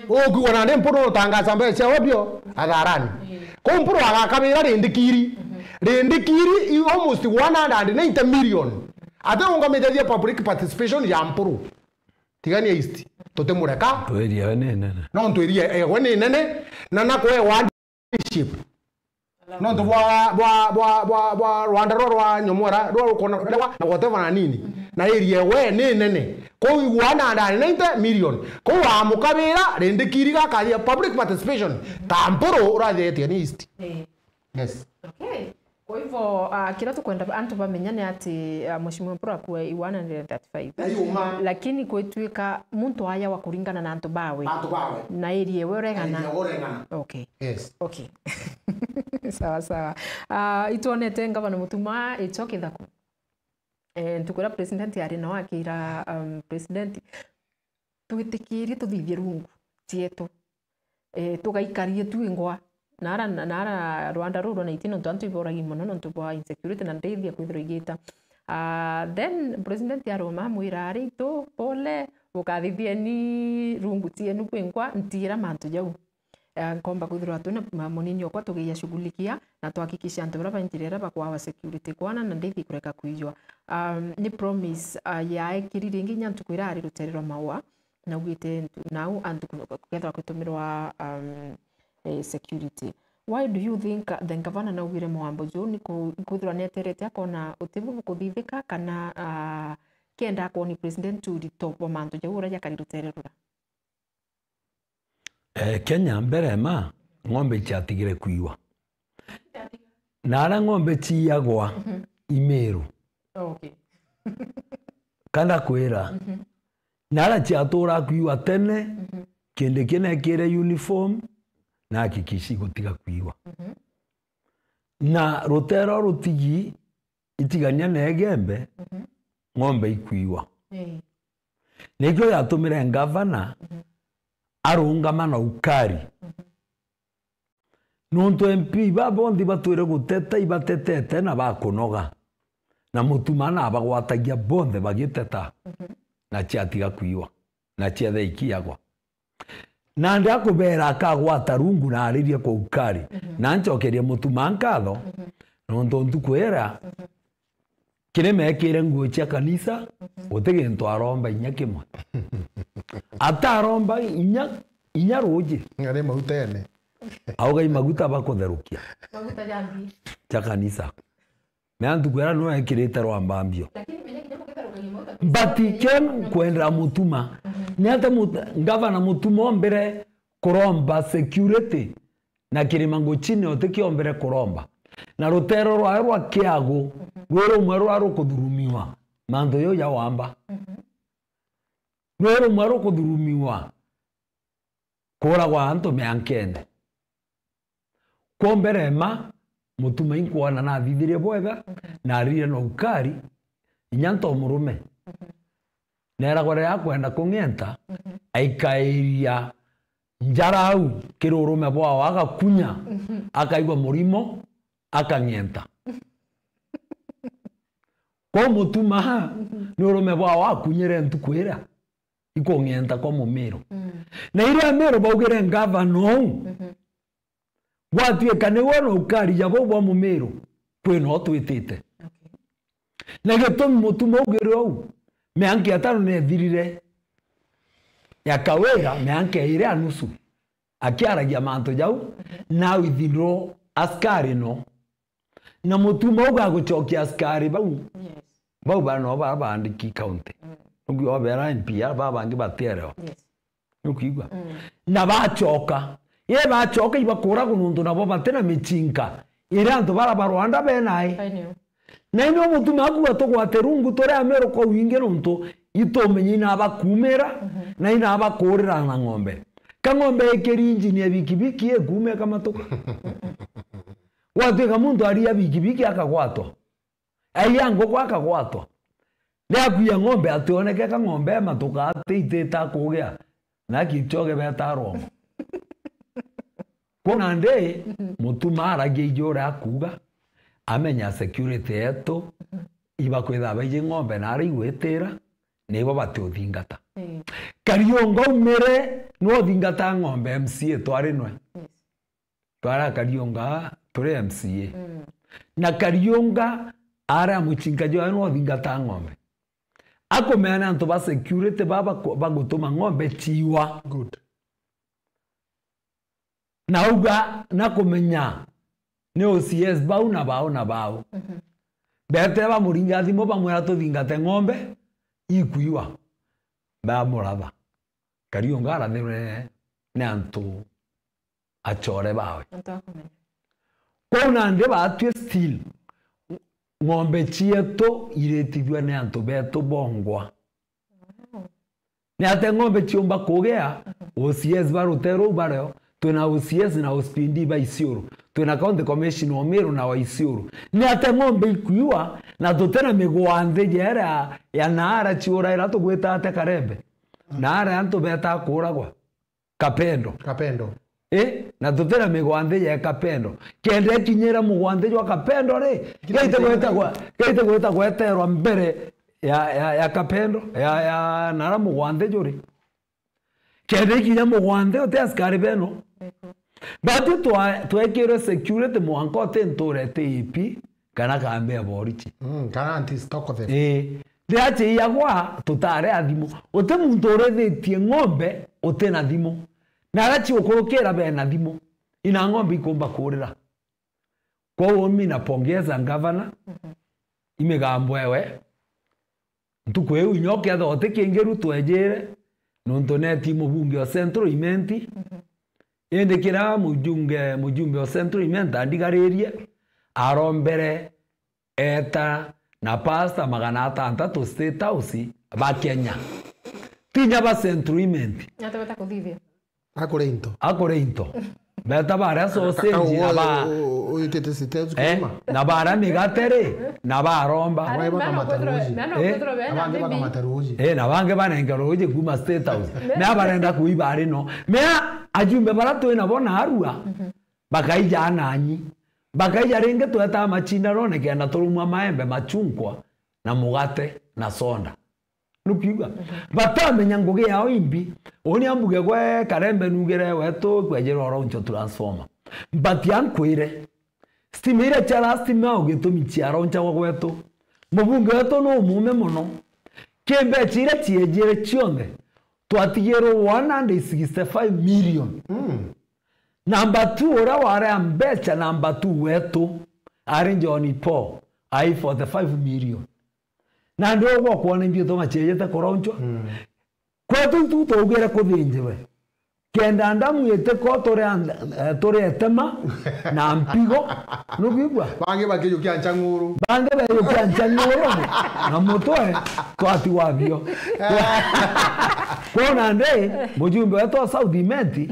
Ukiuga nandi Mpuru utangaza mbeca cia obio atharani. Mm. Kou Mpuru agakabira rindikiri. Mhm. Rindikiri i almost one hundred ninety million. Ate ungamite thia public participation ya Mpuru. Tigania East. Tutimureka. Area we ni nene. Nontu area ewe ni nene. Na nakwewa leadership. Nontu bwa, bwa, bwa, bwa, bwa rwanda rwa, rwa nyomora, rwa rukona, rwa, na whatever na nini. Mhm. Na area we ni nene. Kou igwa na ndani ninety million. Kou amukabira, rindikiri gakaria public participation. Ta Mpuru urathie Tigania East. Eh. Yes. Okay. Kwa hivyo, ah, kira tukwenda antu bamenya ni ati, ah, Mheshimiwa Mpuru akua i one hundred thirty-five. Na yuma. Lakini kwituika muntu aya wa kuringana na antu bawe. Antu bawe. Na area we uregana. Area we uregana. Okay. Yes. Okay. Sawa, sawa. Ah, itwonete Ngavana Mutuma icho kithaku. Eh, ntuku iria president ari nao akira, um, president, twitikirie tuthithie rungu cietu. Eh, tugaikarie tu ingwa. Nara, nara rwanda ruru rwa nineteen nontu antu iboragi mono nontu bwa insecurity na ndithia kwithirwa igita. Ah, then president aroma amwira, "Ari itu, pole, ukathithieni rungu cienu bwingwa, ntiira mantu jau." Eh, nkomba kwithirwa twina ma-, munini okwa tugiya shughulikia na twahakikisha antu baria bainjirira bakwawa security kwana na ndithi kureka kuiywa. Um, ni promise, ah, yaekiri ringi inya ntuku iria ari rutere rwa maua, naugite ntu-, nau antu ku-, kukethirwa kutumirwa, um, eh, security. Why do you think the governor naugire mwambo juu ni ku-, kwithirwa neterete akona utibu bukuthithika kana, ah, Kenda akwoni President Ndito bwa mantu jau uria jakari rutere rura. Eh, Kenya mbere ma ng'ombe iciatigire kwiwa. Na aria ng'ombe ciiyagwa Mhm. Imiru. Okay. Kana kwira. Mhm. Na aria ciatura kwiwa tene, Mhm. kindi kinekire uniform, na hakikishi gutiga kwiwa. Mhm. Na rutero rutigi itigania na Igembe, Mhm. ng'ombe ikwiwa. Ii. Nikio giatumire ngavana Mhm. arungama na ukari. Mhm. Nontu M P iba bonthe ibatwire guteta, ibatetete na bakunoga. Na Mutuma na abagwatagia bonthe bagiteta Mhm. na ciatiga kwiwa, na ciethe ikiagwa. Nandi akubeera akagwata rungu na aririe kwa ukari, Mhm. na ncokerie Mutuma nkatho, Mhm. nontu ntuku iria Mhm. kiri mekire nguo cia kanisa, Mhm. guti gintu aromba inya kimwe. Ataromba inya, inya ruji. Ari magutene. Auga i maguta bakutherukia. Maguta jambi. Cia kanisa. Na ntuku iria niwe ekirite rwambambio. Lakini menya kinya mukitharukagia maguta. But Ken kwendera Mutuma. Mhm. Ni ate mut-, ngavana Mutuma ombere kuromba security na kirima nguchini utikiombere kuromba. Na rutero rwae rwa kiagu Mhm. rwi rumwe rwa rukuthurumiwa mantu jau ja wamba. Mhm. Rwi rumwe rukuthurumiwa kuuragwa antu miankene. Kwa mbere ma, Mutuma inkwona nathithirie bwega, Mhm. na arire na ukari, inya nto murume. Mhm. Neragwa riria akwenda kung'enta, Mhm. aikairia njara au kiri urume bwao, agakunya, Mhm. akaigua murimo, akang'enta. Kwa Mutuma, Mhm. ni urume bwao akunyire ntuku iria ikung'enta kwa Mumiru. Mm. Na iria Amiru baugire ngavana uu, Mhm. gwatuika ni we na ukari ja bau bwa Mumiru, kwi no twitite. Okay. Na gitumi Mutuma augire uu, mianka itano nethirire ya Kawira, mianka iri a nusu, akiaragia mantu jau, Mhm. na withdraw askari no. Na Mutuma uga gucokia askari bau. Yes. Bau bano bara baandiki county. Mm. Nukwigua obera M P R, baba bangi batierewa. Yes. Nukwigua? Mm. Na bacoka. Ye bacoka ibakuragwa nontu nabo bati na michinka iria antu bara ba Rwanda benai. I know. Na ino Mutuma akuga tugwate rungu turi Amiru kwa wingi nontu itumenye ina bakumira, Mhm. na ina bakurira na ng'ombe. Ka ng'ombe ikiri injini ya bikibiki ikume ikamatuka. Gwatuika muntu aria bikibiki akagwatwa. Aia nguku akagwatwa. Riakuia ng'ombe ationeke ka ng'ombe ematuka ati itita kugia. Na Kipchoge beta Rwongo. Kwou nandi, Mhm. Mutuma aragia iji uria akuuga, amenya security yetu, Mhm. ibakwitha baiji ng'ombe na aria igwitira, nibo bati uthingata. Ii. Kariunga umire, niwe uthingata ng'ombe M C A twari nwe. Yes. Twara Kariunga turi M C A. Mm. Na Kariunga ara muchinka jwawe no thingata ng'ombe. Akumenya ni antu ba security ba baku-, bagutuma ng'ombe ciiwa. Good. Na auga na kumenya ni O C S bau na bau na bau. Mhm. Bete bamuringa thimu bamwira tuthingate ng'ombe ikwiwa. Bamuratha. Kariunga arathirwe ni antu achore bawe. Antu akumenya. Kwou nandi batwi still ng'ombe cietu iritithua ni antu betu bongwa. Wow. Ni ate ng'ombe ciumba kugea? Mhm. O C S ba ruteru ruu bario, twina O C S na O C P D ba Isiolo, twina County Commissioner o Meru na wa Isiolo. Ni ate ng'ombe ikwiwa na tutina migwanthe jera ya naara ciura ira tugwita ate Karembe? Mhm. Naara antu beta kuragwa. Kapendo. Kapendo. Eh, na tutina migwanthe ya Kapendo. Kenda ikinyira mugwanthe jwa Kapendo ri, gaite gwetagwa, gaite gwetagwa eterwa mbere ya, ya, ya Kapendo, ya, ya nara mugwanthe juri. Kenda ikinya mugwanthe uti askari beno. Batu twa-, twekirwe security mwanka uti nture ti ipi, kana kambe ya borichi. Mm, kana anti stock theft. Eh, riria ciiyagwa tutare a thimu. Uti muntu urithitie ng'ombe uti na thimu. Na aria ciukurukira bena thimu. Ina ng'ombe ikumba kurira. Kwou mi napongeza ngavana, Mhm. imigambo ewe, Ntuku iu inya ukethirwa uti kingi Ruto ejire, nontu neti mubunge wa Central Imenti. Indi kiria mujunge, mujumbe wa Central Imenti andigaririe, arombere eta na pasta magana atantatu State House ba Kenya. Tinya ba Central Imenti. Ati beta kuthithia. Akure into. Akure into. Beta baria sausage na ba- uyitite sitezi eh, kuma. Na baria migate ri, na baromba. Abae baka mataruji. Eh? Abange baka mataruji. Eh, na bangi barengerwe ruji kuma State House. Mea barenda kuiba ari no. Mea ajumbe bara twi nabo na arua. Bakaija ananyi. Bakaija ringi tweta macindano nikenda turumwa maembe, machunkwa, na mugate, na soda. Nukiuga? Batamenya ngugi yao imbi. Uni ambuge gwe Karembe nugire wetu kwejirwa oro ncho transformer. But ankwire, stima iria cia last mile gitumi ciaronchagwa gwetu. Mubunge wetu no umume muno. Kimbecha iria ciejire cionthe, twatigirwe one hundred sixty-five million. Mm. Number two, uria warea mbecha number two wetu, ari John Paul, ai forty-five million. Na ndio gwa kwona imbi utuma ciejete kuronchwa. Mm. Kwetu tu twaugire kuthinjirwe. Kenda ndamu itiko turi an-, eh, turi etema na mpigo. Nukwigua? Bangi bakijukia nchang'uru. Bangi bajukia nchang'uru na mutwe twatigwa bio. Kwona ndi mujumbe wetu wa South Imenti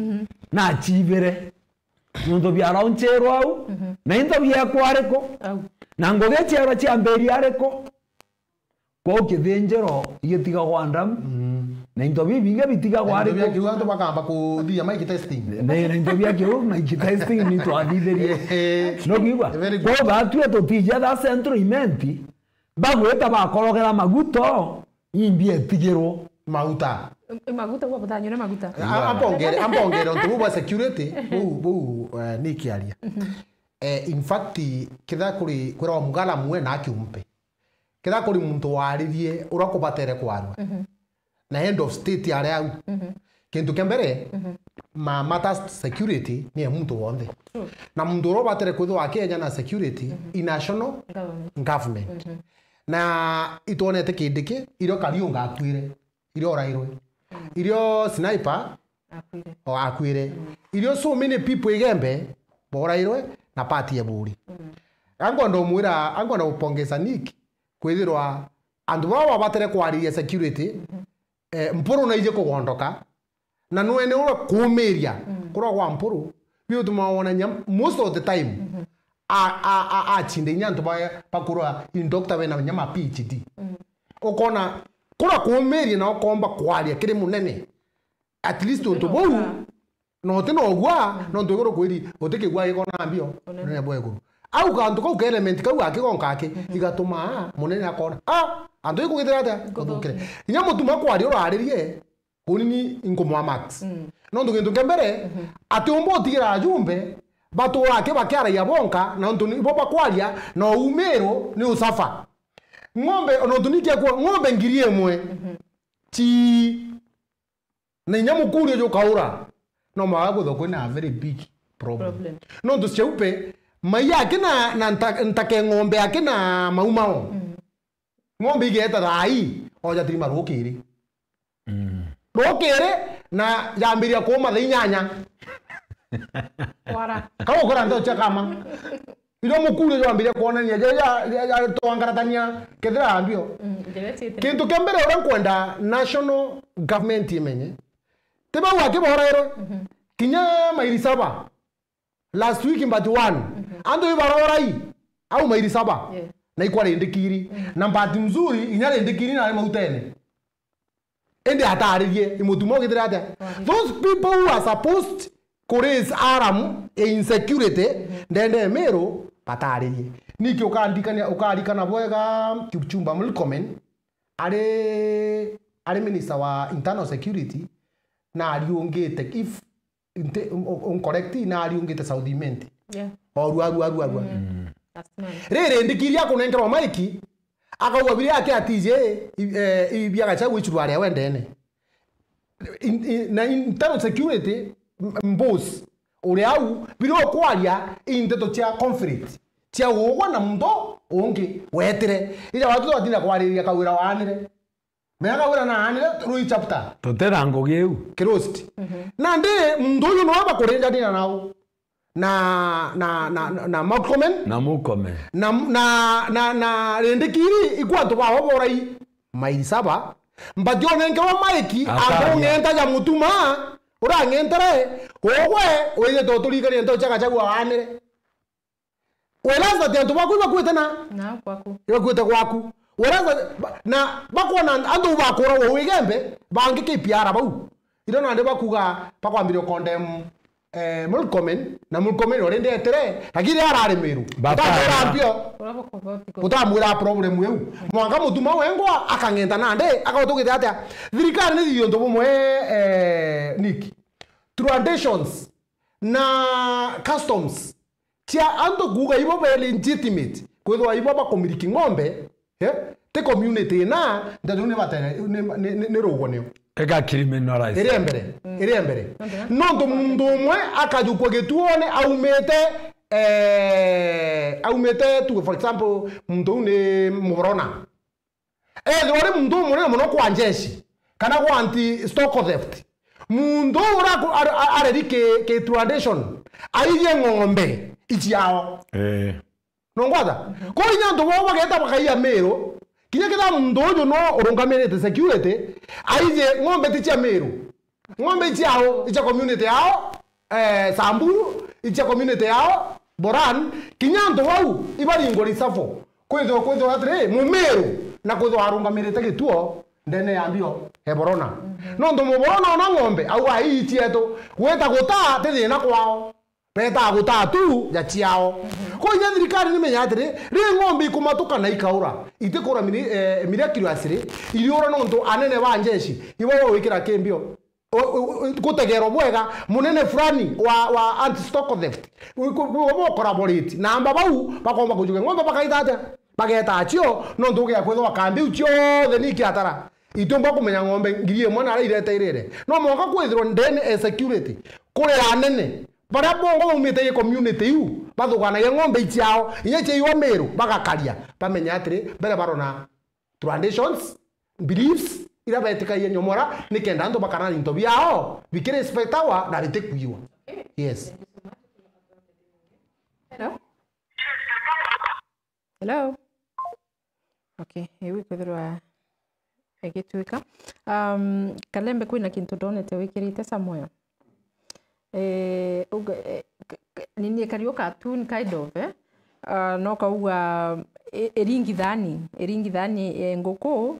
na achibire. Nontu biaraunchirwa au, na into biekwa ariku? Au. Na ngugi ciarwa ciambiria ariku? Kwou kithinjiro igitigagwa ndamu, na into bibingi bitigagwa ariku? Into bia kiu antu bakamba kuthithia mic testing. Ne, na into bia kiu mic testing ni twathithirie. Eh, no kwigua? Very good. Kwou batue tutija tha Central Imenti, bagwita bakorogera maguto, imbi etigirwo. Mauta. I-, i maguta, bwa butanyure maguta. A-, ambongere, ambongere untu buu bwa security, buu, buu, eh, ni kiaria. Eh, in fact, kitha kuri, kwira wa mugala mwe na akiumpe. Kitha kuri muntu waririe, ura kubatere kwarua. Na head of state ari au. Kintu kia mbere, ma matters security ni ya muntu wonthe. True. Na muntu uria ubatere kwithirwa akenya na security i national government. Na itwonete Kindiki, irio Kariunga akuire, irio orairwe. Irio Sniper akuire. O akuire. Irio so many people Igembe borairwe na party ya Buri. Ankwenda umwira, ankwenda gupongeza Nick, kwithirwa antu baba babatere kwariria security, eh, Mpuru naije kugondoka, na nwene ura kuumiria kurwa gwa Mpuru, biutuma wona nya most of the time, a, a, a, acinde inya antu ba, bakurwa in doctor bena nya ma P H D. Ukona kura kuumiria na ukomba kwaria kiri munene. At least untu buu, no ti no gwa, no ntu iguru kwiri, uti kigwa gikona mbio, unene bwa iguru. Au kantu kau ka element kau akigonka aki, igatuma munene akona, "Ah, antu ikugitira atia?" Kuthukire. Inya mutuma kwaria uraririe, uni ni inkumwa max. No ntu gintu kia mbere, ati umba utigira ajumbe, batura aki bakiaragia bonka, na untu ni bo bakwaria, na umiru ni usafa. Ng'ombe, no ntu ni kiakua, ng'ombe ngiri imwe. Chi Na inya mukuri uju ukaura, no mwaga kwithwa kwina a very big problem. Problem. Nontu ciaupe, mai aki na, na nta-, ntake ng'ombe aki na maumao. Ng'ombe igeeta thaa ii, oja tirima rukiri. Rukiri, na yambiria kuuma thaa inyanya. Kwara. Kau ukura ntheo cia kama. Irio mukuri jwambirie kwonania, ja, ja, ja, ja, twangaratania kethira ambio. Mm, njira ciitire. Kintu kia mbere uria nkwenda national government imenye, ti bau aki borairwe, kinya mairi saba, last week but one, antu ibarorai au mairi saba, yeah, na ikwa rindikiri. Na bahati mzuri, inya rindikiri nari mautene. Indi ataririe, imutuma ugitire atia? Those people who are supposed to raise alarm ya insecurity, ndende Meru, bataririe. Niki ukandikania, ukarikana bwega Kipchumba Murkomen, ari, ari minister wa internal security, na ariungite, if Nti, un-, un-, uncorrect, na ariungite South Imenti. Yeah. Orua, rua, rua, rua. Mm. Last month. Riri, ndikiria kunenkerwa maiki, akauga biria ake atije, i-, eh, i-, bia Gachagua ichuru aria wendene. In-, in-, na internal security, m-, boss, uri au, biria ukwaria, i ndeto cia conflict, cia ugwa na muntu ungi wetire. Ira watu twatinda kwariria kawira waanire. Menya kawira na anire rui chapter. Tutera ngugi iu. Closed. Mhm. Nandi muntu uyu no bakurinjania nao. Na, na, na, na, na Murkomen. Na Murkomen. Na, na, na, na rindi kiri ikwa antu bao borai mairi saba. Mbati onenkerwa maiki, Akaria. Antu ng'enta ja mutuma, urang'entere, ugwe, withite uturikanie nto cia Gachagua aanire. Whereas that antu baku ibakwite na Na kwaku. Ibakwite gwaku. Whereas that, ba-, na bakwona antu bakuragwa wigembe, bangi K P R bau. Iro nandi bakuga bakwambiria condemn, eh, Murkomen, na Murkomen already etire, lakini arari Meru. Baba. Utamwira mpio. Urabo koboti ko. Utamwira problem eu. Mwanka mutuma wengwa akang'enta nandi, akautugite atia? Thirikari ni thithio untu bumwe, eh, Nick. Traditions na customs cia antu kuuga ibo be legitimate, kwithirwa ibo bakumiliki ng'ombe, eh, ti community ina, ndeto ni batere, ni, ni, ni, ni rugonio. Ega criminalize. Iria mbere, mm, iria mbere. Nontu muntu umwe akajukwa gituone aumite, eh, aumite, tuge for example, muntu uu ni Muborona. Ethirwa ari muntu umunene mono kwa njeshi, kana kwa anti stock theft, muntu uu ura-, are-, areri ki, ki tradition, aithie ng'ombe iciao. Eh. Nongwatha? Kuu inya antu bao bageta bakaiya Meru, kinya kethira muntu uju no urungamirite security, aithie ng'ombe ti cia Meru. Ng'ombe iciao, icia community yao, eh, Samburu, icia community yao, Boran, kinya antu bau, ibaringwa risafo. Kwithirwa, kwithirwa atiri, Mumiru, na kwithirwa arungamirite gituo, ndene ya mbio, Eborona. Mhm. Nontu Muborona ona ng'ombe, auga, "Ii cietu, gwita gutaa, ti thina kwao." Betaa gutaa tu ja ciao. Mhm. Ko inya thirikari nimenya atiri, ri ng'ombe ikumatuka na ikaura, itikura miri-, eh, miraculously, iriura nontu anene ba njeshi, ibo bagwikira kimbio. O-, o-, o-, gutegerwa bwega, munene fulani wa, wa anti stock theft. U-, ku-, ku-, bo collaborate. Na amba bau, bakomba kujukia ng'ombe bakaita atia? Bageta acio, nontu ugia kwithirwa kambi iu ciothe ni ikiatara. Itiumba kumenya ng'ombe ngiri imwe na aria ireteirire. No mwanka kwithirwa ndene e security. Kuri anene, baria bongo baumite i community iu, bathuganagia ng'ombe iciao, inya ciaiwa Meru, bagakaria. Bamenya atiri, mbere barona traditions, beliefs, iria betikagia nyomora, nikenda antu bakana into biao, bikirespectawa na bitikwiwa. Yes. Hello? Hello? Okay, iu ikwithirwa igituika. Um, Kalembe, kwina kintu ndonete wikirite Samuel. Eh, uga-, eh, k-, k-, nini kari o cartoon kind of, eh? Ah, no kauga, i-, iringithani, iringithani, eh, nguku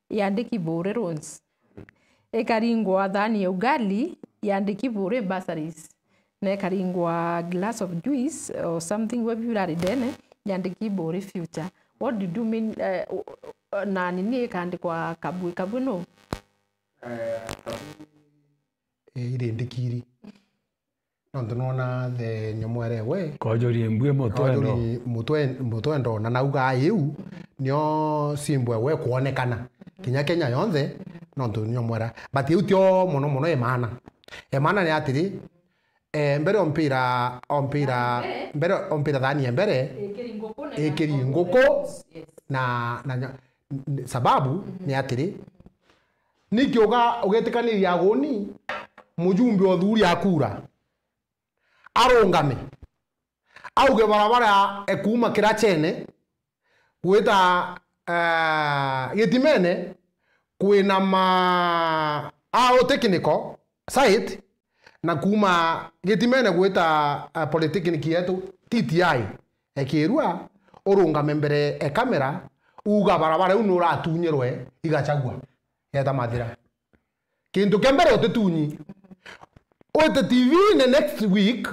yandiki bure loans. Ikaringwa thani ya ugali yandiki bure bursaries. Na ikaringwa glass of juice or something we biurari ndene yandiki bure future. What did you mean, eh, u-, u-, na nini ikandikwa kabui? Kabui no? Eh, kabui. Eh, iri ndikiri. Nontu nona the nyomwere we. Kojori mbue mutwendo. Kojori mutwe-, mutwendo, na nauga iu, nio symbol we kwonekana. Kinya Kenya yonthe, nontu nyomwera. But iu tio mono mono e maana. E maana ni atiri, eh, mbere ompira, ompira, mbere ompira thani ya mbere, ikiri nguku na, na, na, na, sababu ni atiri, Niki uga-, ugetikaniria aguni, mujumbe o Thuuri akura, arungame, auge barabara e kuuma Kirachene gwita, eh, Gitimene kwina ma-, au technical site, na kuuma Gitimene gwita, eh, polytechnic yetu, T T I, ekirua, urungame mbere e kamera, uga barabara iu nuratunyirwe i Gachagua. Yeta mathira. Kintu kia mbere utitunyi. Wite T V in the next week,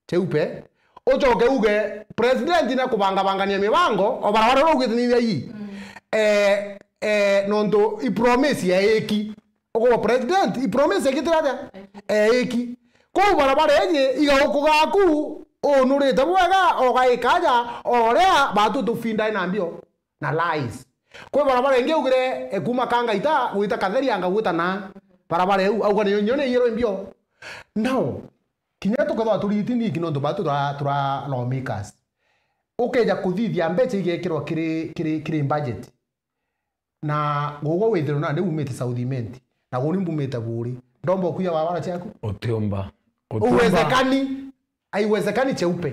cheupe, ucoke uge, "President na kubangabangania mibango, o barabara uria ugite ni iria ii." Mm. Eh, eh, nontu i promise ya eki. Ugo president, i promise ekitira atia? Eki. Eh, eki. Kou barabara iji, igauku gaku, unurite bwega, ogaika aja, oria, batu tufindae na mbio. Na lies. Kwi barabara ingi augire, e, kuuma Kangaita gwita Katheri anga gwita na barabara iu, auga niyo nyo ni yero mbio. Now, kinya tukethwa turiti niki nontu batu tura, tura lawmakers. Ukeja kuthithia mbeca igekirwa kiri, kiri, kiri budget. Na gugwa withirwe nandi umite South Imenti. Na guni mbumite Buri. Ndomba ukuya barabara ciaku? Utiumba. Utiumba. Uwezekani. Haiwezekani Cheupe.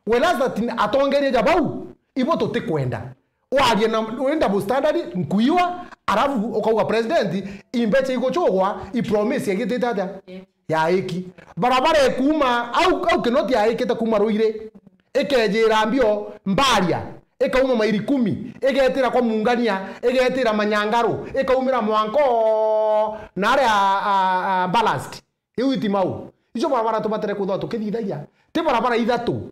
Whereas that atongeria ja bau, ibo tutikwenda. Warie na wenda bu standard, nkuiwa, arafu ukauga president, imbecha iguchugwa, i promise igitite atia? Ya iki. Barabara ikuma, au, au Kinoti yaikite kuma Ruiri. Ikejira mbio Mbaria, ikauma mairi kumi, igetira kwa Mungania, igetira Manyangaru, ikaumira mwanko na aria a, a, a, ballast. Iu iti mau. Icio barabara tubatere kwithirwa tukithithagia. Ti barabara ithatu.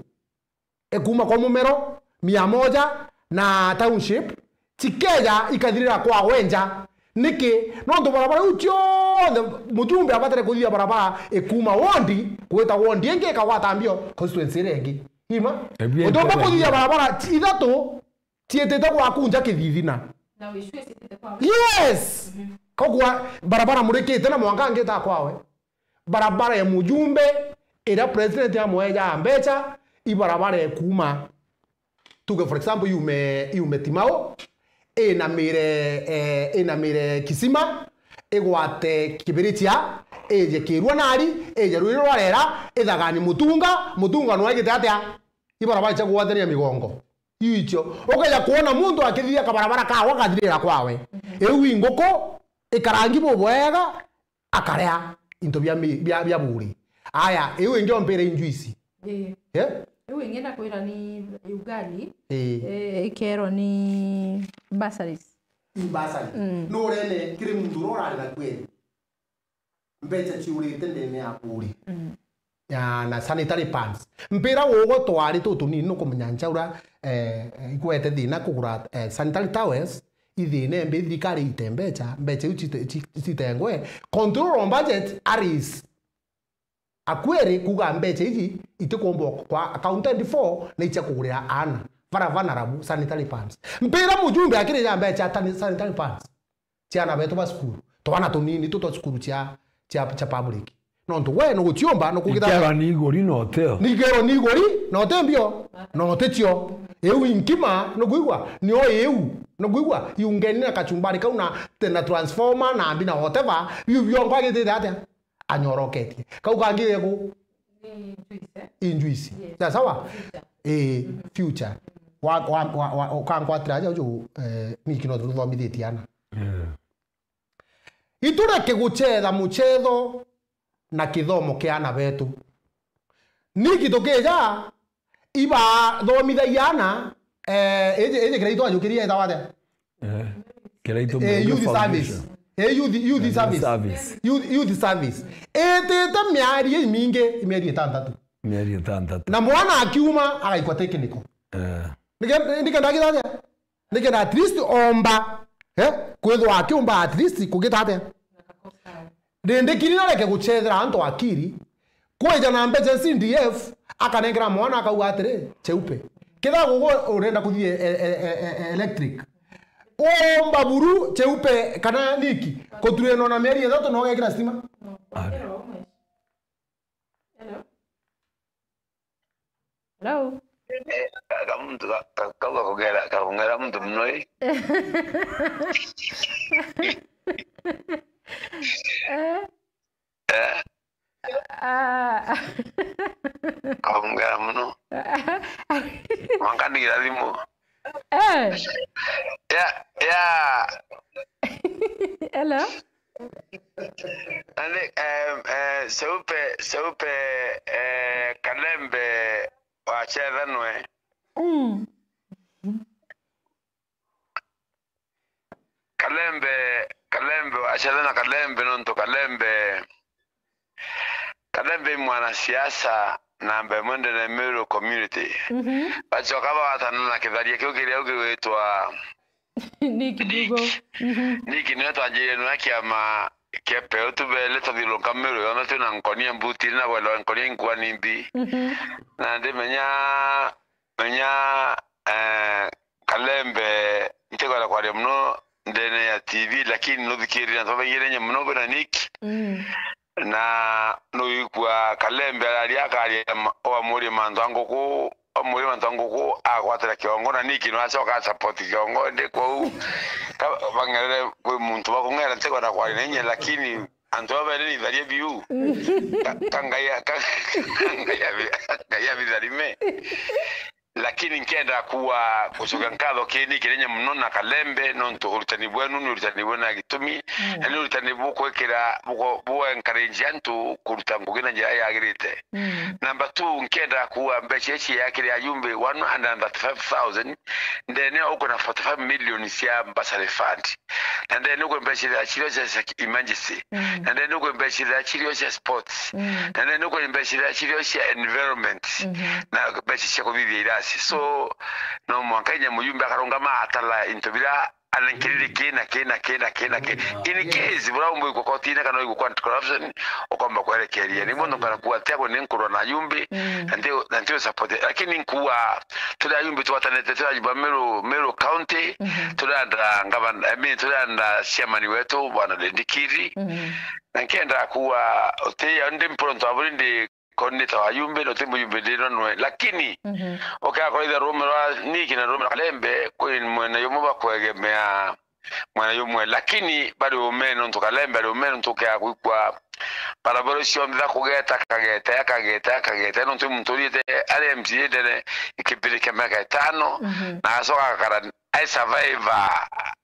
E, kuma kwa Mumero, Mia Moja na Township, cikeja ikathirira kwa Wenja. Niki? Nontu barabara iu cionthe, mujumbe abatare kuthithia barabara ikuma wondi, gwita wondi ingi ikagwata mbio constituency iria ingi. Ima? Ebu utomba endelea. Kuthithia barabara ithatu, ciitite gwaku nja Kithithina. Na wicue ciitite kwawe. Yes! Mhm. Kogua barabara murikite na mwanka ngita kwawe. Barabara ya mujumbe iria president amweja mbecha, i barabara ya kuma, tuge for example, yume, yume Timau, inamire, eh, inamire Kisima, igwate Kibirichia, ije Kirua nari, ije Ruiri rwa Rera, ithagani Mutunga, Mutunga nwaigite atia? Ibarabara cia kugwatania migongo. Iu icio. Ukeja kuona muntu akithithia kabarabara kawe akathirira kwawe. Mhm. Iu i nguku, ikarangi bubwega, akaria into bia mi-, bia, bia buri. Aya, iu ingi ompire injuici. Ii. Eh? Iu ingi nakwira ni ugali, ii, eh, ikerwa ni bursaries. Ni bursary. Mm. Nurene kiri muntu uria urari na kweri. Mbecha ciurite ndene ya buri. Mm. Ya, na sanitary pads. Mpira gugo twari tutunini nukumenya nchaura, eh, eh, ikwete thina kugura, eh, sanitary towels, ithina mbi thirikari ite mbecha, mbecha iu cite-, ci-, citengwe. Control on budget, aris. Akwiri kuga mbecha iji itikumbwa kwa accounted for na icia kugurira ana. Bara vulnerable sanitary pads. Mpira mujumbe akirija mbecha tani-, sanitary pads. Ciana betu ba cukuru. Twana tunini tu twa cukuru cia, cia, cia public. Nontu we nuguciumba, nukugira ikerwa ni iguri na uteo. Ni ikerwa ni iguri na uti mbio, na uti cio. Iu inkima, nukwigua? Nio iu, nukwigua? Iungeni na kachumbari kau na, te na transformer, na mbi na whatever, biu biongo agitite atia? Anyoroketie. Kau kangi geku? Ni juice, eh? I juice. Yes. Sawa sawa? Juice. Eh, future. Wa, wa, wa, wa, ukankwatira aja uju, eh, niki no tuthomithitie ana. Yeah. Itureke gucetha mucetho na kithomo kia ana betu. Niki tukija ibathomithagia ana, eh, iji, iji Kiraitu ajukirie etawa atia? Eh, Kiraitu eh, Murugi youth service. Foundation. Eh, youth, youth service. Service. Youth, youth service. Itite mieri imingi, mieri itantatu. Mieri itantatu. Na mwana akiuma, agaikwa technical. Eh. Nike-, nikenda akitha atia? Nikenda at least omba, eh? Kwithwa akiumba at least kugita atia? Rindi kiri nareke gucethera antu akiri, kwija na mbecha C D F, akanengera mwana akauga atiri, Cheupe. Kitha gugu urenda kuthie e-, e-, e-, e-, electric. Omba buru, Cheupe, kana niki? Kutureno na mieri ithatu na ugekira stima. Hello? Hello? Eh, ka, ka muntu ka, ka, kau gakongera, gakongera muntu mono, ii. Eh? Eh? Ah. Gakongera mono. Mwanka ndigira thimu. Eh. Ya, ya. Hello? Nandi, eh, eh, Cheupe, Cheupe, eh, Kalembe wa Chethanwe. Mm. Kalembe, Kalembe wa Chethanwe, Kalembe nontu Kalembe Kalembe i mwanasiasa namba imwe ndene ya Meru community. Mhm. Bacoka bagwatana na kitharia kiu kiria gigwitwa Nick Ndugo. Mhm. Nick niwe twanjirie nawe kiama kia Peu tubele tuthiurunka Meru yonthe twina nkonia mbutiri na gwelewa nkonia inkua ni mbi. Mhm. Na ndimenya, menya, eh, Kalembe, ntikwenda kwaria mono ndene ya T V, lakini nuthikiririe antu babaingire inya mono kwina Nick. Mm. Na nuigua Kalembe araria, akaria ma-, wamuria mantu a nguku, Murima Ntonguku agwatira kiongo na Nick no acoka a support kiongo ndi kwou. Ka-, bang'erere kwi muntu bakung'era ntikwenda kwaria na inya, lakini antu aba bene ni tharia biu. Ka-, ka Ngai a-, ka-, ka Ngai abi-, Ngai abitharime. Lakini nkenda kuwa gucokia nkatho kini kirenya muno na Kalembe, nontu urutani bwenu ni urutani bwina gitumi, mm, na ni urutani bukwikira, buko-, bu encourage antu kuruta ngugi na njira yagirite. Mm. Number two, nkenda kuwa mbeca ici yakiri ayumbi one hundred and thirty-five thousand, ndene uko na forty-five million cia bursary fund. Na ndene uko mbeca iria cirio cia, cia emergency. Mm. Na ndene uko mbeca iria cirio cia sports. Mm. Na ndene uko mbeca iria cirio cia environment. Mhm. Na mbeca cia kuthithia irasi. So, no mwanka inya muyumbi akarungama atala into bira anenkirire ki na ki na ki na ki na ki. In case bura umbu igukotine kana igukwa anti-corruption, ukomba kwerekeria. Ni mundu kana kuatia gwe ni nkurwa na ayumbi, mm, na nti, na nti support. Lakini nkuwa turi ayumbi twatanite, turi ayumbi ba Meru, Meru County, mhm, turi under governor, I mean, turi under chairman wetu, Bwana Ndindikiri. Mhm. Na nkenda kuwa uti, ndi mpronto aburi ndi Koni ta wayumbi, no ti muyumbi ndino nwe. Lakini, mhm, ukea kuraitha ruume rwa Nick na ruume rwa Kalembe, kwi mwena yumwe bakwegemea mwena yumwe. Lakini bari ume nontu Kalembe ari ume nontu ukea kwikwa barabara cionthe za kugeta, akageta, akageta, akageta. Nontu muntu urite ari M C A ndene ikipindi kia miaka itano, mhm, na agacoka agakara ai survivor,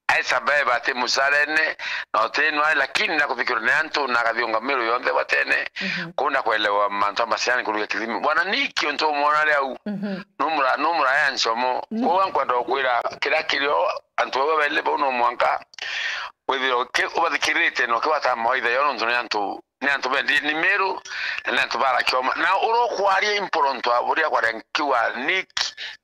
ai survivor ati mucarene, na uti nwa, lakini nakuthikirwa ni antu, na akathiunga Meru yonthe gwatene, mhm, kuu na kwelewa mantu a maciani kuruga kithimi. Bwana Nick, untu umwona ari au, mhm, numura, numura ya ncomo. Mhm. Kwou nkwenda gukwira kiria kirio antu bau beli bau no mwanka withirwe uki-, ubathikirite na ukibataa mawaitha yao, nontu ni antu ni antu bendi ni Meru, na ni antu barakioma. Na uria ukwaria imporonto aburia kwaria nkiwa Nick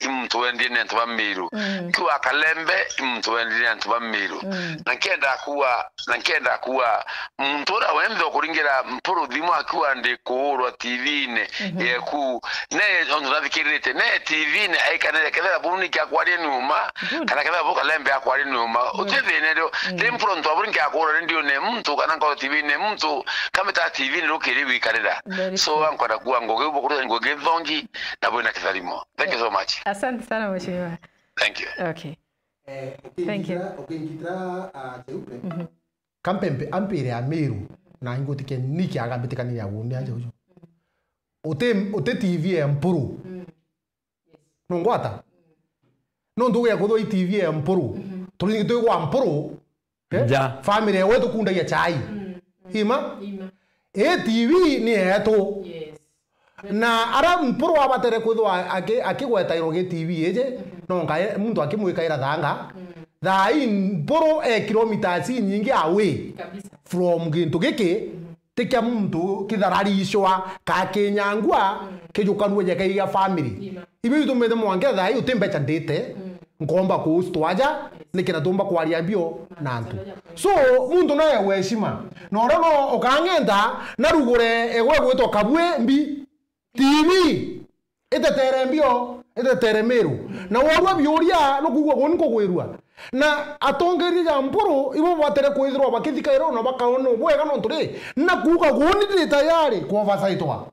i muntu wendie ni antu ba Meru. Mm. Nkiwa Kalembe i muntu wendie ni antu ba Meru. Mm. Na nkenda kuwa, na nkenda kuwa muntu uria wenthe ukuringira Mpuru thimu akiwa ndi kuurwa T V-ini, mhm, yeku, ne ontu nathikirite, ne T V-ini aikanire kethira buni kia kwaria ni uma, good, kana kethira bu Kalembe akwaria ni uma. Good. Uti thina rio, mm, ndi Mpuru ntu aburi nkia kuurwa ni ndiune muntu, kana nkoro T V-ini muntu, Kamita T V ni rukiri wikarira. Very true. So, ankwenda kuwa ngugi iu bukuruta ngugi nthongi na bwina kitharimo. Thank you so much. Asante sana, mheshimiwa. Thank you. Okay. Eh, thank you. Ukingitira, ukingitira, ah, Cheupe. Mhm. Kampempe ampire Ameru, na ingutike Nick agambitikania ya wuni aja uju. Uti, uti T V ya Mpuru. Mm. Nungwata? Nontu ugia kuthwa i T V ya Mpuru. Mhm. Turingi twi gwa Mpuru. Eh? Nja. Family yewe tukundagia chai. Mm, mm. Ima? Ima. I T V ni yetu. Yes. Na ara Mpuru abatere kwithwa aki-, akigwetairwo gi T V iji, mhm, no nkae muntu akimwikaira thanga. Mm. Thaa ii Mpuru e kilometres inyingi away, kabisa, from gintu giki. Mhm. Ti kia muntu kithararicwa, ka kinyangua, mm, kijukanua jeka gia family. Ima. Ibio itumite mwanka thaa ii uti mbecha ndite, mm, nkomba kuustwaja, yes, nikenda tumba kwaria mbio na antu. So, muntu nae weshima. Na uria no ukang'enda, narugure egwe gwitwa Kabue mbi. T V. Itetere mbio, itetere Meru. Na worua biuria, nukwigua guni kugwirua. Na atongeria ja Mpuru, ibo batere kwithirwa bakithika iro na bakaona bwega nontu ri, na kuuga guni ndi tayari kuoversightwa.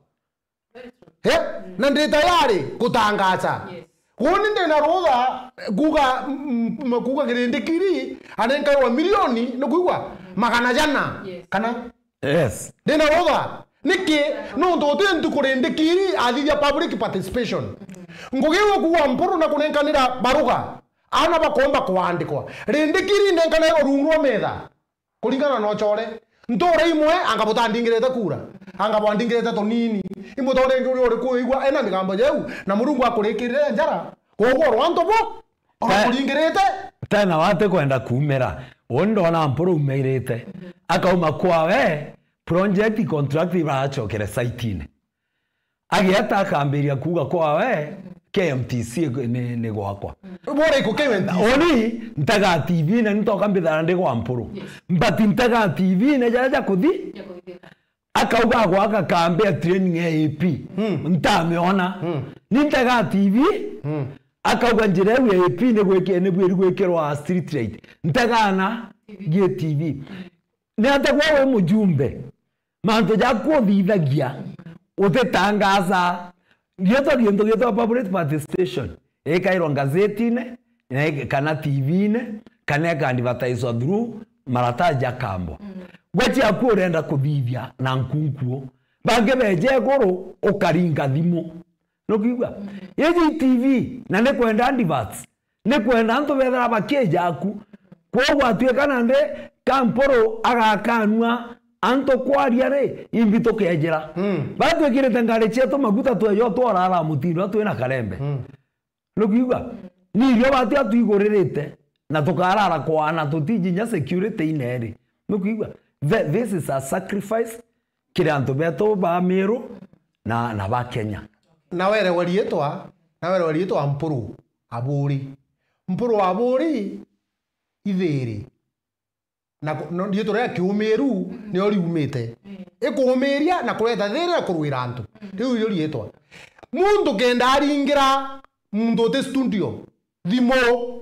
Eh? Na ndi tayari gutangaza. Yes. Guni ndi na rutha kuuga, mm, mm, kuuga Kirindikiri anenkairwa milioni, nukwigua, magana jana. Yes. Kana Yes. Ndina rutha. Niki? Nontu uti ntuku rindikiri athithia public participation. Ngugi iu kuua Mpuru na kunenkanira baruga, aana bakomba kwandikwa. Rindikiri nenkanirwe rungu rwa metha. Kuringana na ucore. Ntura imwe anga butandingirite kura. Anga bwandingirite tunini. Imutore ngi uri uri kuigua ena migambo jeu. Na Murungu akurikirire njara. Kogwo rwantu bo. Ona Te-, kuringirite. Tena wate kwenda kuumira. Uu ndona Mpuru umirite. Akauma kwawe, project contract ibaracokere site-ini. Agieta akambiria kuuga kwawe, K M T C ni, ni gwakwa. Bora iko K M T C. Uni, ntega T V-ini, ntoka mbithara ndi gwa Mpuru. Yes. But ntega T V-ini jaria jakuthi. Jakuthi. Akauga agwaka kambi ya training ya A P. Hmm. Ntamiona. Hmm. Ni ntega T V. Hmm. Akauga njira iu ya A P ni gwiki-, ni bwiri gwikirwa street light. Ntegana ngie T V. Ni atia gwe wi mujumbe? Mantu jaku uthithagia, utitangaza. Gietwa gintu gietwa public participation. Ikairwa ngazetine, na ik-, kana T V-ine, kana ika advertiswa through maratathi ja kambo. Mm. Gwe ciaku urenda kuthithia na nkunkuo. Bangi beje iguru, ukaringa thimu. Nukwigua? Mm. Iji T V, na ni kwenda adverts. Ni kwenda antu bethira bakieja aku. Kwoguo atwika nandi ka Mpuru agakanua antu kwaria ri, imbi tukejera. Mm. Batwikirite ngari cietu maguta twejo tworara mutindo twina karembe. Mm. Nukwigua? Ni irio batu atwiguririte, na tukarara kwana tutiji nya security ineri. Nukwigua? Th-, this is a sacrifice kiri antu betu ba Meru na, na ba Kenya. Na werewa riitwa, na werewa riitwa Mpuru Aburi. Mpuru Aburi ithiri. Na ku-, no, riitwa ria kiumiru nio riumite. Mm. Ikuumiria na kureta thiri na kurwira antu. Mm. Riu irio riitwa. Muntu kenda aringira muntu uti studio thimu,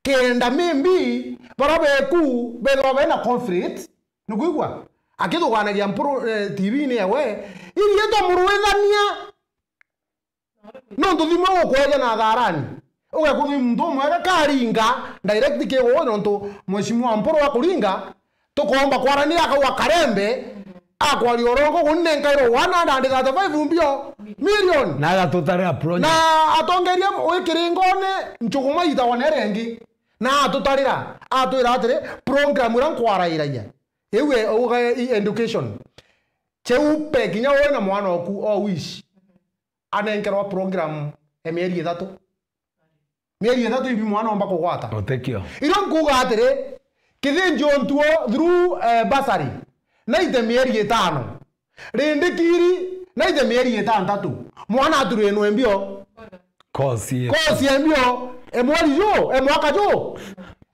kenda maybe bara beku bethwa bena conflict, nukwigua? Akithuganagia Mpuru, eh, T V-ini yawe, iriitwa murwithania. Nontu thimu ugukweja na tharani. Ugekuthi muntu umwe agakaringa direct kiguu, nontu mheshimiwa Mpuru akuringa, tukomba kwarania akauga Karembe, akwaria urongo, gunenkairwo one hundred thirty-five mbio million. Na agatutarira project. Na atongeria wi kiringone, Njuguma itagwa nere ingi. Na atutarira, atwira atiri, program iria nkwarairagia. Iu e, uga i education. Cheupe kinya wi na mwana oku, o wish. Anenkerwa program ya mieri ithatu. Mieri ithatu ibi mwana omba kugwata. Utekio. Irio nkuuga atiri, kithinji ontuo through, eh, bursary, naite mieri itano. Rindi kiri, naite mieri itantatu. Mwana aturinwe mbio. Course ye. Course ye mbio, e mweri ju, e mwaka ju,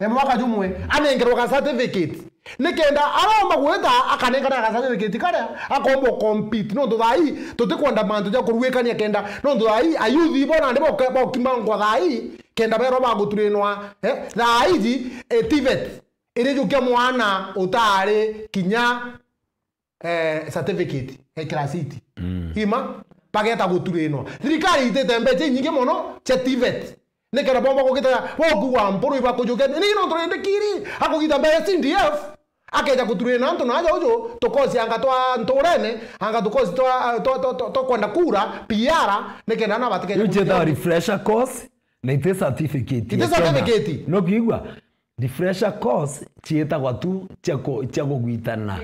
e mwaka jumwe. Anenkerwa ga certificate. Nikenda aromba gwita, akanengana ga certificate karia, akomba compete. Nontu thaa ii, tutikwenda mantu ja kurwikania kenda. Nontu thaa ii, ayuthi bo nandi boke-, bokimangwa thaa ii, kenda berwa baguturinwa, eh, thaa iji, eh, TVET. Irijukia mwana utari kinya, eh, certificate ya class eight. Mm. Ima, bageta guturinwa. Thirikari itite mbeca inyingi mono cia TVET. Nikenda bomba kugitega, bokuwa Mpuru ibakujukia. Ni nontu rindi kiri, akugita mbere C D F, akeja guturina antu na aja uju, tukosi anga twa nturene, anga tukosi twa, twa, twa, twa, twa kwenda kura, P R, nikenda na batikeja. Iu cietagwa refresher course, na iti certificate. Iti certificate. Nukwigua? Refresher course ciitagwa tu cia ku-, cia kugwitana.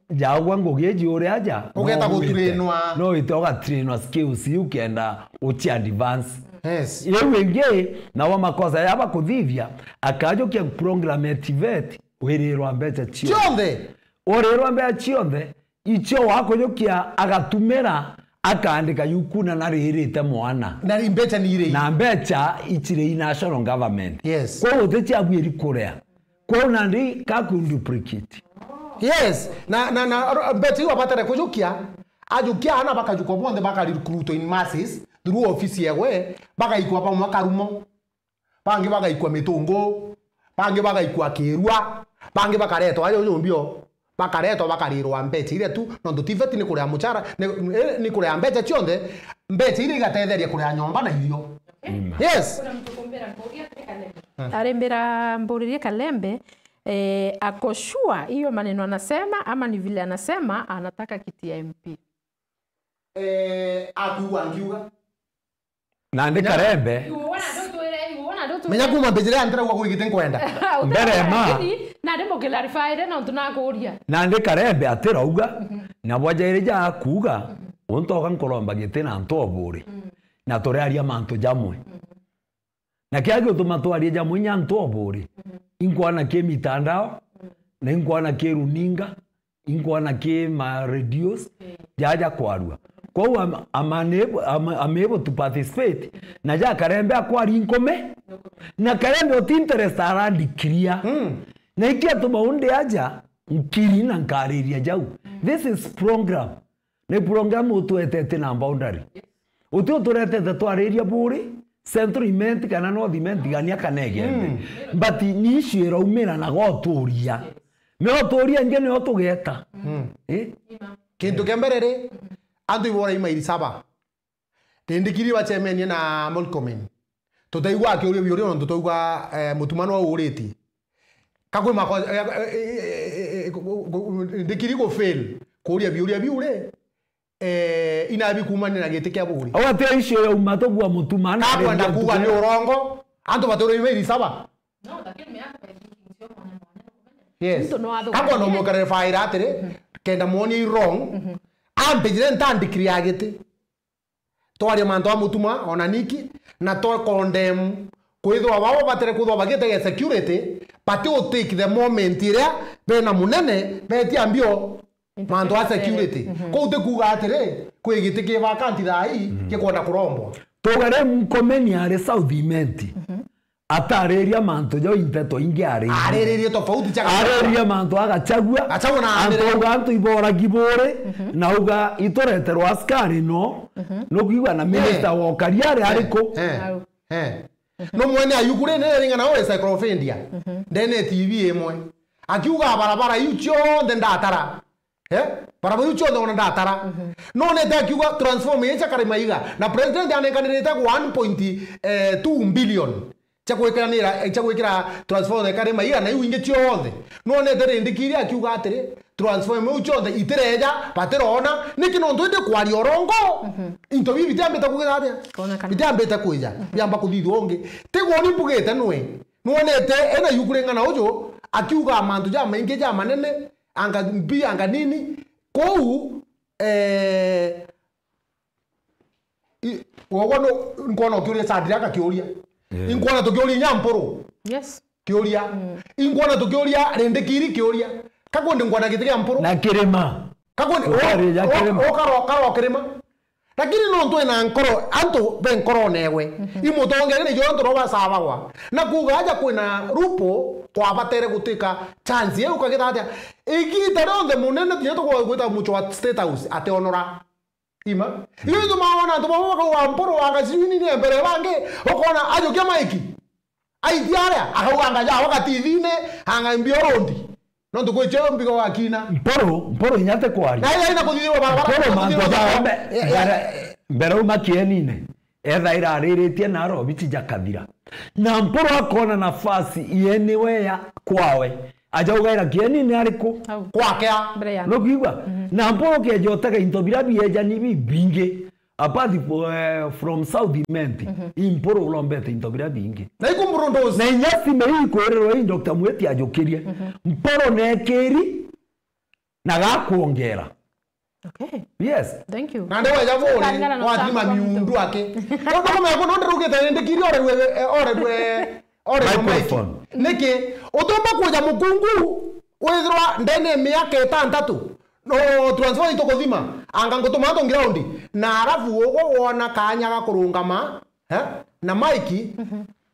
Jaagwa ngugi iji uri aja, ugeta no wite, gutrainwa. No wite ugatrainwa skills iu kenda uci advance. Yes. Iu ingi, nabo makosa ya bakuthithia, akajukia program ya TVET, wirirwa mbeca cionthe. Cionthe. Urirwa mbeca cionthe, icio wakujukia agatumira, akaandika yukuna na ririte mwana. Na ri-, mbeca ni iri. Na mbeca ici ri national government. Yes. Kwou uti ciabuiri kuria. Kwou nandi kaku duplicate. Yes. Na, na, na, ro-, mbeca iu abatare kujukia, ajukia ana bakajukwa bonthe baka recruit in masses through office yewe, bagaikwa bamwe Karumo. Bangi bagaikwa Mitungu, bangi bagaikwa Kirua, bangi bakaretwa aja uju mbio, bakaretwa bakarirwa mbeca iria tu, nontu TVET ni kuria muchara, ni, ni, ni kuria mbeca cionthe, mbeca iria igatetheria kuria nyomba na irio. Amen. Yes. Kuna mtu kumbira mbogia kale. Arimbira mburirie Kalembe, eh, ako sure hiyo maneno anasema ama ni vile anasema anataka kiti ya M P? Eh, akuigua ngiuga. Nandi Karembe. Iwe wona ndutwire, iwe wona ndutwire. Menya kuma mbijire ya ndirauga gwigite nkwenda. Mbere ma. Nandi mukilarifaire nontu nakuria. Nandi Karembe atirauga, mhm, na bwajairi ja akuuga, mhm, untu oka nkuromba giti na antu oburi. Mhm. Na turiaria mantu jamwe. Mhm. Na kiria giutuma twaria jamwe inya antu oburi. Mhm. Inkwona ki mitandao, mhm, na inkwona ki runinga, inkwona ki ma radios, mm, jaja kwarua. Kwou I'm, I'm unable, I'm, I'm able to participate. Na ja Karembe akwari nkume, na Karembe uti interest arandikria. Mm. Na ikiatuma undi aja, nkiri na nkariria jau. Mm. This is program. Ni program utwetete na boundary. Uti uturetete twariria buri, Central Imenti kana North Imenti gania kana Igembe. Mm. But ni issue iraumira na goturia. Nio turia ingi nio tugeta. Mm. Eh? Kintu kia mbere ri, antu ibora imairi saba. Rindikiri bacemenie na Murkomen. Tutaigua akiuria biuria nontu twauga, eh, Mutuma no uritie. Ka kwi mako-, eh, eh, eh, eh, eh, ku-, ku-, ku-, Rindikiri gu fail kuuria biuria biu ri, eh, inabi kuumania na giti kia buri. Au ati issue ya uma tugua Mutuma na Ka kwenda kuuga ni urongo, antu baturire ibairi saba. No, lakini miaka by thinking sio mwana mwana. Yes. Mtu no athugaanire. Ka kwenda umukarifaira atiri, kenda mwoni i wrong, ampijire ntandikiri ya giti. Twaria mantu a Mutuma, ona Niki, na twa condemn kwithirwa bao batere kwithirwa bagitegea security, but u take the moment iria bena munene, betia mbio mantu a security. Kou ti kuuga atiri, kwi giti ki vacant thaa ii, gikwenda kurombwa. Tuga ri Murkomen ari South Imenti. Atariria mantu jau nteto ingi aririe. Ariririe tofauti cha Gachagua. Aririe mantu a Gachagua. Gachagua na Antu arire. Auga antu iboragi buri, na auga itureterwa askari no, nukwigua na minister wa ukari ari ariku? Eh, eh. No mwene ayukure ne ringa na encyclopedia. Ndene T V imwe. Akiuga barabara iu cionthe ndatara. Eh? Barabara iu cionthe ona ndatara. Nonete akiuga transformer ii cia Karimaiga. Na president anenkanirite one point two billion cia gwikiranira, cia gwikira transformer ya Karimaiga na iu ingi cionthe. Nonete Rindikiri akiuga atiri, transformer iu cionthe itireja, batirona. Niki nontu indi kwaria urongo? Into bibi bitiambite kugitha atia? Bitiambite kwija, biamba kuthithua ungi. Tigwo ni mbugite nwe. Nwonete ena yukuring'ana uju akiuga mantu jamaingi jamanene, anga mbi, anga nini. Kou, eh, i-, wogwa no, nkwona ukiuria Shadrack akiuria. Eh. Inkwona tukiuria inya Mpuru. Yes. Kiuria. Inkwona tukiuria Rindikiri kiuria. Kakundi nkwona giti kia Mpuru. Na kirima. Kakundi, Ukari ya o-, kirima. O-, okaro, okaro kirima. Lakini nontu ena nkoro, antu be nkorone ewe, imutongere nijo antu no basabagwa. Na kuuga aja kwina rupo, kwabatere gutika chance iu kagita atia? Igita rionthe munene, kinya tukwigwita mucho wa State House, ationora. Ima? Iyo ituma wona antu bamwe bakauga Mpuru anga sijui nini mbere bangi, ukona ajukia maiki. Aitia aria, akauga anga ja wakatithine, anga mbio rondi. Nontu kwi cio mbigo wakina. Mpuru, Mpuru inya te kwaria. Na ira ina kuthithirwa barabara, Mpuru mantu kuthithirwa jawe barabara. Mbe-, mbere, mbere uma kienine, ethaira ariritie na arobichi jakathira. Na Mpuru akona nafasi yeniwe ya kwawe. Aja ugaira kienine ariku? Au. Kwake a. Mbere ya. Nukwigua? Na Mpuru ukeja utega into bira biejani bibingi. Apart fo-, eh, from South Imenti, i Mpuru urombete into biria bingi. Na iku Mpuru ndosi. Na inya sime ii kwirirwa ii Doctor Mwiti ajukirie. Mpuru nekiri na gakwongera. Okay. Yes. Thank you. Na ndio waja bure, Kangana na wathima miundu ake. Ndio kama yako ndio rugite ndikiri ore rwe, eh, ore rwe, ore rwe microphone. Niki, utumba kuja mukungu, withirwa ndene miaka itantatu. No, transfer itukuthima. Anga ngutuma antu ground. Na arafu ugo wona kanya ga kurungama, eh? Na maiki,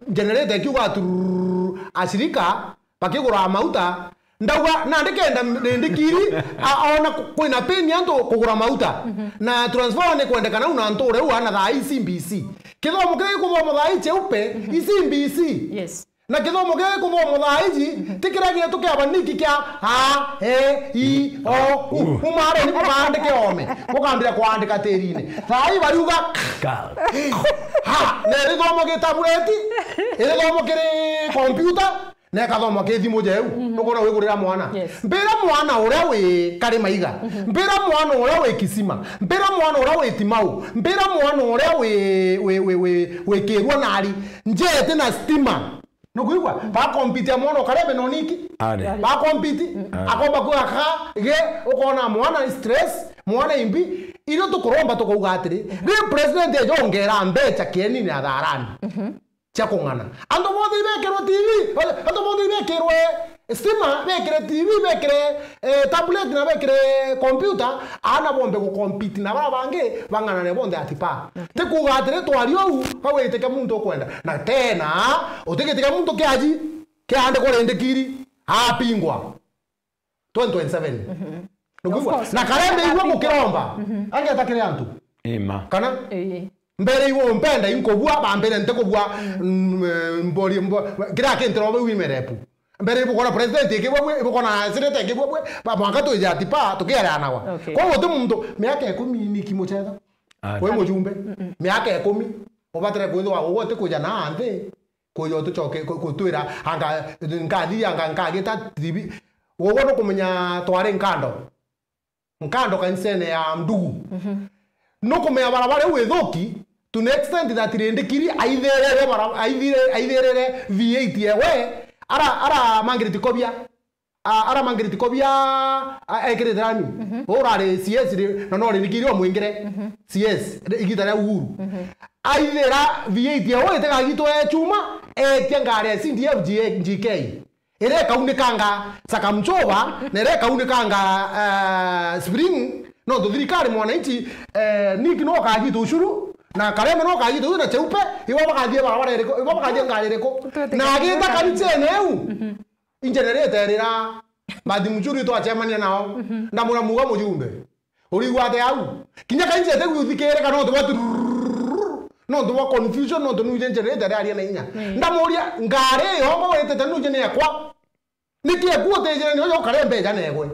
generator ikiuga turururu, ashirika, bakigura mauta. Ndauga, na ndikenda ndikiri, a-, ona ku-, kwina pain antu kugura mauta. Na transfer ni kwendekana una antu ureu ana thaa ii C B C. Kithomo kiria gikuthomwa thaa ii cheupe, i C B C. Yes. Na kithomo kiria gikuthomwa thaa iji, ti kiria gietu kia baniki kia a, e, i, o, u. Umaro ni mukandike ome, mukambira kwandika tirine. Thaa ii bariuga, ka. Ha, na irithomo gi tablet, irithomo kiri kompyuta, na ikathomo ki thimu jeu. Nukona wigurira mwana. Yes. Mbira mwana uria wi Karimaiga. Mbira mwana uria wi Kisima. Mbira mwana uria wi Timau. Mbira mwana uria wi, wi, wi, wi, wi Kirua nari. Njete na stima. Nukwigua? Bakompiti ya mwana ukarebe no niki? Are. Bakompiti. Are. Akomba kuga ka, ge, ukona mwana stress, mwana imbi. Irio tukuromba tukauga atiri, ri president ejo ongera mbecha kienini atharani. Cia kung'ana. Antu bonthe ibekirwe T V, antu bonthe ibekirwe stima, bekire T V, bekire, eh, tablet na bekire computer, ana bombe gukompiti na bara bangi bang'anane bonthe atipa. Okay. Ti kuuga atiri twari uu, kau witike muntu ukwenda. Na tena, utigitike muntu kiaji, kiandikwa rindikiri, apingwa. Twenty twenty-seven. Nukwigua? Of course. Na karembe igua gukiromba. Angeta kiri antu. Ima. Kana? Ii. Mbere igua umpenda inkubua, bambire ntikubua, mm, eh, mbori, mbo-, kira kintu robe wime repu. Mbere ibukona president ikibwa bwe, ibukona senator ikibwa bwe, ba mwanka twija atipa, tukiaranagwa. Okay. Kwa uti muntu, miaka ikumi ni kimuchetha. Ah. Wi mujumbe, miaka ikumi, ubatire kwithirwa uguo ti kuja na nthi, kuja utucoke, ku-, kutwira, anga, nkathi, anga, nkagita T V. Uguo nukumenya twari nkando. Nkando kanisene ya Ndugu. Mhm. Nukumenya barabara iu ithuki, to an extent that Rindikiri aithirire bara-, aithire-, aithirire V eight yewe, ara, ara Margaret Kobia. A-, ara Margaret Kobia, a-, ekirite rami. Mhm. Urari C S ri-, na no Rindikiri omwingire. Mhm. C S, ri-, igita ria Uhuru. Mhm. Aithira V eight yewe itigagitwe chuma, etia ngari ya C D F G K. Iria ikaunikanga Sakamchova, na iria ikaunikanga, eh, Spring, nontu thirikari mwananchi, eh, Nick no ukagita ushuru, na Kareme no ukagita ushuru na Cheupe, ibo bagathie barabara iriku, ibo bagathie ngari iriku? Twete na agita kanichene eu, mhm, injenerete rira, Mathi Muchuri twachemania nao, mhm, ndamura muga mujumbe. Urigwa atia au? Kinya kanisa ite guthikirika nontu bwa tururururu, nontu bwa confusion, nontu nuje njerete riaria na inya. Mm. Ndamuria, ngari iyo ngo witite nuje ni yakwa? Niki eku utijire ni uyo ukare mbeja negwe?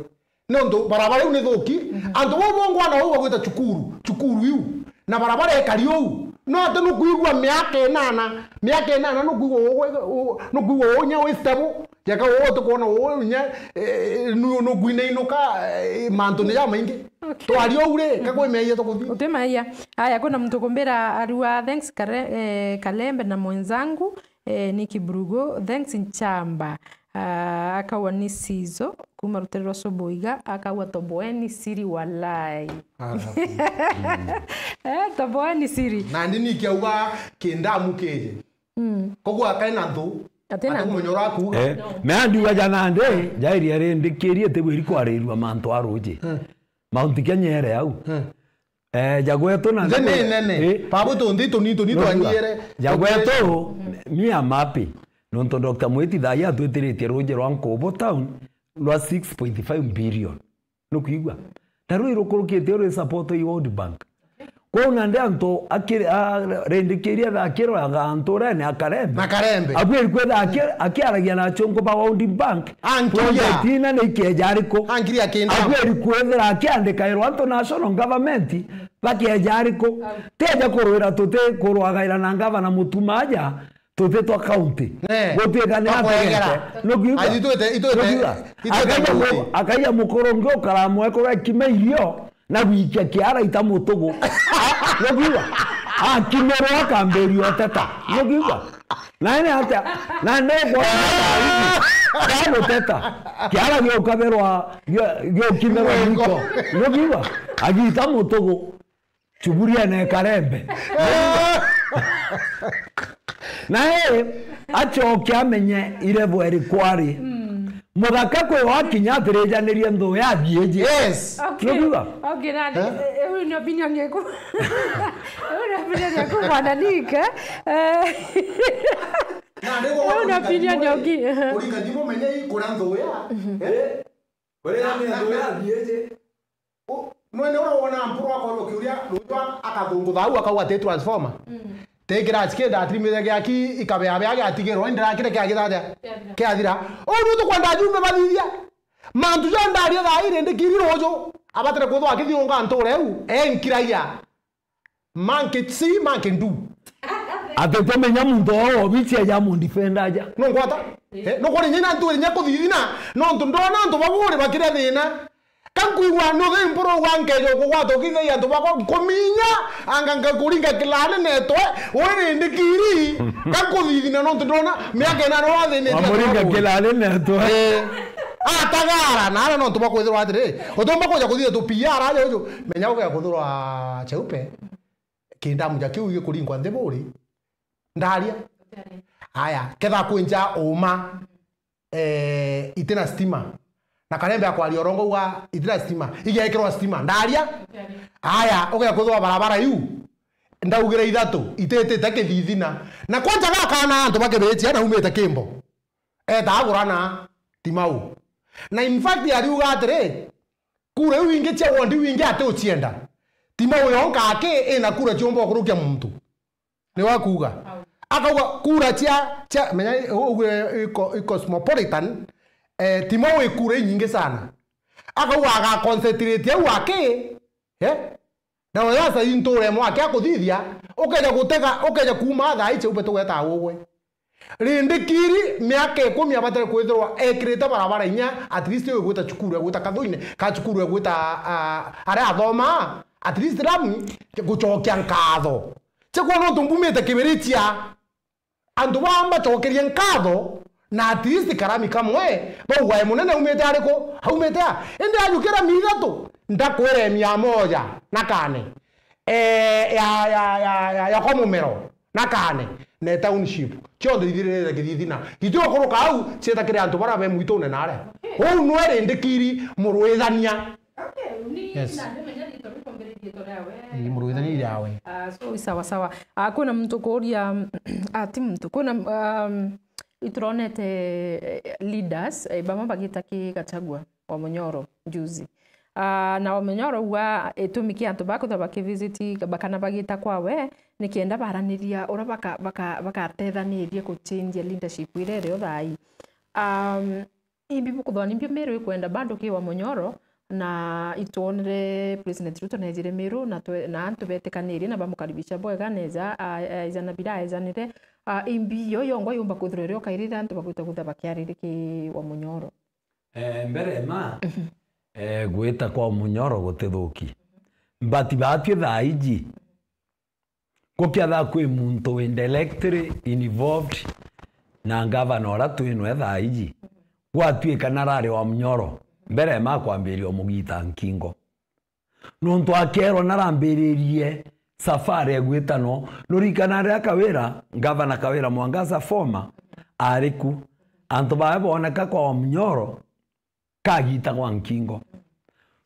Nontu barabara iu ni thuki, mhm, antu bau bongwana uu bagwita cukuru, cukuru iu, na barabara ikari uu. No ati nukwigua miaka inana, miaka inana nukwigua uu, uu, nukwigua uu nya wi stable? Jeka uu tukwona uu nya, eh, nu-, nukwinainuka, eh, mantu ni jamaingi. Okay. Twari uu ri, ka kwi meeyia tukuthi? Uti meeyia. Aya, kwina muntu kumbira arua, thanks Kare-, eh, Kalembe na mwenzangu, eh, Nicky Brugo, thanks Nchamba. Ah, akauga ni Sizo, kuma rutere rwa Soboiga, akauga toboeni siri walai. Ah, eh, toboeni siri. Na ndi nikiauga kindamu kiji. Mm. Koguo akae na nthu. Ati na nthu. Ati kumenya urakuuga. Eh, me andiuga ja nandi, jairia rindikirie ti bwiri kwarirua mantu a ruji. Hmm. Mount Kenya ere au. Hmm. Eh, ja gwetu na nthi ni nene. Eh. Babu tunthi tuni tuni twanyiere. Ja gwetu, me am happy. Nontu Doctor Mwiti thaai atwitiritie ruji rwa Nkubu town rwa six point five billion. Nukwigua? Na rui rukurukite rwi support i World Bank. Kwou nandi antu akiri-, a-, rindikiria thakiroraga antu urene a Karembe. Na Karembe. Abwiri kwithira aki-, akiaragia na achungu ba World Bank. Ankiria. Project ina ni ikeja ariku? Ankiria kinda. Abwiri kwithira akiandikairwa antu national government bakeja ariku? Teja kurwira tuti kurwagaira na ngavana Mutuma aja, tuti twa county. Eh, gutwika ni bakwegera. Ategete. Nukwigua? Aji twite, itwite, nukwigua? Itwite akaija county. Mu-, akaija mukurungi ukaramwe kuga kime irio na gwikia kiara ita mutugu. Nukwigua? Akimerwa akambiria uteta. Nukwigua? Na ni atia? Na ni kwa guteta. Kiara giokaberwa, gio-, giokimerwa niko. Nukwigua? Agita mutugu. Chuburiene Karembe. Na ee, acoke amenye irevo iriku ari. Mm. Muthaka kwi wakinya atirijanirie nthu ya thiiji. Yes. Okay. Nukuga? Okay, na, eh, eh, huyu ni opinion yeku. Huyu ni opinion yeku, bwana Nick, eh? Eh. Na, niguo huyu ni opinion yeku. Uringa thimu menye ii kuria nthu ya. Mhm. Eh? Kuria nthu ya thiiji. U-, mwene uria wona mpuru akorwo kiuria ruju akathungutha au akauga ti transformer. Mm. Ti kiraci kinda atrimire giaki ikabea bea giatigirwo, indira kire kiagithaja. Kiathira. Kiathira. Uu niu tukwenda ajumbe bathithia. Mantu ja ndaria thaa iri ndikiri ruju. Abatire kwithwa akithiunga nture iu. Enkiragia. Monkey see, monkey do. Ati tumenya muntu oo obici aja mundifenda aja. Nungwata? Eh, nukuri nyina ntwiri nya kuthithina, nontu ndona antu baburi bakiria thina. Ka nkwigua nuthi mpuru gwa nkeja ukugwata ukithagia antu bakwa nkuminya, anga nkakuringa kilani netwe, wiri ndikiri, ka nkuthithina nontu ndona miaka inana wathinitie. Wamuringa kilani netwe. Eh. Atagara, na ara nontu bakwithirwa atiri, utumba kuja kuthithia tu P R aja uju, menya uge kuthurwa cheupe. Kindamu ja kiu gikuringwa nthi buri. Ndaria. Aya, ketha kwinja uma, eh, itina stima. Na Karembe akwaria urongo wa itina stima. Igekirwa stima. Ndaria. Aya, ugekwithwa barabara iu. Ndaugire ithatu, ititite kithithina. Na kwanja gakana antu bakibitia na umite Kimbo. Eta agurana, Timau. Na in fact, ariuga atiri, kura iu ingi cia ward iu ingi ati ucienda. Timau yonka aki ina kura ciumba ukurukia muntu. Ni wakuga. Akauga kura cia, cia, menya, uguo i co-, i cosmopolitan, eh, Timau i kura inyingi sana. Akauga aga concentrate au aki, eh? Na we sasa intu uremwa akia kuthithia, ukeja gutega, ukeja kuuma thaa ici ube tugeta ugwe. Rindikiri miaka ikumi abatire kwithirwa ekirite barabara inya, at least uyu gwita cukuru, gwita kathuine ka cukuru, gwita, ah, aria athoma, at least ramu gucokia nkatho. Chekwa nontu mbumite Kibirichia. Antu baa mbacokerie nkatho, na at least karami kamwe, baugae, "Munene aumite ariku? Aumite a?" Indi ajukia rami ithatu, ndakwira mia moja na kane, eh, ya, ya, ya, ya, ya kwa Mumero, na kane, na township. Cionthe ithirire kithithina. Gitio kuruka au, cieta kiri antu bara be mwitune nare. Uu nwe rindikiri murwithania. Okay, ni Yes. na ndimenya riitwa riu, kwambiriria riitwa riawe. Ii, murwithania riawe. Ah, so, sawa, sawa. Ah, kwina muntu kuuria, ah, ti muntu, kwina, um, ituronete, eh, leaders, eh, bamwe bagita ki Gachagua wa Munyoro juzi. Ah, na wa Munyoro uga itumi kia antu bakwithirwa bakivisit, ba-, kana bagita kwawe, ni kenda baraniria uria baka-, baka-, bagatethanirie kuchenjia leadership iria irio thaa ii. Um, Imbi bukuthwa ni mbio Meru ikwenda bado ki wa Munyoro, na itwonere President Ruto nejire Meru, na twe-, na antu betikanirie na bamukaribisha bwega, neja, a-, aejana bira aejanire. A, imbi yo yongwa yumba kwithirwa iri o kairi riria antu bagwita kutha bakiariri ki wa Munyoro. Eh, mbere ma, eh, gwita kwa Munyoro gutithuki. But batwi thaa iji, gukiatha kwi muntu indirectly involved na ngavana uria twi nwe thaa iji, gwatuika narari wa Munyoro, mbere ma kwambiria umugita nkingo. Nontu akerwa narambiririe safari egwita no, nurikana riria Kawira, ngavana Kawira Mwangaza former, ari ku, antu bawe booneka kwa wa Munyoro, kagita gwa nkingo.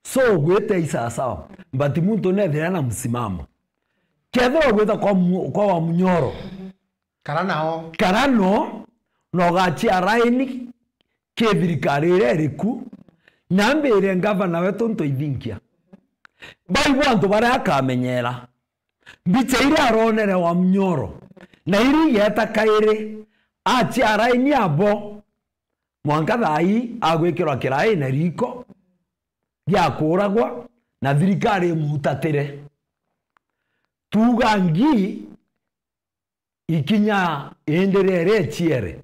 So, gwite i sawasawa, but muntu nethira na msimamo. Kethira gwita kwa mu-, kwa wa Munyoro, kara nao, kara no, na ugachia raini ki thirikari iria iri ku, na mbire ngavana wetu Ntoithinkia. Baibo antu baria akamenyera. Mbicha iria aronere wa Munyoro, na iria igeta kairi, achia raini abo. Mwanka thaa ii agwikirwa kiraine riiko gia kuuragwa na thirikari imutatire. Tuuga ngi ikinya indi rierechiere.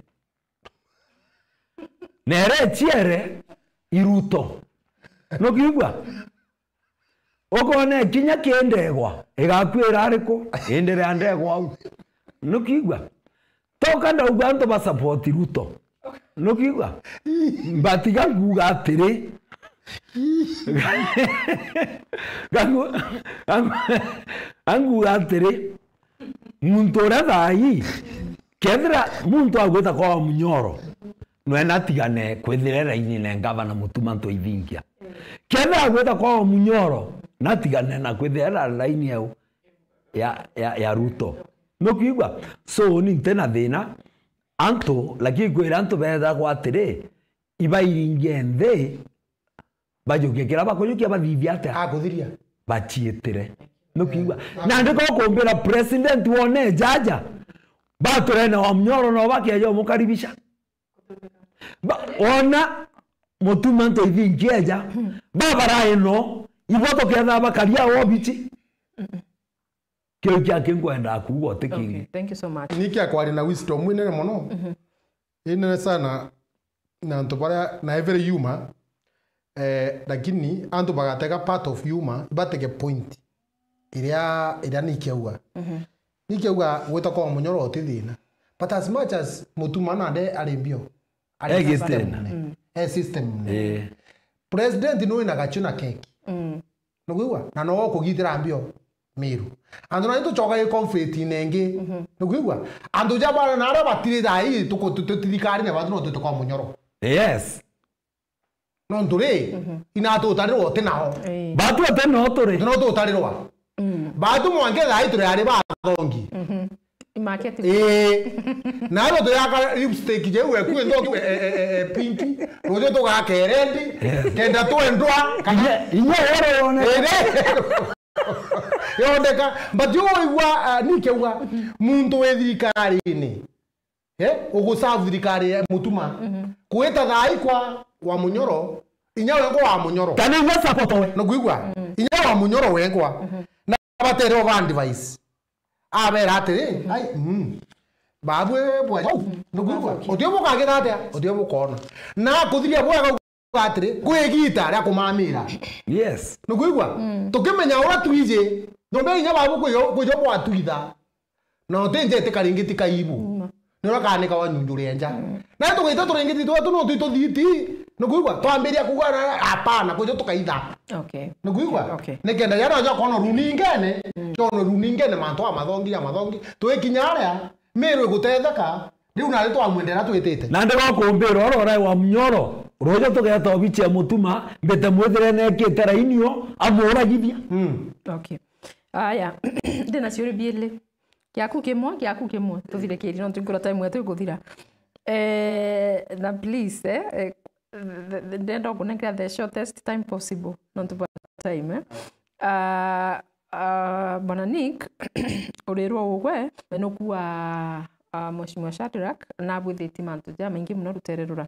Na erechiere i Ruto. Nukiigua? Ukona ikinya ki ndegwa, igakwira ariku? Indi ria ndegwa au. Nukiigua? Toka ndauga antu ba support Ruto. Nukiigua? But ganguga atiri. Gangu-, gangu-, ganguga atiri. Muntu uria thaa ii, kethira muntu agwita kwa wa Munyoro, nwena atigane kwithira raini na ngavana Mutuma Ntoithinkia. Kethira agwita kwa wa Munyoro, natigane na kwithira raini yau ya, ya, ya Ruto. Nukwigua? So, ni nte na thina, antu, lakini kwira antu bethagwa atiri, ibairingie nthi, bajukie kira bakujukia bathithia atia? Akuthiria. Bachiitire. Nukwigua? Na ndiko kumbira president wone jaja. Baturene wa Munyoro no bakeja umukaribisha. Ba, ona Mutuma Ntoithinkia eja. Babara ino, ibo tuketha bakaria obichi. Kio kia kinkwenda kuuga uti kingi. Okay, thank you so much. Ni kia kwari na wisdom inene mono. Mhm. Inene sana na antu baria na every humor, eh, lakini antu bagatega part of humor, ibatege point iria, iria nikiauga. Mhm. Nikiauga gwita kwa Munyoro uti thina. But as much as Mutuma nande ari mbio, ari e system. System mune. Mm. E system mune. Eh. President nui na gachu na keki. Mm. Nukwigua? Na no ukugitira mbio Miru. Antu na tucoka i conflict inengi. Mhm. Nukwigua? Antu ja bara na aria batiri thaa ii tuku-, tu-, tu-, thirikari na batu no twite kwa Munyoro. Yes. Nontu ri, mhm, ina tutarirwa uti nao. Ii. Batu uti nao turi. Uti nao tutarirwa. Mm. Batu mwanke thaa ii turi ari bathongi. Mhm. Imaketi. Ii. Na aro tuyaka lipstick jeu eku endo tu, e, e, e, e, pinki. Ruju tugake rendi. Yes. Kenda twendwa. Kana inya, inya ero yone. Ii. Yondeka. But yo igua, ah, nikiuga, muntu wi thirikari-ini, eh, uguserve thirikari ya Mutuma. Mhm. Kwita thaa ii kwa wa Munyoro, inya wengwa wa Munyoro. Kana inya support we. Nukwigua? Mm. Inya wa Munyoro wengwa. Mhm. Na batere over advice. Abera atiri, ai, mm. Babu, eh, bwa, nukwigua? Utio bukagira atia? Utio bukona. Na kuthiria bwega atiri, kwi igita ria kumamira. Yes. Nukwigua? Tukimenya uria twiji, nyombe inya babu kwijo, kwijo bwatwitha. Na utinjete karingi ti kaibu. Mm. Ni uria kanika wanyunjuria nja. Mm. Na tugaita turingiti twetu no twi tuthiti. Nukwigua? Twambiria kuuga, "Hapana, kwijo tukaitha." Okay. Nukwigua? Okay. Nikenda riria naja kono runingene, mm, kono runingene mantu a mathongi, ya mathongi. Twikinya aria, Miru igutetheka, riu nari twamwendera twitite. Na ndigokumbira oro ora wa munyoro, rujo tugeta obichi ya mutuma, mbite mwithire nekite rainio, amuragithia. Mm. Okay. Aya, ndina ciuri biili. Kiaku kimwe, kiaku kimwe. Tuthire kiri, nontu nkura time yetu iguthira. Eh, na please, eh, eh, th-, th-, ndenda kunengera the shortest time possible, nontu bwa time, eh. Ah, ah, Bwana Nick, urirwa ugwe, nuku wa, ah, Mheshimiwa Shadrack, nabwithitie mantu jamaingi muno rutere rura.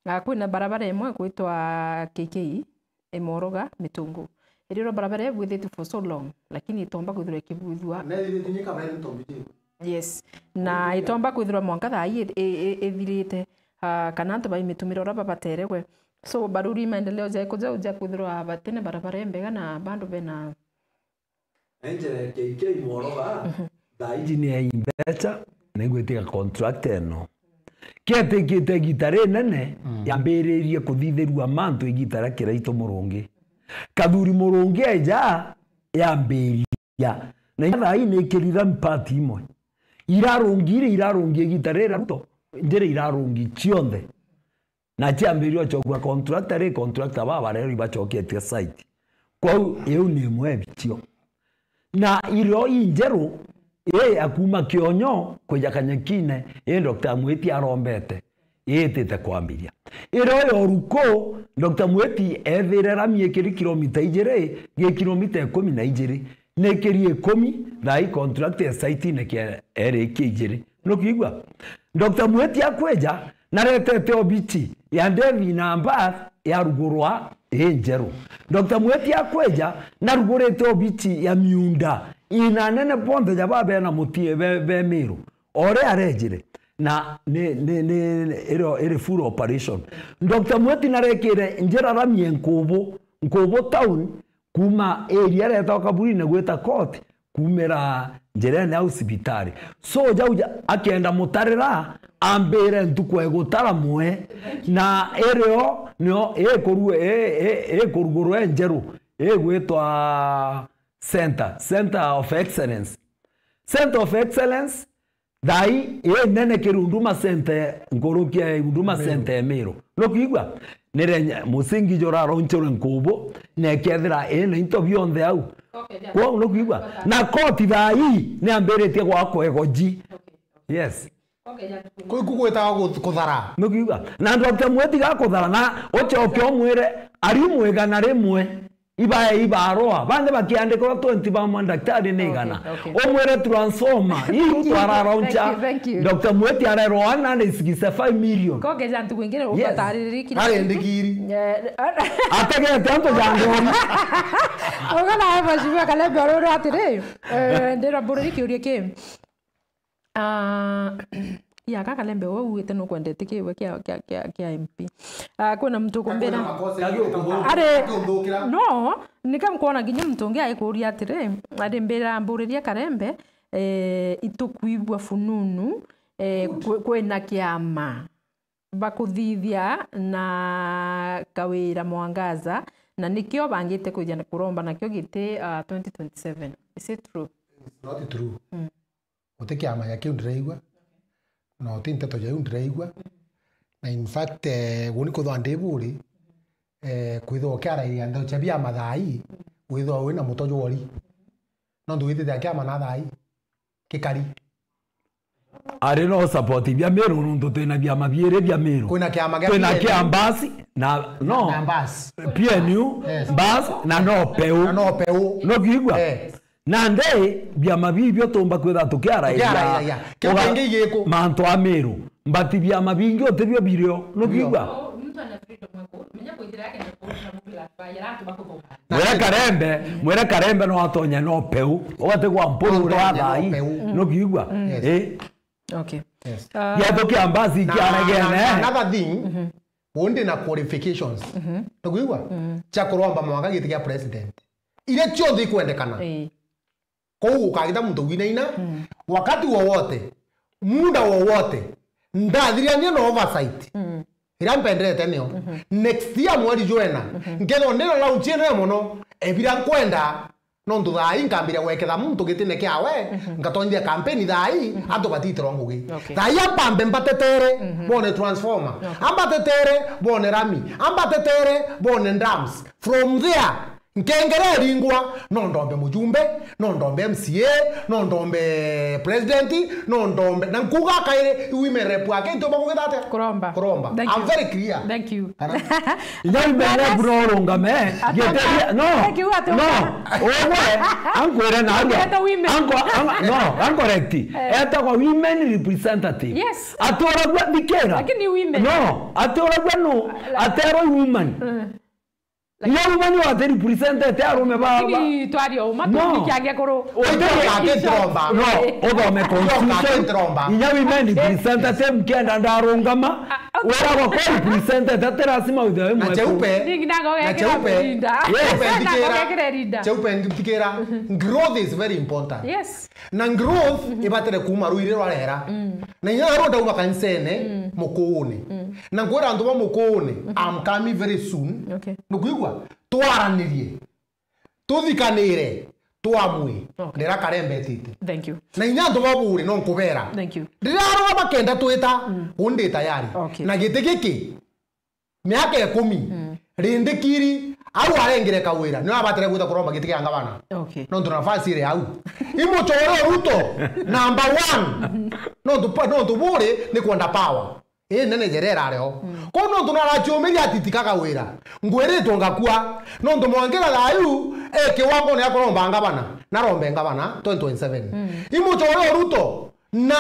Ah, kwina barabara imwe gwitwa K K, imoroga Mitungu. Irirwa barabara ibwithitue for so long, lakini itomba kwithirwa ikibwithua. Yes. Na itomba kwithirwa mwanka thaa ii i-, i-, i-, ithirite, ah, kana antu baimitumire uria babateregwe. So, baruri maendeleo ja ikuja uja kwithirwa batine barabara imbega na bandu bena. Enjere K K Moroga, thaa iji ni ai mbecha, nigwitika contract eno. Kietikite igita rinene, mm, yambiririe kuthithirua mantu igita ria Kiraitu Murungi. Kathuri Murungi eja, yambiria. Na inya thaa ii ni ikirira mpati imwe. Irarungi iria irarungi igita rira Ruto, njira irarungi cionthe. Na ciambiria ocokua contractor, ri contractor baba rero ibacoketie site. Kwou iu ni imwe ebicio. Na irio injeru, ii ya kuuma Kionyo kwija Kanyakine, ii Doctor Mwiti arombete, iitite kwambiria. Irio ya uruku, Doctor Mwiti ethire rami ikiri kilomita ijiri, gi kilomita ikumi na ijiri. Nikiri ikumi, thaa ii contract ya site-ini kia eri kia ijiri. Nukwigua? Doctor Mwiti akwija, naretete obichi ya Devi na Mbath ya rugurwa ii njeru. Doctor Mwiti akwija, narugurite obichi ya miunda ina anene bonthe ja ba bena mutie be, be Miru. Ore arejire, na ni, ni, ni, ni, iro, iri full operation. Doctor Mwiti narekire njira rami e Nkubu, Nkubu town, kuuma area iria iretagwa Kaburini gwita court, kuumira njirene au cibitari. So, jau ja, akenda mutarira, ambire ntuku egutara mwe, na irio nio ikurue-, i-, i-, ikurugurwe njeru, igwitwa Center, Center of Excellence. Center of Excellence, thaa ii, ii nene kiri Huduma Center, nkuruki ya Huduma Center ya Miru. Nukwigua? Nire musingi juraraunchirwe Nkubu, na ikethira ii na into bionthe au. Kwou nukwigua? Na koti thaa ii niambiritie gwakwa igoji. Yes. Kuu kugwitaga kuthara. Nukwigua? Na Doctor Mwiti gakuthara, na ucoke umwire, arimu igana rimwe. Ibae ibarua, banthe bakiandikirwa twenty ba mandaktari ni igana. Okay, okay. Umwire transformer, iu twararauncha. Thank you, thank you. Doctor Mwiti arerwa one hundred sixty-five million. Kogeja ntuku ingine. Yes. Ugataririria kiri. Arendikiri. Eh, ategete antu ja ndoni. Ugana Mheshimiwa Kalembe, urura atiri, eh, ndira mburiri kiuria ki. Ah, ya, kaka Lembe, we ugite nukwendete kiwe kia, kia, kia, kia M P. Ah, kwina muntu ukumbira. Are, no, nika nkwona nginya muntu ungi aikuria atiri, ari mbira mburiria Kalembe, eh, itukwigua fununu, eh, kwi-, kwina kiama bakuthithia na Kawira Mwangaza, na nikio bangite kwija kuromba nakio giti, ah, twenty twenty-seven. Is it true? It's not true. Mm. Guti kiama gia kiu ndiraigua, na guti nteto ja iu ndiraigua. Na in fact, eh, guni kwithwa ndi buri, eh, kwithwa ukiarairia nteto cia biama thaa ii, withwa wina muto jwori. Nontu witite kiama na thaa ii, gikari. Ari no support bia Miru, nontu twina biama biiri bia Miru. Kwina kiama gia P N U. Twina kia Mbasi na, no, na Mbasi. P N U, yes, Mbasi na no Peu. Na no Peu. Nukwigua? Eh. Nandi, biama bibi utumba kwithira tukiaraithia. Tukiaraithia. Kiu uga-, kingi giku? Mantu a Miru. Mbati biama bingi utibio birio. Nukwigua? Mtu ana freedom ya ku-, menya kwithira yake na ku-, na ku-, na ku-, na ku-, Mwire Karembe, mwire Karembe no atonye no peu. Ugati gwa mpuru uria thai. Nukiigua? Yes. Eh. Okay. Yes. Ah, Giatho kia mbasi kiaregene. Another thing, undi na qualifications. Nukiigua? Cha kuromba mwaka giti kia president. Iria cionthe ikwendekana. Eh. Kou gukagita muntu winaina, wakati wowote, muda wowote, ndathirania na oversight. Iria mpenderete nio. Next year mweri jwena, nkethwa ndina launch inene mono, ebira nkwenda, nontu thaa ii nkambiria gweketha muntu gitine kiawe, ngatonyithia kampeni thaa ii, antu batitirwa ngugi. Okay. Thaa ii ampambe mbatetere, bone transformer. Okay. Ambatetere, bone rami. Ambatetere, bone dams. From there, nkengere iringwa, no ndombe mujumbe, no ndombe M C A, no ndombe president, no ndombe, na nkuga kairi women rep ake ntiumba kugita atia? Kuromba. Kuromba. Thank you. I'm very clear. Thank you. Kana? Inya women rep no urungame, Atona. Giteria, no. Thank you, Atona. No. Ugwe, ankwire na arua. Ateta women. Anko, an-, no, ankorect. Eh. Etagwa women representative. Yes. Atoragua thikira. Lakini women. No, atoragua no, aterwa woman. Mm. Inya woman wate representete arume ba, lakini ba- twaria uma, no. Tukiangia kuru. Uthome constitution. No, uthome constitution. Inya women representative mkenda ndarungama. Ah, okay. Wira wakwa representete, ati lazima withirwe wi na mwekuru. Cheupe. Ningi nako na gekira cheupe. Linda. Yes. Cheupe nako ndikira. Gekira Linda. Cheupe ndikira. Growth is very important. Yes. Na growth ibatire kuuma rwiri rwarera. Na inya rwo ndauga kanisene, mukuune. Na nkwira antu ba mukuune, I'm coming very soon. Okay. Nukwigua? Twaranirie. Tuthikanire. Twamwe. Okay. Ndira Karembe etite. Thank you. Na inya antu ba buri no nkubera. Thank you. Riria arwa bakenda twita, undi tayari. Okay. Na giti giki, miaka ikumi, rindikiri, au arengire Kawira, nio abatire gwita kuromba giti kia ngavana. Okay. Nontu nafasi iri au. Imuchore Ruto, number one. Nontu pa-, nontu buri ni kwenda power. Ii nene jere irari o. Kou nontu naraciumiria atitika Kawira. Ngwiritwe ngakua. Nontu mwangira thayu, e kiwango ni akuromba ngavana. Narombe ngavana twenty twenty-seven. Imuchore Ruto, na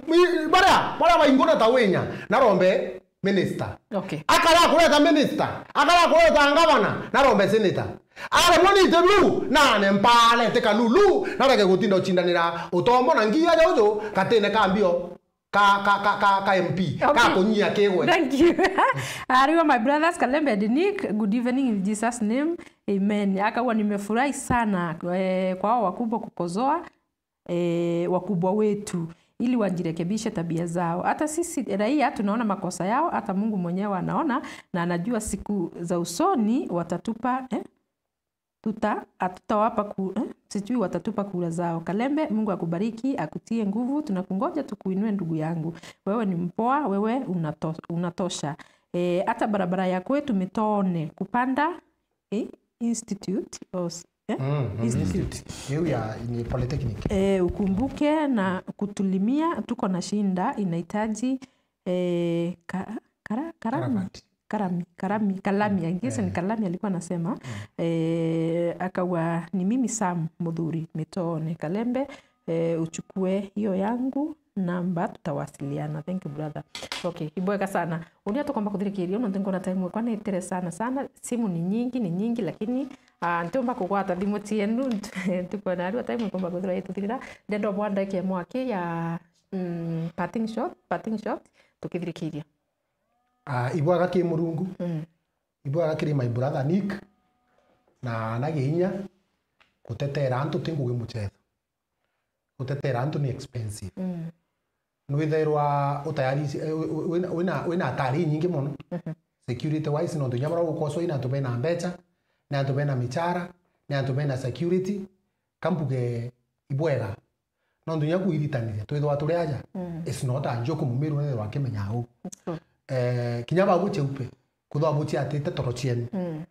i-, baria, baria bainguna ta winya, narombe minister. Okay. Akara kureta minister, akara kureta ngavana, narombe senator. Aremwa ni ite biu, nane mpale ti Kalulu, nareke gutinda ucindanira utombo na ngia juju gatine ka mbio ka, ka, ka, ka, ka M P, okay, ka kunyia kigwe. Thank you. Ariwa my brothers, Kalembe and Nick, good evening in Jesus' name. Amen. Akauga, nimefurahi sana, eh, kwa hao wakubwa kukosoa eh, wakubwa wetu ili wajirekebishe tabia zao. Hata sisi raia tunaona makosa yao, hata Mungu mwenyewe anaona na anajua siku za usoni watatupa, eh, tuta-, hatutawapa ku-, eh, sijui watatupa kura zao. Kalembe, Mungu akubariki, akutie nguvu, tunakungoja tukuinue ndugu yangu. Wewe ni mpoa, wewe unato-, unatosha. Eh, hata barabara ya kwetu Mitone kupanda, eh, institute, or s-, eh? Mm, mm, institute. Institute. Hiyo ya, ni polytechnic. Eh, ukumbuke na kutulimia, tuko na shinda, inahitaji, eh, ka-, kara-, karami? Karavati. Karami, karami, kalami, I guess ni kalami alikuwa anasema. Eh, akawa ni mimi Sam Muthuri Mitone Kalembe, eh, uchukue hiyo yangu namba, tutawasiliana. Thank you, brother. Okay, ibwega sana. Uria tukomba kuthirikiria, nontu nkona time yakwa ni itire sana sana. Simu ni nyingi, ni nyingi, lakini, ah, ntiumba kugwata thimu cienu. Tukwona arua time ikomba kwithirwa ituthirira. Ndenda bwa ndagika imwe aki ya, mm, parting shot, parting shot, tukithirikiria. Ah, ibwega ki Murungu. Mm. Ibwega kiri my brother Nick. Na na ginya gutetera antu ti ngugi muchetho. Gutetera antu ni expensive. Mm. Nwithairwa utayari, eh, wi-, wi-, wina, wina, wina atari nyingi mono. Mhm. Security wise, nontu inya baria gukoswa ina antu bena mbecha, ni antu bena michara, ni antu bena security. Kambuge ibwega. Nontu inya kuiritanithia, twithwa turi aja. Mm. It's not a joke, mumiru nethirwa akimenya uu. True. Eh, kinya bagu cheupe, kuthwa buchiatite toro chienu. Mm.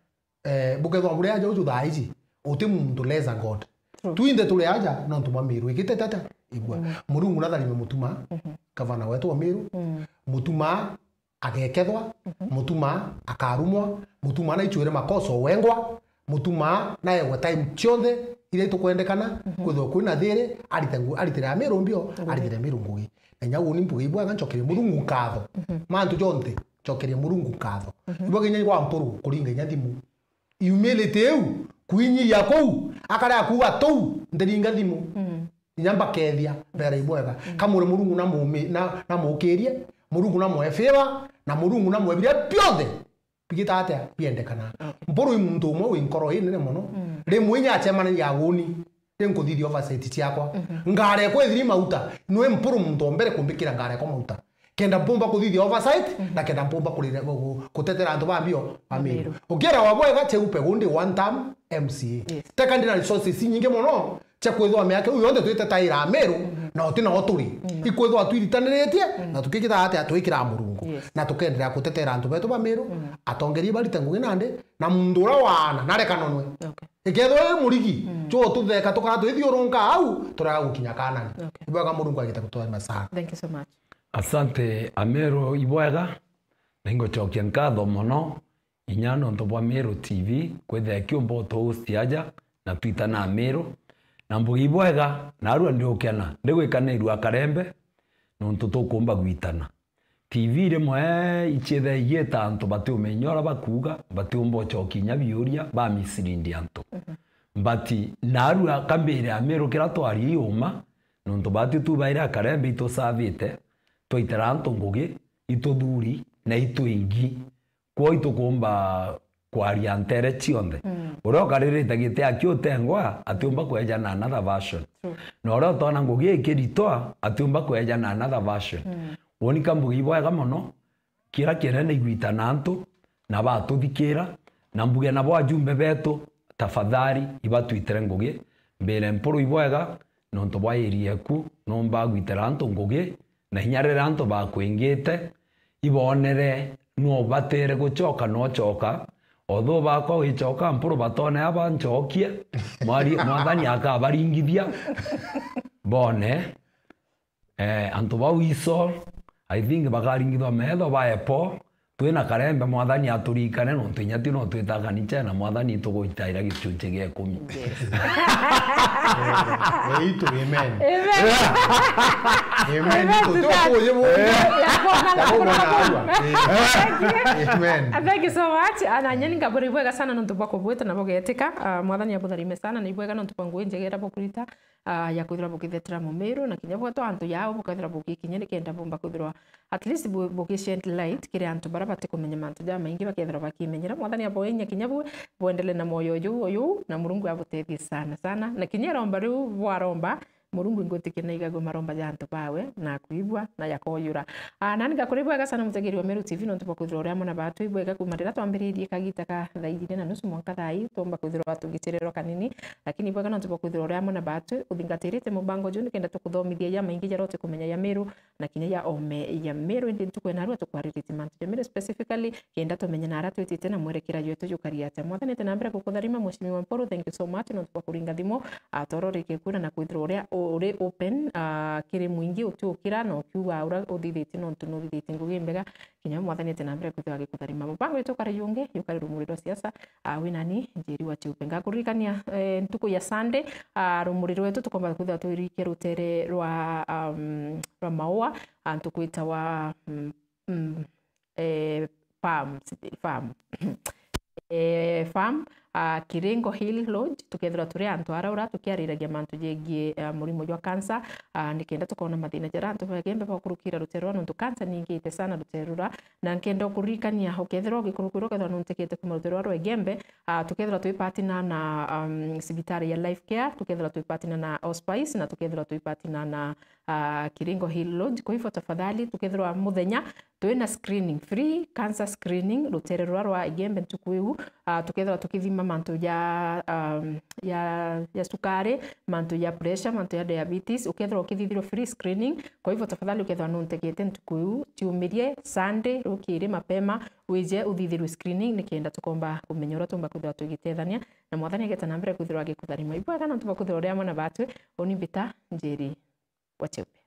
Eh, bukethwa buri aja uju thaa iji, uti muntu less than God. True. Twinthe turi aja, nontu bwa miru ikite tata, igua. Mm. Murungu natharime Mutuma, mhm, gavana wetu wa Miru. Mm. Mutuma agekethwa, mhm, Mutuma akarumwa, Mutuma naichwire makosa owengwa, Mutuma naegwe time chionthe iria itukwendekana, mhm, kwithwa kwina thiri, arite ngu-, aritire Amiru mbio, mhm, aritire Miru ngugi. Na inya uni mbuge ibwega nchokere Murungu nkatho. Mhm. Mantu jonthe, ncokerie Murungu nkatho. Mhm. Ibwa kinya kwa Mpuru kuringa inya thimu. Humility iu, kwinyia kuu, akarea kuuga tuu, ndiringa thimu. Mm. Inya mbakethia, mbera ibwega. Mm. Kamure Murungu na mumi-, na, na mukirie, Murungu na mwe favor, na Murungu na mwe biria bionthe bigita atia biendekana. Okay. Mpuru i muntu umwe wi nkoro inene mono. Mm. Rimwe inya acemanagia aguni, ri nkuthithia oversight ciakwa. Mhm. Ngare kwithiri mauta, nwe Mpuru muntu o mbere kumbikira ngare kwa mauta. Kenda mpumba kuthithia oversight, mhm, na kenda mpumba kurire-, gu-, gu-, kutetera antu ba mbio ba Meru. Meru. Ukiera wa bwega, cheupe gundi one term M C A. Yes. Teka ndi na resources nyingi mono, cia kwithwa miaka iu yonthe twitetaira Meru, mm, na uti nao turi. Mm. Ikwithwa twiritaniritie, mm, na tukikita atia twikira Murungu. Yes. Na tukenderea kutetera antu betu ba Meru, mm, atongeria barite ngugi nandi, na muntu uria waana, narekanonwe. Okay. Ikethwa wi murigi, mm, cho tutheka tukara twithiurunka au, turega gukinya Kanani. Okay. Ibwega Murungu agite gutwaima sana. Thank you so much. Asante, Ameru ibwega, na ingucokia nkatho mono, inya nontu bwa Meru T V, kwithira kiumba utuhost aja, na twitana Meru. Na mbugi ibwega, narua ndiukena, ndigwikanirua akarembe, nontu tukumba gwitana. T V rimwe iciithagia igita antu batiumenya uria bakuuga, batiumba ucokia inya biuria, bamislead antu. Mhm. But narua kambire Ameru kiria twaria i uma, nontu batwi tubaire akarembe itusavite, twaitera antu ngugi, ituthuri, na itwingi. Kwou itukumba kwaria ntere cionthe. Mm. Uria ukaririte giti aki utengwa, atiumba kweja na another version. True. Na uria utona ngugi ikiritwa, atiumba kweja na another version. Mm. Woni ka mbugi ibwega mono, kiria kinene igwitana antu, na batuthikira, na mbuge nabo ajumbe betu, tafadhali, ibatwitire ngugi, mbire Mpuru ibwega, nontu bwa area eku, nomba gwitira antu ngugi, na inya riria antu bakwingite, ibonere, nubatire gucoka, nocoka, although bakwa wicoka, Mpuru batone aba ncokie, mwari-, Mwathani akabaringithia, bone, eh, antu bau iso, I think bakaringithwa metho bae po, twina karembe, Mwathani aturikane, nontu inya twi no twitaga ni chena, Mwathani tugwitaira gicunci gia ikumi. Yes. Eh, itu, amen. Amen. Amen. Amen, itu, to that. Tukuye mu-, eh, ya kuona na kuona. Eh. Thank you. Amen. Thank you so much. Ah, na nyeni ngabura ibwega sana nontu bwa kubwita na bugetika. Ah, Mwathani abutharime sana, na ibwega nontu bwa ngugi njega iria bukurita, ah, ya kwithirwa bukithetera Mumiru, na kinya bwetu antu yao bukethirwa bugikinya, nikenda bumba kwithirwa at least bu-, bugished light kiri antu baria batikumenya mantu jamaingi, bakethirwa bakimenyera. Mwathani aboe inya kinya bu-, bwendele na moyo juu uyu, na Murungu abutethie sana sana. Na kinya iromba riu bwaromba, Murungu ingwitikia na igagwe maromba ja antu bawe, na akwigua, na yakoyura. Ah, nani ngakuri bwega sana mutegeri wa Meru T V, nontu bwa kwithirwa uri amwe na batwi, bwega kuma riria twambiririe kagita ka thaa ijiri na nusu mwanka thaa ii, twomba kwithirwa tugicererwa kanini, lakini bwega nontu bwa kwithirwa uri amwe na batwi, uthingatirite mubango juu nikenda tukuthomithia jamaingi jaria utikumenya ya Meru, na kinya ya ome ya Meru, indi ntuku ya narua tukwariritie mantu ja Meru specifically, kenda tumenye na aria twitite na mwerekera jwetu jukari atia. Mwathani ete na mbere gukutharima, Mheshimiwa Mpuru, thank you so much nontu bwa kuringa thimu, ah, toro rike kwira na kwithirwa uria uri open, ah, kiri mwingi utiukira na ukiuga uria uthithitie nontu nuthithitie ngugi mbega. Kinya Mwathani ete na mbere kwithirwa agikutharima. Mubango witu ukari jungi, yukari rumuri rwa siasa, ah, wi nani, Njeri wa Chiupe. Ngakuririkania, eh, ntuku ya Sunday, ah, rumuri rwetu tukomba kwithirwa twirikia rutere rwa, um, rwa maua, ah, ntuku itawa, mm, mm, eh, farm, farm. Eh, farm, ah, Kiringo Hill Lodge, tukethirwa turi antu araura tukiariragia mantu jegie, ah, murimo jwa cancer, ah, nikenda tukona mathina jaria antu bagembe bakurukira rutere rwa, nontu cancer niingite sana rutere rura, na nkenda ukuririkania, ukethirwa ugikurukirwa, ukethirwa nuntekete kuma rutere rwa rwa Igembe, ah, tukethirwa twi partner na, um, cibitari ya Life Care, tukethirwa twi partner na Hospice, na tukethirwa twi partner na, ah, Kiringo Hill Lodge. Kwa hivyo tafadhali, tukethirwa muthenya, twina screening, free cancer screening, rutere rura rwa Igembe ntuku iu. Ah, tukethirwa tukithima mantu ja, um, ya, ya sukari, mantu ya pressure, mantu ya diabetes, ukethirwa ukithithirwa free screening. Kwa hivyo tafadhali, ukethirwa nuntegete ntuku iu, tiumirie Sunday rukiri mapema, wije uthithirwe screening, nikenda tukomba kumenya uria tumba kwithirwa tugitethania, na Mwathani ageta na mbere kwithirwa agikutharima. Ibwega nontu bwa kwithirwa uri amwe na batwi, uni mbita Njeri wa Chiupe.